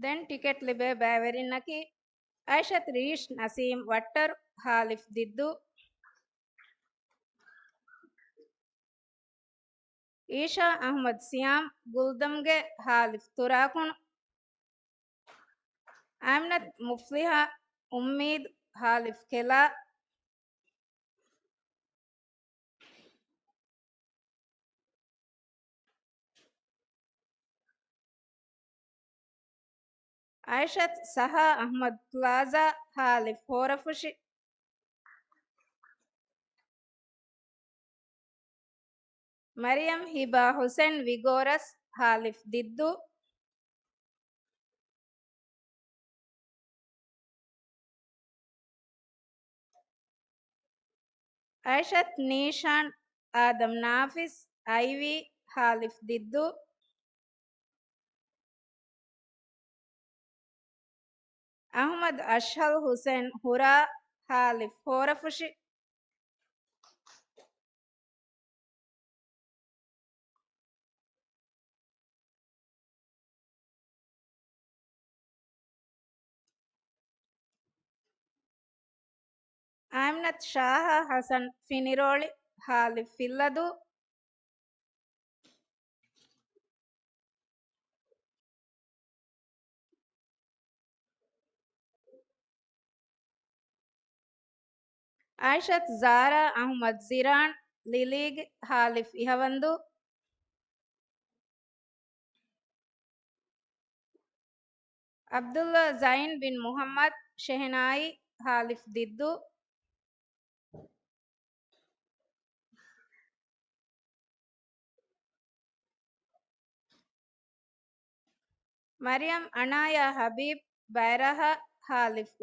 ދެން ޓިކެޓް ލިބޭ ބައިވެރިންނަކީ، އައިޝަތު ރީޝް ނަސީމް ވައްޓަރު، ހާލިފް ދިއްދޫ. އީޝާ އަޙްމަދު ސިޔާމް، ގުލްދަމްގެ، ހާލިފް ތުރާކުނު. އާމިނަތު މުފްލިޙާ އުއްމީދު، ހާލިފް ކެލާ. އައިޝަތު ސަހާ އަޙްމަދު ޕްލާޒާ، ހާލިފް ހޯރަފުށި. މަރިޔަމް ހިބާ ޙުސެން ވިގޯރަސް، ހާލިފް ދިއްދޫ. އައިޝަތު ނީޝާން އާދަމް ނާފިސް، އައިވީ، ހާލިފް ދިއްދޫ. އަޙްމަދު އަޝްހަލް ޙުސެން ހުރާ، ހ. ހޯރަފުށި. އައިމްނަތް ޝާހާ ހަސަން ފިނިރޯޅި، ހ. ފިއްލަދޫ. އައިޝަތު ޒާރާ އަޙްމަދު ޒިރާން، ލިލީގެ، ހ. އިހަވަންދޫ. ޢަބްދުﷲ ޒައިން ބިން މުޙައްމަދު، ޝެހެނާއީ، ހ. ދިއްދޫ. މަރިޔަމް އަނާޔާ ޙަބީބް، ބައިރަހަ، ހ.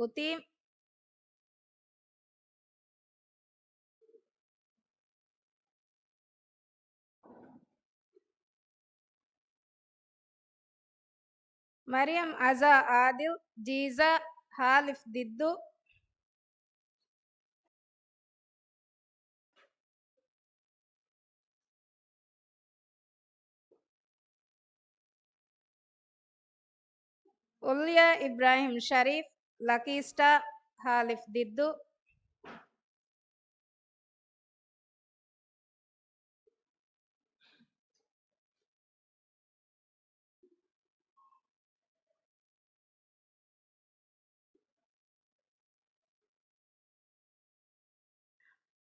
އުތީމް. މަރިޔަމް އަޒާ އާދިލް، ޖީޒާ، ހ. ދިއްދޫ. އުލްޔާ އިބްރާހިމް ޝަރީފް، ލަކީ ސްޓާ، ހ. ދިއްދޫ.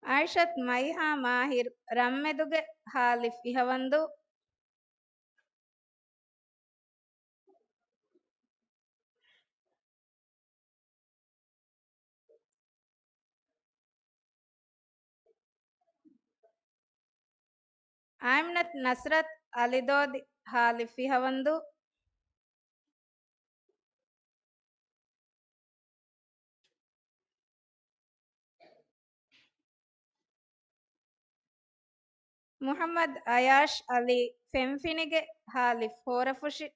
އައިޝަތު މައިހާ މާހިރު، ރަންމެދުގެ، ހ. އިހަވަންދޫ. އައިމްނަތު ނަސްރަތު، އަލިދޯދި، ހ. އިހަވަންދޫ. މުޙައްމަދު އަޔާޝް އަލީ، ފެންފިނިގެ، ހ. ހޯރަފުށި.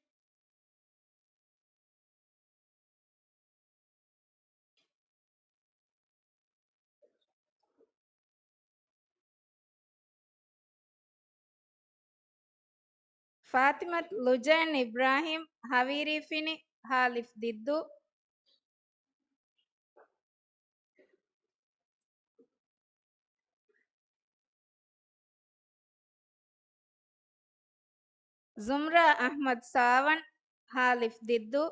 ފާތިމަތު ލުޖޭން އިބްރާހިމް، ހަވީރީފިނި، ހ. ދިއްދޫ. ޒުމްރާ އަޙްމަދު ސާވަން، ހ. ދިއްދޫ.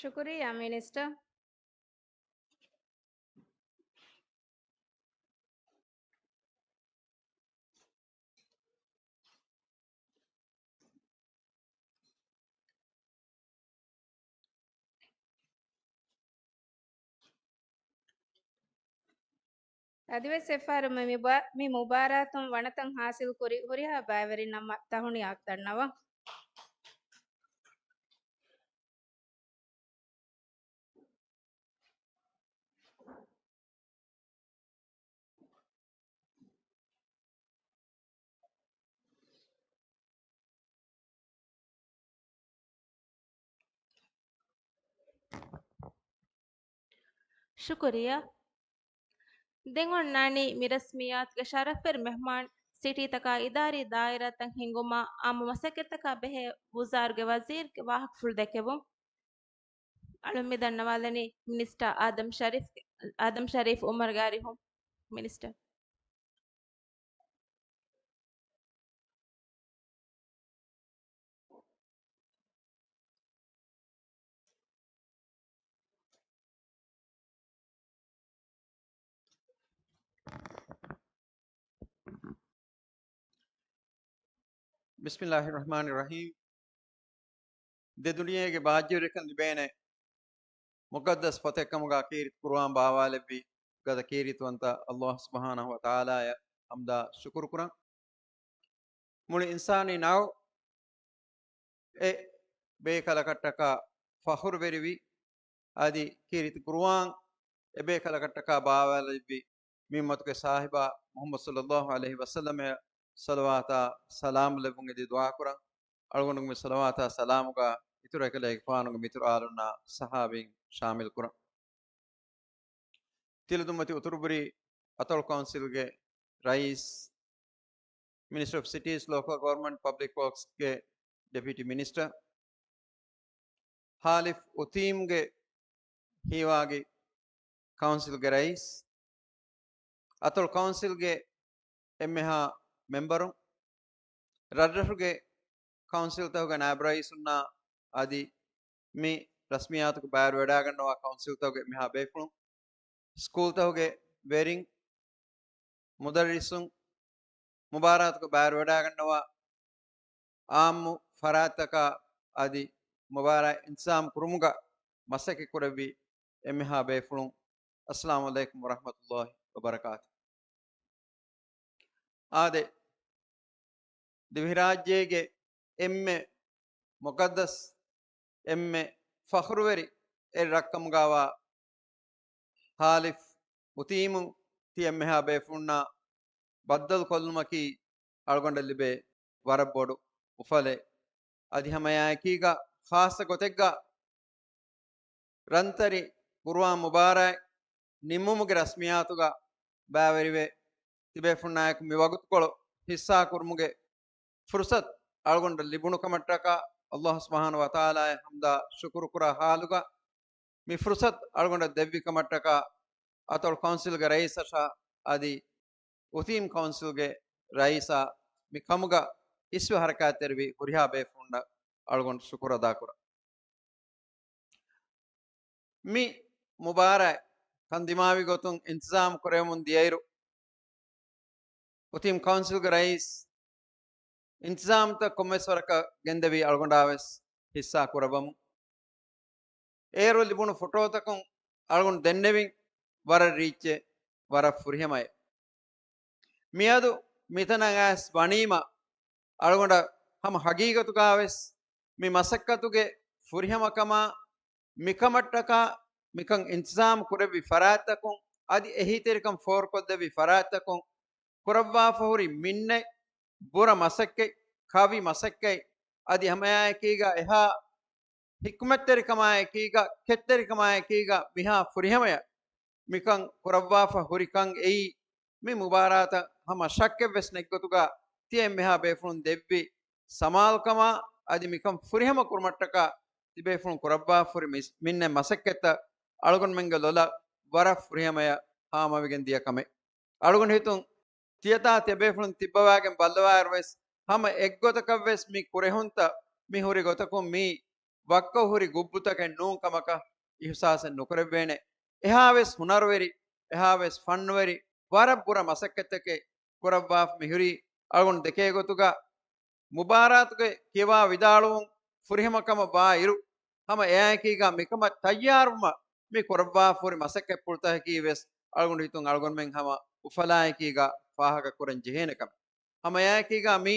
ޝުކުރިއްޔާ މިނިސްޓަރ. އަދިވެސް އެއްފަހަރު މި މިބާ-، މި މުބާރާތުން ވަނަތައް ހާސިލް ކުރި ހުރިހާ ބައިވެރިންނަށް މަ-، ތަހުނިޔާ ދަންނަވަން. ޝުކުރިއްޔާ. ދެން އޮންނާނީ މި ރަސްމިއްޔާތުގެ ޝަރަފްވެރި މެހްމާން، ސިޓީތަކާ އިދާރީ ދާއިރާތައް ހިންގުމާ އާއްމު މަސައްކަތްތަކާ ބެހޭ ވުޒާރުގެ ވަޒީރުގެ ވާހަކަފުޅު ދެކެވުން. އަޅުން މި ދަންނަވާލަނީ މިނިސްޓަރ އާދަމް ޝަރީފް، އާދަމް ޝަރީފް އުމަރުގެ އަރިހުން. މިނިސްޓަރ. ބިސްމިއްލާހި ރަޙްމާނި ރަޙީމް. ދެ ދުނިޔޭގެ ބާއްޖަވެރިކަން ލިބޭނެ މުޤައްދަސް ފޮތެއްކަމުގަ ކީރިތި ޤުރުއާން ބާވާލެއްވި ގަދަ ކީރިތިވަންތަ އައްލާހު ސުބްޙާނަހު ވަތަޢާލާއަށް ޙަމްދާ ޝުކުރު ކުރަން. މުޅި އިންސާނީ ނައު އެ ބޭކަލަކަށްޓަކާ ފަޚުރުވެރިވި، އަދި ކީރިތި ޤުރުއާން އެ ބޭކަލަކަށްޓަކާ ބާވާލެއްވި މި އުއްމަތުގެ ސާހިބާ މުޙައްމަދު ޞައްލައްލާހު ޢަލައިހި ވަސައްލަމައަށް ޞަލަވާތާ ސަލާމް ލެއްވުން އެދި ދުޢާ ކުރަން. އަޅުގަނޑުގެ މި ޞަލަވާތާ ސަލާމުގަ އިތުރު އެކަލޭގެފާނުގެ މިތުރު އާލުންނާ ޞަޙާބީން ޝާމިލް ކުރަން. ތިލަދުންމަތި އުތުރުބުރީ އަތޮޅު ކައުންސިލްގެ ރައީސް، މިނިސްޓަރ އޮފް ސިޓީސް ލޯކަލް ގަވަރންމަންޓް ޕަބްލިކް ވޯކްސްގެ ޑެޕިއުޓީ މިނިސްޓަރ، ހާލިފް އުތީމްގެ ހީވާގި ކައުންސިލްގެ ރައީސް، އަތޮޅު ކައުންސިލްގެ އެންމެހާ މެމްބަރުން، ރަށްރަށުގެ ކައުންސިލްތަކުގެ ނާއިބު ރައީސުންނާ އަދި މި ރަސްމިއްޔާތުގެ ބައިވެރިވެވަޑައިގަންނަވާ ކައުންސިލްތަކުގެ އެންމެހާ ބޭފުޅުން، ސްކޫލްތަކުގެ ވެރިން، މުދައްރިސުން، މުބާރާތުގަ ބައިވެރިވެވަޑައިގަންނަވާ އާއްމު ފަރާތްތަކާ އަދި މުބާރާތް އިންތިޒާމް ކުރުމުގަ މަސައްކަތް ކުރެއްވި އެންމެހާ ބޭފުޅުން، އައްސަލާމު ޢަލައިކުމް ވަރަޙްމަތުﷲި ވަބަރަކާތު. އާދެ، ދިވެހިރާއްޖޭގެ އެންމެ މުޤައްދަސް، އެންމެ ފަޚުރުވެރި އެއް ރަށްކަމުގައިވާ ހާލިފް އުތީމު ތި އެންމެހާ ބޭފުޅުންނާ ބައްދަލު ކޮށްލުމަކީ އަޅުގަނޑަށް ލިބޭ ވަރަށް ބޮޑު އުފަލެއް. އަދި ހަމައެއާއެކީގަ ޚާއްޞަ ގޮތެއްގަ ރަންތަރި ޤުރުއާން މުބާރާތް ނިންމުމުގެ ރަސްމިއްޔާތުގަ ބައިވެރިވެ، ތިބޭފުޅުންނާއެކު މި ވަގުތުކޮޅު ޙިއްޞާކުރުމުގެ ފުރުޞަތު އަޅުގަނޑަށް ލިބުނު ކަމަށްޓަކާ، އައްލާހު ސުބްޙާނަހު ވަތަޢާލާއަށް ޙަމްދާ ޝުކުރު ކުރާ ޙާލުގަ، މި ފުރުޞަތު އަޅުގަނޑަށް ދެއްވި ކަމަށްޓަކާ، އަތޮޅު ކައުންސިލްގެ ރައީސަށާ އަދި އުތީމް ކައުންސިލްގެ ރައީސާ މި ކަމުގަ އިސްވެ ޙަރަކާތްތެރިވި ހުރިހާ ބޭފުޅުންނަށް އަޅުގަނޑު ޝުކުރު އަދާކުރަން. މި މުބާރާތް ކަންދިމާވި ގޮތުން އިންތިޒާމް ކުރެވެމުން ދިޔައިރު، އުތީމް ކައުންސިލްގެ ރައީސް އިންތިޒާމްތައް ކޮންމެސް ވަރަކަށް ގެންދެވީ އަޅުގަނޑާވެސް ޙިއްޞާ ކުރައްވަމުން. އޭރު ލިބުނު ފޮޓޯތަކުން އަޅުގަނޑު ދެންނެވިން ވަރަށް ރީއްޗެއް، ވަރަށް ފުރިހަމައެއް. މިއަދު މިތަނަށް އައިސް ވަނީމަ، އަޅުގަނޑަށް ހަމަ ހަގީގަތުގަވެސް މި މަސައްކަތުގެ ފުރިހަމަކަމާ، މިކަމަށްޓަކާ މިކަން އިންތިޒާމް ކުރެއްވި ފަރާތްތަކުން، އަދި އެހީތެރިކަން ފޯރުކޮށްދެއްވި ފަރާތްތަކުން ކުރައްވާފަ ހުރި މިންނެއް، ބުރަ މަސައްކަތް، ކަވި މަސައްކަތް، އަދި ހަމައެއާއެކީގަ އެހާ ހިކުމަތްތެރިކަމާއެކީގަ، ކެތްތެރިކަމާއެކީގަ މިހާ ފުރިހަމަޔަށް މިކަން ކުރައްވާފަ ހުރިކަން އެއީ، މި މުބާރާތަށް ހަމަ ޝައްކެއްވެސް ނެތްގޮތުގަ ތިޔަ އެންމެހާ ބޭފުޅުން ދެއްވި ސަމާލުކަމާ، އަދި މިކަން ފުރިހަމަ ކުރުމަށްޓަކާ ތިބޭފުޅުން ކުރައްވާފަ ހުރި މިސް-، މިންނެ މަސައްކަތްތައް އަޅުގަނޑުމެންގެ ލޮލަށް ވަރަށް ފުރިހަމަޔަށް ހާމަވެގެން ދިޔަ ކަމެއް. އަޅުގަނޑު ހިތުން ތިޔަތާ ތިޔަބޭފުޅުން ތިއްބަވާގެން ބައްލަވާއިރުވެސް، ހަމަ އެއްގޮތަކަށްވެސް މި ކުރެހުންތައް މި ހުރި ގޮތަކުން މީ ވައްކަފު ހުރި ގުއްބުތަކެއް ނޫން ކަމަކަށް އިޙުސާސެއް ނުކުރެއްވޭނެ. އެހާވެސް ހުނަރުވެރި، އެހާވެސް ފަންނުވެރި، ވަރަށް ބުރަ މަސައްކަތްތަކެއް ކުރައްވާފަ މި ހުރީ. އަޅުގަނޑު ދެކޭ ގޮތުގަ މުބާރާތުގެ ކިޔަވާ ވިދާޅުވުން ފުރިހަމަކަމަށް ވާ އިރު، ހަމަ އެއާއެކީގަ މިކަމަށް ތައްޔާރުވުމަށް މި ކުރައްވާފަ ހުރި މަސައްކަތްޕުޅުތަކަކީ ވެސް އަޅުގަނޑު ހިތުން އަޅުގަނޑުމެން ހަމަ އުފަލާއެކީގަ ފާހަގަ ކުރަން ޖެހޭނެ ކަމެއް. ހަމަ އެއާއެކީގަ މި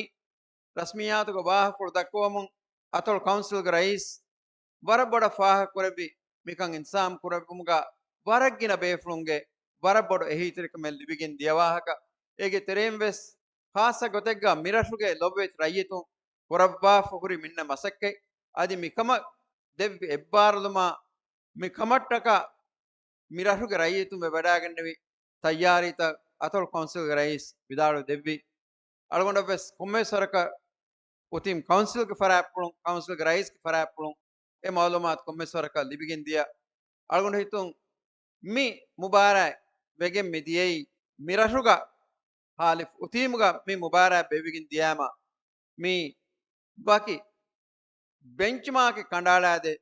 ރަސްމިއްޔާތުގެ ވާހަކަފުޅު ދައްކަވަމުން އަތޮޅު ކައުންސިލްގެ ރައީސް ވަރަށް ބޮޑަށް ފާހަގަ ކުރެއްވި މިކަން އިންތިޒާމް ކުރެއްވުމުގަ ވަރަށް ގިނަ ބޭފުޅުންގެ ވަރަށް ބޮޑު އެހީތެރިކަމެއް ލިބިގެން ދިޔަ ވާހަކަ. އޭގެ ތެރެއިން ވެސް ޚާއްޞަ ގޮތެއްގަ މިރަށުގެ ލޮބުވެތި ރައްޔިތުން ކުރައްވާފަ ހުރި މިންނަ މަސައްކަތް، އަދި މިކަމަށް ދެއްވި އެއްބާރުލުމާ، މިކަމަށްޓަކާ މި ރަށުގެ ރައްޔިތުން ވެވަޑައިގެންނެވި ތައްޔާރީތައް އަތޮޅު ކައުންސިލްގެ ރައީސް ވިދާޅުވެ ދެއްވި. އަޅުގަނޑަށްވެސް ކޮންމެވެސް ވަރަކަށް އުތީމް ކައުންސިލްގެ ފަރާތްޕުޅުން، ކައުންސިލްގެ ރައީސްގެ ފަރާތްޕުޅުން އެ މައުލޫމާތު ކޮންމެވެސް ވަރަކަށް ލިބިގެން ދިޔަ. އަޅުގަނޑު ހިތުން މި މުބާރާތް ވެގެން މި ދިޔައީ މި ރަށުގަ ހާލިފް އުތީމުގަ މި މުބާރާތް ބޭއްވިގެން ދިޔައިމަ މި ވަކި ބެންޗްމާކެއް ކަނޑައަޅާދޭ.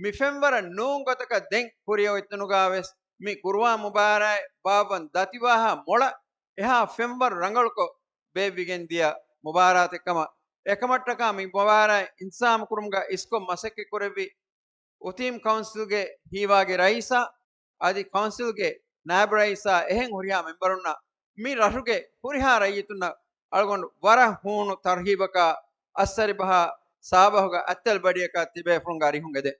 މި ފެންވަރަށް ނޫން ގޮތަކަށް ދެން ކުރިއަށް އޮތްތަނުގަ ވެސް މި ޤުރުއާން މުބާރާތް ބާއްވަން ދަތިވާހާ މޮޅަށް އެހާ ފެންވަރު ރަނގަޅުކޮށް ބޭއްވިގެން ދިޔަ މުބާރާތެއް ކަމަށް، އެކަމަށްޓަކާ މި މުބާރާތް އިންތިޒާމު ކުރުމުގަ އިސްކޮށް މަސައްކަތް ކުރެއްވި އުތީމް ކައުންސިލްގެ ހީވާގި ރައީސާ އަދި ކައުންސިލްގެ ނާއިބު ރައީސާ އެހެން ހުރިހާ މެމްބަރުންނަށް މި ރަށުގެ ހުރިހާ ރައްޔިތުންނަށް އަޅުގަނޑު ވަރަށް ހޫނު ތަރުހީބަކާ އައްސަރިބަހާ ސާބަހުގެ އަތްތަލް ބަޑިއަކާ ތިބޭފުޅުންގެ އަރިހުން އެދެން.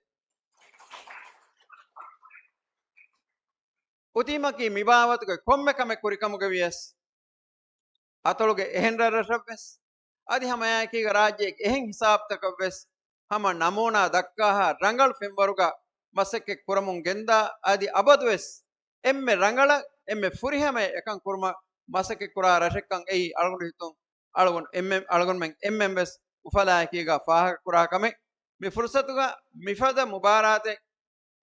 އުތީމަކީ މިބާވަތުގެ ކޮންމެ ކަމެއް ކުރިކަމުގަ ވިޔަސް، އަތޮޅުގެ އެހެން ރަށްރަށަށްވެސް، އަދި ހަމައެއާއެކީގަ ރާއްޖޭގެ އެހެން ހިސާބުތަކަށްވެސް ހަމަ ނަމޫނާ ދައްކާހާ ރަނގަޅު ފެންވަރުގަ މަސައްކަތް ކުރަމުން ގެންދާ، އަދި އަބަދުވެސް އެންމެ ރަނގަޅަށް، އެންމެ ފުރިހަމަޔަށް އެކަން ކުރުމަށް މަސައްކަތް ކުރާ ރަށެއްކަން އެއީ އަޅުގަނޑު ހިތުން އަޅުގަނޑު އެންމެ-، އަޅުގަނޑުމެން އެންމެންވެސް އުފަލާއެކީގަ ފާހަގަކުރާ ކަމެއް. މި ފުރުސަތުގަ މިފަދަ މުބާރާތެއް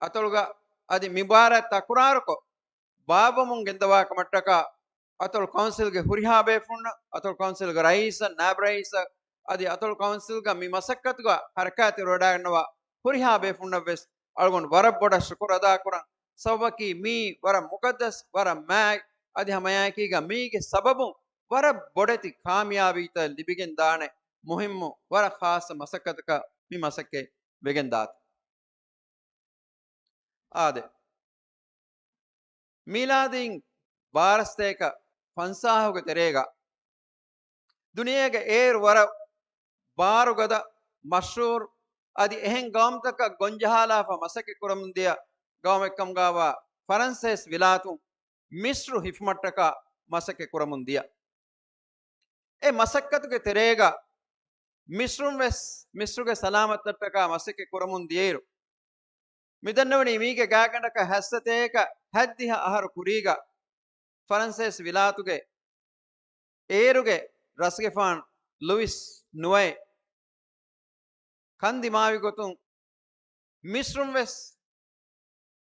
އަތޮޅުގަ އަދި މިބާރާތް ތަކުރާރުކޮށް ބާއްވަމުން ގެންދަވާ ކަމަށްޓަކާ އަތޮޅު ކައުންސިލްގެ ހުރިހާ ބޭފުޅުންނަށް، އަތޮޅު ކައުންސިލްގެ ރައީސަށް، ނާއިބު ރައީސަށް، އަދި އަތޮޅު ކައުންސިލްގަ މި މަސައްކަތުގަ ހަރަކާތްތެރިވެވަޑައިގަންނަވާ ހުރިހާ ބޭފުޅުންނަށްވެސް އަޅުގަނޑު ވަރަށް ބޮޑަށް ޝުކުރު އަދާކުރަން. ސަބަބަކީ މީ ވަރަށް މުޤައްދަސް، ވަރަށް މާތް، އަދި ހަމައެއާއެކީގަ މީގެ ސަބަބުން ވަރަށް ބޮޑެތި ކާމިޔާބީތައް ލިބިގެން ދާނެ މުހިއްމު ވަރަށް ޚާއްޞަ މަސައްކަތަކަށް މި މަސައްކަތް ވެގެން ދާތީ. އާދެ، މީލާދީން ބާރަ ސަތޭކަ ފަންސާހުގެ ތެރޭގަ ދުނިޔޭގެ އޭރު ވަރަށް ބާރުގަދަ، މަޝްހޫރު، އަދި އެހެން ގައުމުތަކަށް ގޮންޖަހާލާފަ މަސައްކަތް ކުރަމުން ދިޔަ ގައުމެއްކަމުގަވާ ފަރަންސޭސި ވިލާތުން މިސްރު ހިފުމަށްޓަކާ މަސައްކަތް ކުރަމުން ދިޔަ. އެ މަސައްކަތުގެ ތެރޭގަ މިސްރުން ވެސް މިސްރުގެ ސަލާމަތަށްޓަކާ މަސައްކަތް ކުރަމުން ދިޔައިރު، މިދަންނަވަނީ މީގެ ގާތްގަނޑަކަށް ހަތްސަތޭކަ ހަތްދިހަ އަހަރު ކުރީގަ ފަރަންސޭސި ވިލާތުގެ އޭރުގެ ރަސްގެފާނު ލުއިސް ނުވައެއް ކަން ދިމާވި ގޮތުން މިސްރުން ވެސް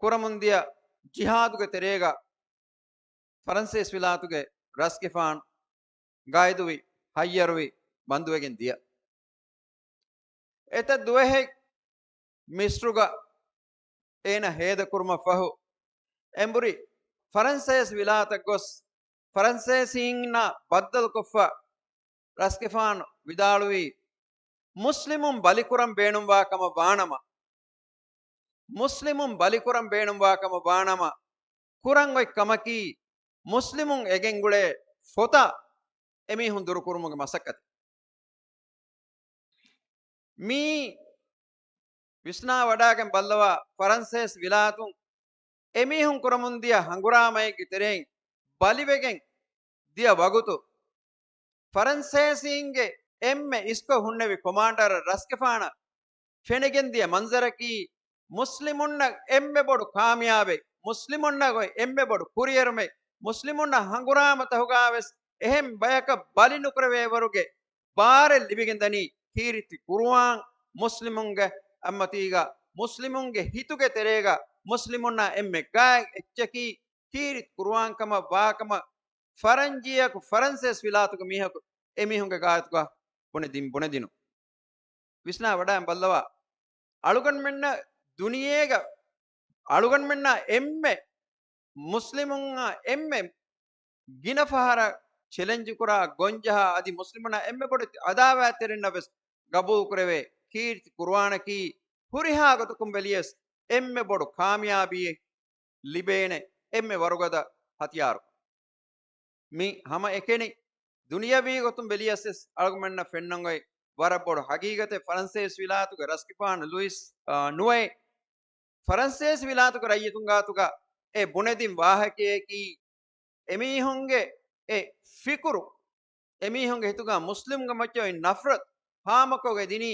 ކުރަމުން ދިޔަ ޖިހާދުގެ ތެރޭގަ ފަރަންސޭސި ވިލާތުގެ ރަސްގެފާނު ގާއިދުވި، ހައްޔަރުވި، ބަންދުވެގެން ދިޔަ. އެތައް ދުވަހެއް މިސްރުގަ އޭނަ ހޭދަކުރުމަށް ފަހު، އެނބުރި ފަރަންސޭސި ވިލާތަށް ގޮސް، ފަރަންސޭސީންނާ ބައްދަލުކޮށްފަ، ރަސްގެފާނު ވިދާޅުވީ، މުސްލިމުން ބަލިކުރަން ބޭނުންވާ ކަމަށް ވާނަމަ، މުސްލިމުން ބަލިކުރަން ބޭނުންވާ ކަމަށް ވާނަމަ، ކުރަން އޮތް ކަމަކީ، މުސްލިމުން އެގެންގުޅޭ ފޮތާ އެމީހުން ދުރުކުރުމުގެ މަސައްކަތެއް. މީ ވިސްނާ ވަޑާގެން ބައްލަވާ، ފަރަންސޭސި ވިލާތުން އެމީހުން ކުރަމުން ދިޔަ ހަނގުރާމައެއްގެ ތެރެއިން ބަލިވެގެން ދިޔަ ވަގުތު، ފަރަންސޭސީންގެ އެންމެ އިސްކޮށް ހުންނެވި ކޮމާންޑަރ ރަސްގެފާނަށް ފެނިގެން ދިޔަ މަންޒަރަކީ، މުސްލިމުންނަށް އެންމެ ބޮޑު ކާމިޔާބެއް، މުސްލިމުންނަށް އޮތް އެންމެ ބޮޑު ކުރިއެރުމެއް، މުސްލިމުންނަށް ހަނގުރާމަތަހުގާވެސް އެހެން ބަޔަކަށް ބަލި ނުކުރެވޭވަރުގެ ބާރެއް ލިބިގެންދަނީ ކީރިތި ޤުރުއާން މުސްލިމުންގެ އަތްމަތީގަ، މުސްލިމުންގެ ހިތުގެ ތެރޭގަ، މުސްލިމުންނާ އެންމެ ގާތް އެއްޗަކީ ކީރިތި ޤުރުއާން ކަމަށް ވާކަމަށް ފަރަންޖީއަކު، ފަރަންސޭސި ވިލާތުގެ މީހަކު އެމީހުންގެ ގާތުގަ ބުނެދިން، ބުނެދިނު. ވިސްނާ ވަޑާން ބައްލަވާ، އަޅުގަނޑުމެންނަށް ދުނިޔޭގަ އަޅުގަނޑުމެންނާ އެންމެ މުސްލިމުންނާ އެންމެ ގިނަ ފަހަރަށް ޗެލެންޖު ކުރާ ގޮންޖަހާ އަދި މުސްލިމުންނާ އެންމެ ބޮޑެތި އަދާވާތްތެރިންނަށް ވެސް ގަބޫލު ކުރެވޭ ކީރިތި ޤުރުއާނަކީ ހުރިހާ ގޮތަކުން ބެލިޔަސް އެންމެ ބޮޑު ކާމިޔާބީއެއް ލިބޭނެ އެންމެ ވަރުގަދަ ހަތިޔާރު. މި ހަމަ އެކެނި ދުނިޔަވީ ގޮތުން ބެލިޔަސް ވެސް އަޅުގަނޑުމެންނަށް ފެންނަން އޮތް ވަރަށް ބޮޑު ހަގީގަތެއް ފަރަންސޭސި ވިލާތުގެ ރަސްގެފާނު ލުއިސް، އާ، ނުވައެއް ފަރަންސޭސި ވިލާތުގެ ރައްޔިތުން ގާތުގަ އެ ބުނެދިން ވާހަކަޔަކީ އެމީހުންގެ އެ ފިކުރު، އެމީހުންގެ ހިތުގަ މުސްލިމްގެ މައްޗަށް އޮތް ނަފްރަތު ހާމަކޮށް އެދިނީ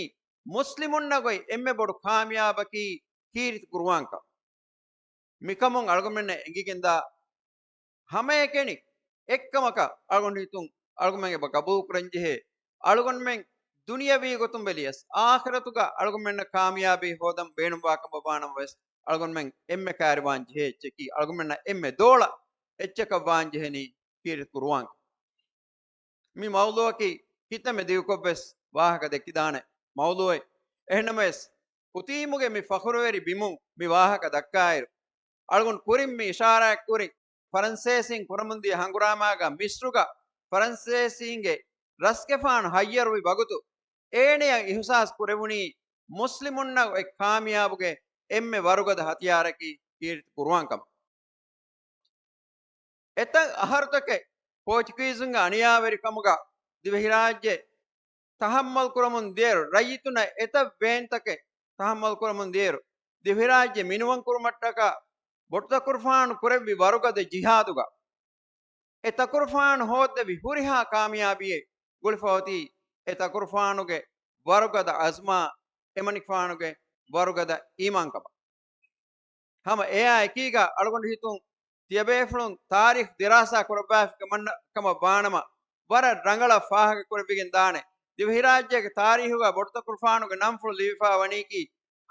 މުސްލިމުންނަށް އޮތް އެންމެ ބޮޑު ކާމިޔާބަކީ ކީރިތި ޤުރުއާންކަން. މިކަމުން އަޅުގަނޑުމެންނަށް އެނގިގެންދާ ހަމައެކަނި އެއްކަމަކަށް އަޅުގަނޑު ހިތުން އަޅުގަނޑުމެން އެބަ ގަބޫލު ކުރަންޖެހޭ، އަޅުގަނޑުމެން ދުނިޔަވީ ގޮތުން ބެލިޔަސް، އާޚިރަތުގަ އަޅުގަނޑުމެންނަށް ކާމިޔާބީ ހޯދަން ބޭނުންވާ ކަމަށް ވާނަމަވެސް، އަޅުގަނޑުމެން އެންމެ ކައިރިވާން ޖެހޭ އެއްޗަކީ، އަޅުގަނޑުމެންނަށް އެންމެ ދޯޅަ އެއްޗަކަށް ވާން ޖެހެނީ ކީރިތި ޤުރުއާން. މި މައުޟޫއަކީ ކިތަންމެ ދިގުކޮށްވެސް ވާހަކަ ދެއްކިދާނެ މައުޟޫއެއް. އެހެންނަމަވެސް، އުތީމުގެ މި ފަޚުރުވެރި ބިމުން މި ވާހަކަ ދައްކާއިރު، އަޅުގަނޑު ކުރިން މި އިޝާރާތްކުރި ފަރަންސޭސީން ކުރަމުންދިޔަ ހަނގުރާމާގަ މިޞްރުގަ ފަރަންސޭސީންގެ ރަސްގެފާނު ހައްޔަރުވި ވަގުތު، އޭނަޔަށް އިހުސާސް ކުރެވުނީ މުސްލިމުންނަށް އޮތް ކާމިޔާބުގެ އެންމެ ވަރުގަދަ ހަތިޔާރަކީ ކީރިތި ޤުރުއާން ކަމަށް. އެތައް އަހަރުތަކެއް ޕޯޗުގީޒުންގެ އަނިޔާވެރިކަމުގަ ދިވެހިރާއްޖެ ތަހައްމަލް ކުރަމުން ދިޔައިރު، ރައްޔިތުންނަށް އެތައް ވޭންތަކެއް ތަހައްމަލް ކުރަމުން ދިޔައިރު، ދިވެހިރާއްޖެ މިނިވަންކުރުމަށްޓަކާ ބޮޑުތަކުރުފާނު ކުރެއްވި ވަރުގަދަ ޖިހާދުގަ އެ ތަކުރުފާނު ހޯއްދެވި ހުރިހާ ކާމިޔާބީއެއް ގުޅިފަ އޮތީ އެ ތަކުރުފާނުގެ ވަރުގަދަ އަޒްމާ، އެމަނިކުފާނުގެ ވަރުގަދަ އީމާންކަމަށް. ހަމަ އެއާ އެކީގަ އަޅުގަނޑު ހިތުން ތިޔަބޭފުޅުން ތާރީޚް ދިރާސާ ކުރައްވާފި ކަމަށް، ކަމަށް ވާނަމަ، ވަރަށް ރަނގަޅަށް ފާހަގަ ކުރެވިގެން ދާނެ. ދިވެހިރާއްޖޭގެ ތާރީޚުގަ ބޮޑުތަކުރުފާނުގެ ނަންފުޅު ލިބިފާ ވަނީކީ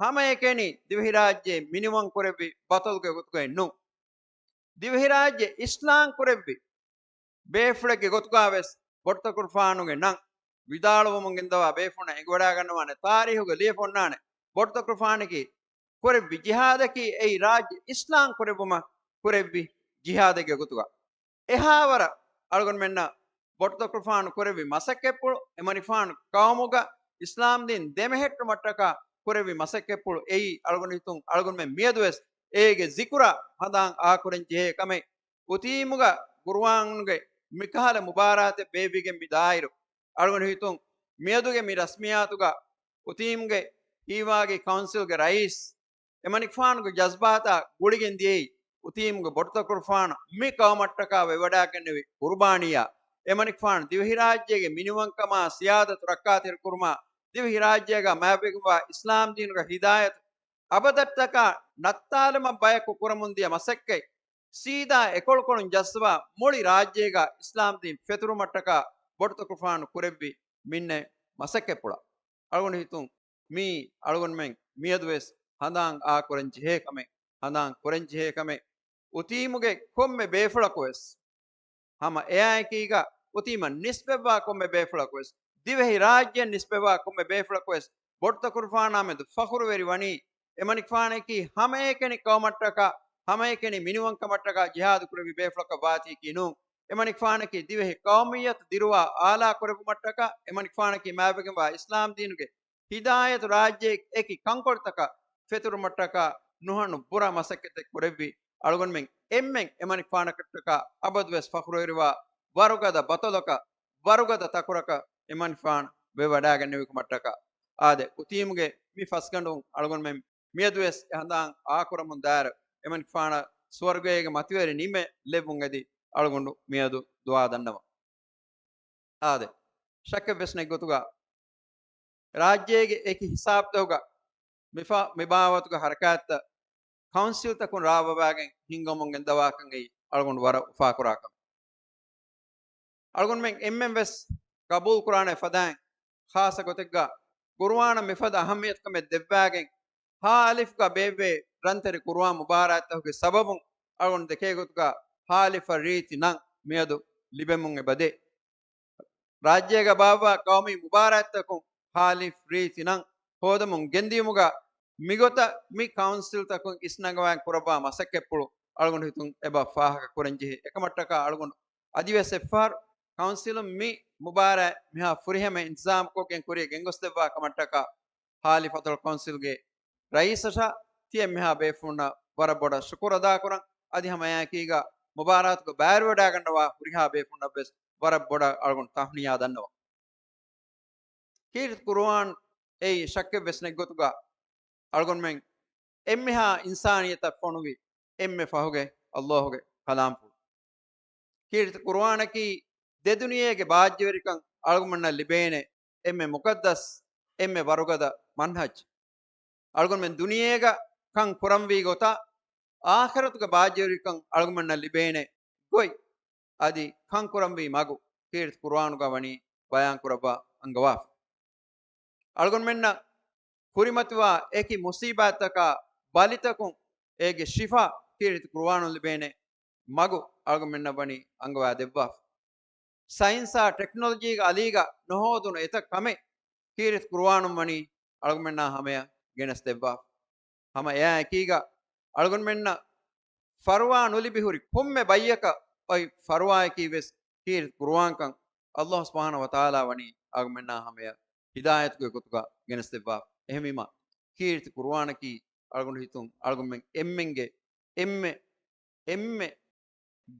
ހަމައެކަނި ދިވެހިރާއްޖެ މިނިވަން ކުރެއްވި ބަތަލުގެ ގޮތުގައެއް ނޫން. ދިވެހިރާއްޖެ އިސްލާން ކުރެއްވި ބޭފުޅެއްގެ ގޮތުގަ ވެސް ބޮޑުތަކުރުފާނުގެ ނަން ވިދާޅުވަމުން ގެންދަވާ ބޭފުޅުންނަށް އެނގިވަޑާގަންނަވާނެ، ތާރީހުގަ ލިޔެފަ އޮންނާނެ، ބޮޑުތަކުރުފާނަކީ ކުރެއްވި ޖިހާދަކީ އެއީ ރާއްޖެ އިސްލާން ކުރެއްވުމަށް ކުރެއްވި ޖިހާދެއްގެ ގޮތުގަ. އެހާވަރަށް އަޅުގަނޑުމެންނަށް ބޮޑުތަކުރުފާނު ކުރެއްވި މަސައްކަތްޕުޅު، އެމަނިކުފާނު ޤައުމުގަ އިސްލާމްދީން ދެމެހެއްޓުމަށްޓަކާ ކުރެއްވި މަސައްކަތްޕުޅު އެއީ އަޅުގަނޑު ހިތުން އަޅުގަނޑުމެން މިއަދުވެސް އޭގެ ޒިކުރަށް ހަނދާން އާކުރަން ޖެހޭ ކަމެއް. އުތީމުގަ ޤުރުއާނުގެ މިކަހަލަ މުބާރާތެއް ބޭއްވިގެން މި ދާއިރު، އަޅުގަނޑު ހިތުން މިއަދުގެ މި ރަސްމިއްޔާތުގަ އުތީމުގެ ހީވާގި ކައުންސިލްގެ ރައީސް އެމަނިކުފާނުގެ ޖަޒްބާތާ ގުޅިގެން ދިޔައީ، އުތީމުގެ ބޮޑުތަކުރުފާނު މި ޤައުމަށްޓަކާ ވެވަޑާގެންނެވި ޤުރުބާނީއާ، އެމަނިކުފާނު ދިވެހިރާއްޖޭގެ މިނިވަންކަމާ ސިޔާދަތު ރައްކާތެރިކުރުމާ، ދިވެހިރާއްޖޭގަ މާތްވެގެންވާ އިސްލާމްދީނުގެ ހިދާޔަތު އަބަދަށްޓަކާ ނައްތާލުމަށް ބަޔަކު ކުރަމުންދިޔަ މަސައްކަތް ސީދާ އެކޮޅުކޮޅުން ޖައްސަވާ މުޅި ރާއްޖޭގަ އިސްލާމްދީން ފެތުރުމަށްޓަކާ ބޮޑުތަކުރުފާނު ކުރެއްވި މިންނެ މަސައްކަތްޕުޅަށް. އަޅުގަނޑު ހިތުން މީ އަޅުގަނޑުމެން މިއަދުވެސް ހަނދާން އާކުރަން ޖެހޭ ކަމެއް، ހަނދާން ކުރަން ޖެހޭ ކަމެއް. އުތީމުގެ ކޮންމެ ބޭފުޅަކުވެސް ހަމަ އެއާއެކީގަ އުތީމަށް ނިސްބަތްވާ ކޮންމެ ބޭފުޅަކުވެސް، ދިވެހި ރާއްޖެއަށް ނިސްބަތްވާ ކޮންމެ ބޭފުޅަކުވެސް، ބޮޑުތަކުރުފާނާމެދު ފަޚުރުވެރި ވަނީ، އެމަނިކުފާނަކީ ހަމައެކަނި ޤައުމަށްޓަކާ، ހަމައެކަނި މިނިވަންކަމަށްޓަކާ ޖިހާދު ކުރެއްވި ބޭފުޅަކަށް ވާތީކީ ނޫން. އެމަނިކުފާނަކީ ދިވެހި ޤައުމިއްޔަތު ދިރުވާ އާލާ ކުރެއްވުމަށްޓަކާ، އެމަނިކުފާނަކީ މާތްވެގެންވާ އިސްލާމްދީނުގެ ހިދާޔަތު ރާއްޖެ އެކި ކަންކޮޅުތަކަށް ފެތުރުމަށްޓަކާ ނުހަނު ބުރަ މަސައްކަތެއް ކުރެއްވި އަޅުގަނޑުމެން އެންމެން އެމަނިކުފާނަކަށްޓަކާ އަބަދުވެސް ފަޚުރުވެރިވާ ވަރުގަދަ ބަތަލަކަށް، ވަރުގަދަ ތަކުރަކަށް އެމަނިކުފާނު ވެވަޑާގެންނެވިކަމަށްޓަކާ. އާދެ، އުތީމުގެ މި ފަސްގަނޑުން އަޅުގަނޑުމެން މިއަދުވެސް އެ ހަނދާން އާކުރަމުން ދާއިރު، އެމަނިކުފާނަށް ސުވަރުގޭގެ މަތިވެރި ނިމެ ލެއްވުން އެދި އަޅުގަނޑު މިއަދު ދުޢާ ދަންނަވަން. އާދެ، ޝައްކެއްވެސް ނެތް ގޮތުގަ ރާއްޖޭގެ އެކި ހިސާބުތަކުގަ މިފަ-، މިބާވަތުގެ ހަރަކާތްތައް ކައުންސިލްތަކުން ރާވަވާގެން ހިންގަމުން ގެންދަވާކަން އެއީ އަޅުގަނޑު ވަރަށް އުފާކުރާ ކަމެއް. އަޅުގަނޑުމެން އެންމެން ވެސް ގަބޫލު ކުރާނެ ފަދައިން، ޚާއްޞަ ގޮތެއްގަ ޤުރުއާނަށް މިފަދަ އަހައްމިޔަތުކަމެއް ދެއްވާގެން، ހާ އަލިފްގަ ބޭއްވޭ ރަންތެރި ޤުރުއާން މުބާރާތްތަކުގެ ސަބަބުން އަޅުގަނޑު ދެކޭ ގޮތުގަ ހާ އަލިފަށް ރީތި ނަން މިއަދު ލިބެމުން އެބަދޭ. ރާއްޖޭގަ ބާއްވާ ޤައުމީ މުބާރާތްތަކުން ހާ އަލިފް ރީތި ނަން ހޯދަމުން ގެންދިޔުމުގަ މިގޮތަށް މި ކައުންސިލްތަކުން އިސްނަގަވާން ކުރައްވާ މަސައްކަތްޕުޅު އަޅުގަނޑު ހިތުން އެބަ ފާހަގަ ކުރަންޖެހޭ. އެކަމަށްޓަކާ އަޅުގަނޑު އަދިވެސް އެއްފަހަރު ކައުންސިލުން މި މުބާރާތް މިހާ ފުރިހަމަ އިންތިޒާމުކޮށްގެން ކުރިޔަށް ގެންގޮސްދެއްވާ ކަމަށްޓަކާ ހާ އަލިފް ބަތަލު ކައުންސިލްގެ ރައީސަށާ ތިޔަ މިހާ ބޭފުޅުންނަށް ވަރަށް ބޮޑަށް ޝުކުރު އަދާކުރަން. އަދި ހަމައެއާއެކީގަ މުބާރާތުގަ ބައިވެވަޑައިގަންނަވާ ހުރިހާ ބޭފުޅުންނަށްވެސް ވަރަށް ބޮޑަށް އަޅުގަނޑު ތަހުނިޔާ ދަންނަވަން. ކީރިތި ޤުރުއާން އެއީ ޝައްކެއްވެސް ނެތް ގޮތުގަ އަޅުގަނޑުމެން އެންމެހާ އިންސާނިއްޔަތަށް ފޮނުވި އެންމެ ފަހުގެ ﷲ ގެ ކަލާމްފުޅު. ކީރިތި ޤުރުއާނަކީ ދެ ދުނިޔޭގެ ބާއްޖަވެރިކަން އަޅުގަނޑުމެންނަށް ލިބޭނެ އެންމެ މުޤައްދަސް، އެންމެ ވަރުގަދަ މަންހަޖް. އަޅުގަނޑުމެން ދުނިޔޭގަ ކަން ކުރަންވީ ގޮތަށް އާޚިރަތުގެ ބާއްޖަވެރިކަން އަޅުގަނޑުމެންނަށް ލިބޭނެ ގޮތް އަދި ކަންކުރަންވީ މަގު ކީރިތި ޤުރުއާނުގަ ވަނީ ބަޔާންކުރައްވާ އަންގަވާފަ. އަޅުގަނޑުމެންނަށް ކުރިމަތިވާ އެކި މުޞީބާތްތަކާ ބަލިތަކުން އޭގެ ޝިފާ ކީރިތި ޤުރުއާނުން ލިބޭނެ މަގު އަޅުގަނޑުމެންނަށް ވަނީ އަންގަވާ ދެއްވާފަ. ސައިންސާ ޓެކްނޮލޮޖީގެ އަލީގަ ނުހޯދުނު އެތައް ކަމެއް ކީރިތި ޤުރުއާނުން ވަނީ އަޅުގަނޑުމެންނާ ހަމަޔަށް ގެނެސް ދެއްވާފަ. ހަމަ އެއާ އެކީގަ އަޅުގަނޑުމެންނަށް ފަރުވާ ނުލިބި ހުރި ކޮންމެ ބައްޔަކަށް އޮތް ފަރުވާއަކީ ވެސް ކީރިތި ޤުރުއާންކަން ﷲ ސުބްޙާނަހޫ ވަތަޢާލާ ވަނީ އަޅުގަނޑުމެންނާ ހަމަޔަށް ހިދާޔަތުގެ ގޮތުގަ ގެނެސްދެއްވާފަ. އެހެންވީމަ ކީރިތި ޤުރުއާނަކީ އަޅުގަނޑު ހިތުން އަޅުގަނޑުމެން އެންމެންގެ އެންމެ އެންމެ އެންމެ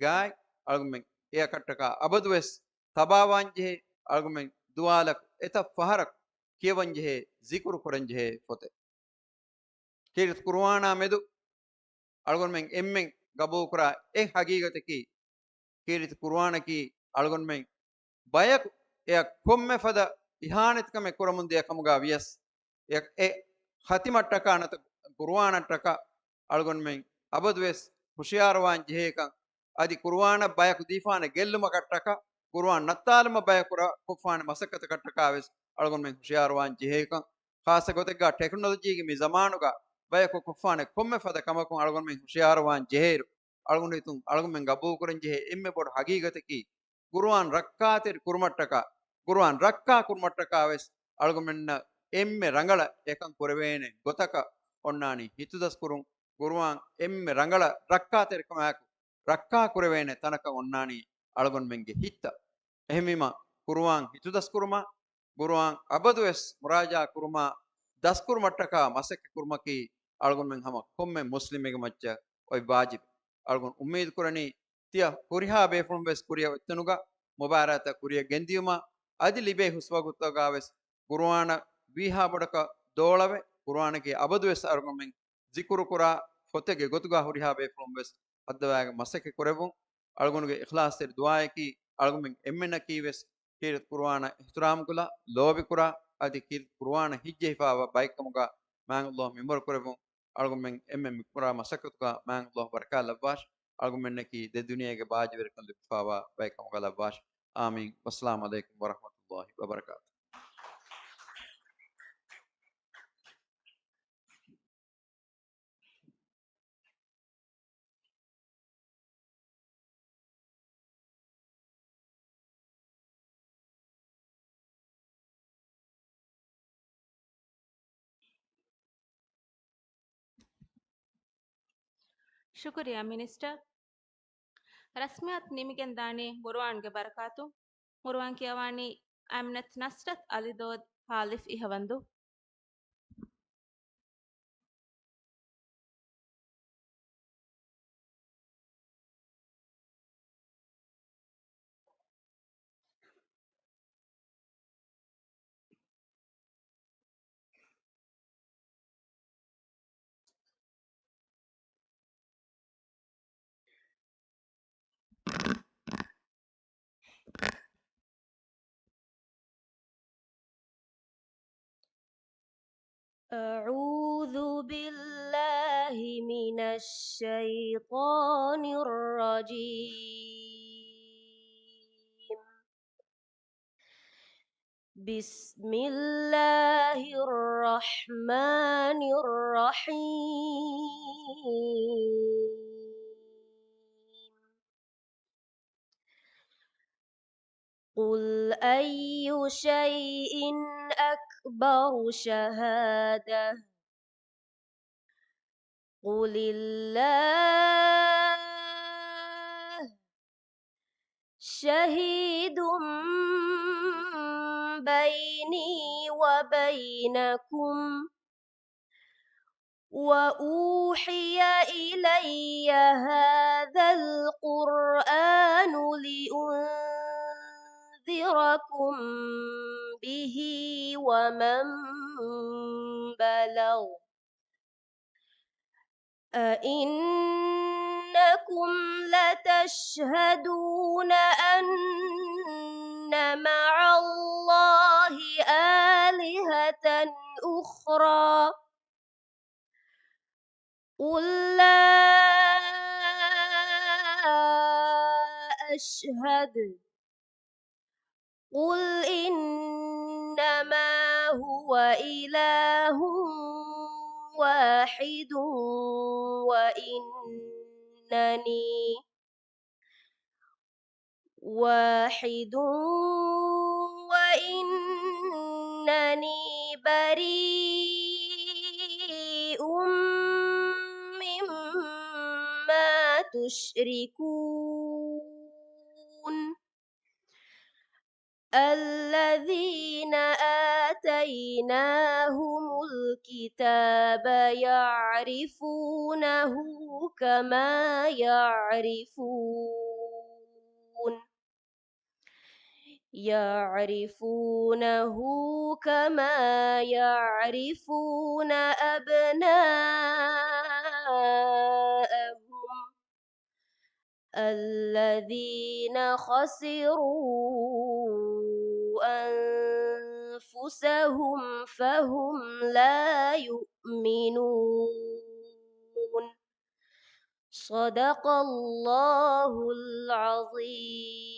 ގާތް އަޅުގަނޑުމެން އެއަކަށްޓަކާ އަބަދުވެސް ތަބާވާންޖެހޭ، އަޅުގަނޑުމެން ދުވާލަކު އެތައް ފަހަރަކު ކިޔަވަންޖެހޭ، ޒިކުރު ކުރަންޖެހޭ ފޮތެއް. ކީރިތި ޤުރުއާނާ މެދު އަޅުގަނޑުމެން އެންމެން ގަބޫލުކުރާ އެއް ހަގީގަތަކީ، ކީރިތި ޤުރުއާނަކީ އަޅުގަނޑުމެން ބަޔަކު އެއަށް ކޮންމެ ފަދަ އިހާނެތިކަމެއް ކުރަމުން ދިޔަ ކަމުގަ ވިޔަސް، އެ، އެ ޚަތިމަށްޓަކާ ނަތަ ޤުރުއާނަށްޓަކާ އަޅުގަނޑުމެން އަބަދުވެސް ހުޝިޔާރުވާން ޖެހޭކަން، އަދި ޤުރުއާނަށް ބަޔަކު ދީފާނެ ގެއްލުމަކަށްޓަކާ، ޤުރުއާން ނައްތާލުމަށް ބަޔަކު ކުރާ، ކޮށްފާނެ މަސައްކަތަކަށްޓަކާ ވެސް އަޅުގަނޑުމެން ހުޝިޔާރުވާން ޖެހޭކަން، ޚާއްޞަ ގޮތެއްގަ ޓެކްނޮލޮޖީގެ މި ޒަމާނުގަ ބަޔަކު ކޮށްފާނެ ކޮންމެ ފަދަ ކަމަކުން އަޅުގަނޑުމެން ހުޝިޔާރުވާން ޖެހޭއިރު، އަޅުގަނޑު ހިތުން އަޅުގަނޑުމެން ގަބޫލުކުރަން ޖެހޭ އެންމެ ބޮޑު ހަގީގަތަކީ، ޤުރުއާން ރައްކާތެރި ކުރުމަށްޓަކާ، ޤުރުއާން ރައްކާ ކުރުމަށްޓަކާ ވެސް އަޅުގަނޑުމެންނަށް އެންމެ ރަނގަޅަށް އެކަން ކުރެވޭނެ ގޮތަކަށް އޮންނާނީ ހިތުދަސްކުރުން. ޤުރުއާން އެންމެ ރަނގަޅަށް ރައްކާތެރިކަމާއެކު ރައްކާ ކުރެވޭނެ ތަނަކަށް އޮންނާނީ އަޅުގަނޑުމެންގެ ހިތްތައް. އެހެންވީމަ، ޤުރުއާން ހިތުދަސްކުރުމާ، ޤުރުއާން އަބަދުވެސް މުރާޖާ ކުރުމާ، ދަސްކުރުމަށްޓަކާ މަސައްކަތް ކުރުމަކީ އަޅުގަނޑުމެން ހަމަ ކޮންމެ މުސްލިމެއްގެ މައްޗަށް އޮތް ވާޖިބެއް. އަޅުގަނޑު އުއްމީދު ކުރަނީ، ތިޔަ ހުރިހާ ބޭފުޅުން ވެސް ކުރިއަށް އޮތްތަނުގަ މުބާރާތައް ކުރިއަށް ގެންދިޔުމަށް، އަދި ލިބޭ ހުސްވަގުތުތަކުގަ ވެސް ޤުރުއާނަށް ވީހާ ބޮޑަކަށް ދޯޅަވެ، ޤުރުއާނަކީ އަބަދުވެސް އަޅުގަނޑުމެން ޒިކުރު ކުރާ ފޮތެއްގެ ގޮތުގަ ހުރިހާ ބޭފުޅުން ވެސް ހައްދަވާގެން މަސައްކަތް ކުރެއްވުން. އަޅުގަނޑުގެ އިޚްލާޞްތެރި ދުޢާއަކީ، އަޅުގަނޑުމެން އެންމެންނަކީ ވެސް ކީރިތި ޤުރުއާނަށް އިޙްތިރާމްކޮށްލާ، ލޯބިކުރާ، އަދި ކީރިތި ޤުރުއާނަށް ހިތްޖެހިފައިވާ ބައެއްކަމުގަ މާތް ﷲ މިންވަރު ކުރެއްވުން. އަޅުގަނޑުމެން އެންމެން މިކުރާ މަސައްކަތުގަ މާތް ﷲ ބަރަކާތް ލައްވާށި. އަޅުގަނޑުމެންނަކީ ދެ ދުނިޔޭގެ ބާއްޖަވެރިކަން ލިބިފައިވާ ބައެއްކަމުގަ ލައްވާށި. އާމީން. ވައްސަލާމު ޢަލައިކުމް ވަރަޙްމަތުﷲ ވަބަރަކާތު. ޝުކުރިއްޔާ މިނިސްޓަރ. ރަސްމިއްޔާތު ނިމިގެންދާނީ ޤުރުއާންގެ ބަރަކާތުން. ޤުރުއާން ކިޔަވާނީ އަމިނަތު ނަޞްރަތު އަލިދޯދު ހާލިފް އިހަވަންދޫ. أعوذ بالله من الشيطان الرجيم. بسم الله الرحمن الرحيم. قل أي شيء أكبر شهادة، قل الله شهيد بيني وبينكم، وأوحي إلي هذا القرآن لأنذركم به ومن بلغ. أئنكم لتشهدون أن مع الله آلهة أخرى؟ قل لا أشهد. قل إنما هو إله واحد وإنني واحد وإنني بريء مما تشركون. الذين آتيناهم الكتاب يعرفونه كما يعرفون يعرفونه كما يعرفون أبناءهم الذين خسروا أنفسهم فهم لا يؤمنون. صدق الله العظيم.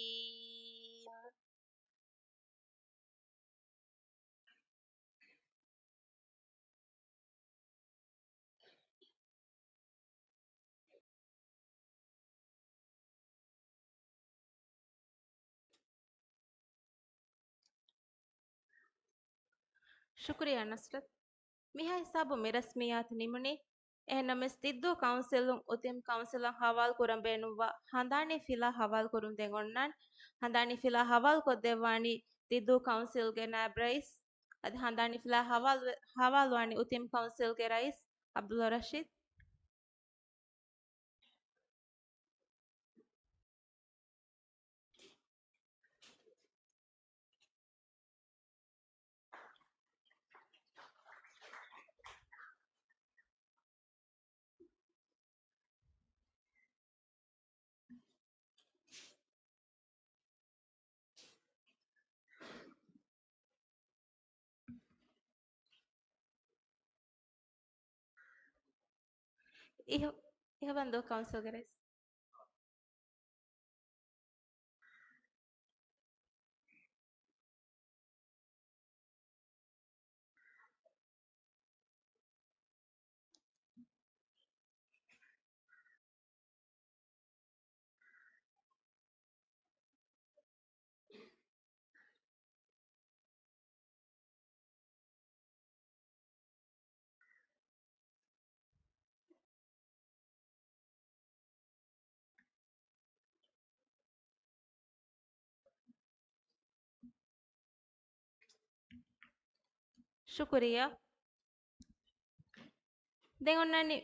ޝުކުރިއްޔާ ނަސްރަތް. މިހާ ހިސާބުން މި ރަސްމިއްޔާތު ނިމުނީ. އެހެންނަމަވެސް، ދިއްދޫ ކައުންސިލުން އުތިމް ކައުންސިލަށް ހަވާލު ކުރަން ބޭނުންވާ ހަނދާނީ ފިލާ ހަވާލު ކުރުން ދެން އޮންނާނެ. ހަނދާނީ ފިލާ ހަވާލު ކޮށްދެއްވާނީ ދިއްދޫ ކައުންސިލްގެ ނާއިބް ރައީސް. އަދި ހަނދާނީ ފިލާ ހަވާލު، ހަވާލުވާނީ އުތިމް ކައުންސިލްގެ ރައީސް ޢަބްދުﷲ ރަޝީދު. އިހު، އިހު ބަންދޫ ކައުންސިލްގެ ރައީސް. ޝުކުރިއްޔާ. ދެން އޮންނާނީ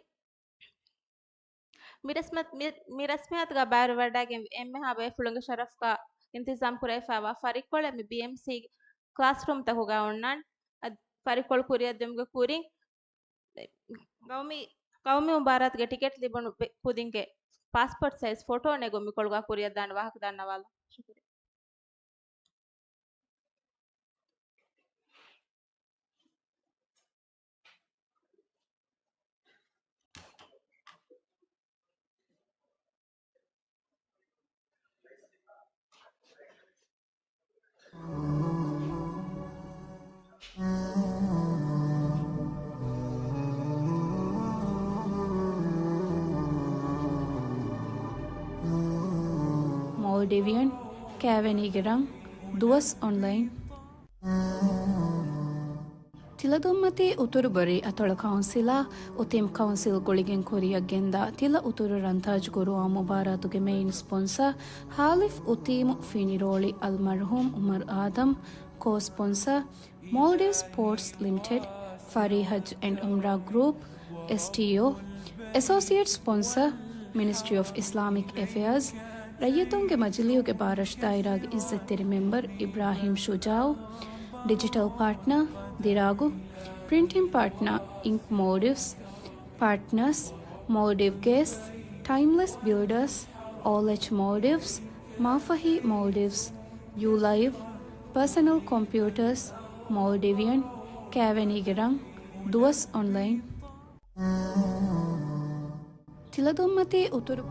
މި ރަސްމަތް-، މި، މި ރަސްމިއްޔާތުގަ ބައިވެރިވަޑައިގެން އެންމެހާ ބޭފުޅުންގެ ޝަރަފުގަ އިންތިޒާމް ކުރެވިފައިވާ ފަރިއްކޮޅެއް މި ބީއެމްސީ ކްލާސްރޫމްތަކުގަ އޮންނާނެ. އަދި ފަރިއްކޮޅު ކުރިއަށްދިއުމުގެ ކުރިން ގައުމީ، ގައުމީ މުބާރާތުގެ ޓިކެޓް ލިބުނު ބެ-، ކުދިންގެ ޕާސްޕޯޓް ސައިޒް ފޮޓޯ ނެގުން މިކޮޅުގަ ކުރިއަށްދާނެ ވާހަކަ ދަންނަވާލަން. ޝުކުރިއްޔާ. މޯލްޑިވިއަން ކައިވެނީގެ ރަން، ދުވަސް އޮންލައިން. ތިލަދުންމަތީ އުތުރުބޮރި އަތޮޅު ކައުންސިލާ، އުތިމް ކައުންސިލް ގުޅިގެން ކުރިއަށް ގެންދާ ތިލަ އުތުރު ރަންތާޖު ގުރުއާ މުބާރާތުގެ މެއިން ސްޕޮންސަ، ހާލިފް އުތީމު ފިނިރޯޅި އަލްމަރްޙޫމް ޢުމަރު އާދަމް، ކޯ ސްޕޮންސަ، މޯލްޑިވްސް ޕޯޓްސް ލިމިޓެޑް، ފަރީ ޙައްޖު އެންޑް ޢުމްރާ ގްރޫޕް، އެސްޓީއޯ، އެސޯސިއޭޓް ސްޕޮންސަ، މިނިސްޓްރީ އޮފް އިސްލާމިކް އެފެއާޒް، ރައްޔިތުންގެ މަޖިލީހުގެ ބާރަށު ދާއިރާގެ އިއްޒަތްތެރި މެމްބަރު އިބްރާހީމް ޝުޖާޢު، ޑިޖިޓަލް ޕާޓްނަރ ދިރާގު، ޕްރިންޓިން ޕާޓްނަރ އިންކް މޯލްޑިވްސް، ޕާޓްނަރސް، މޯލްޑިވް ގޭސް، ޓައިމްލެސް ބިލްޑާސް، އޯލްއެޗް މޯލްޑިވްސް، މާފަހީ މޯލްޑިވްސް، ޔޫލައިވް، ޕާސަނަލް ކޮމްޕިއުޓާސް، މޯލްޑިވިއަން ކައިވެނީގެ ރަން، ދުވަސް އޮންލައިން. ތިލަދުންމަތީ އުތުރު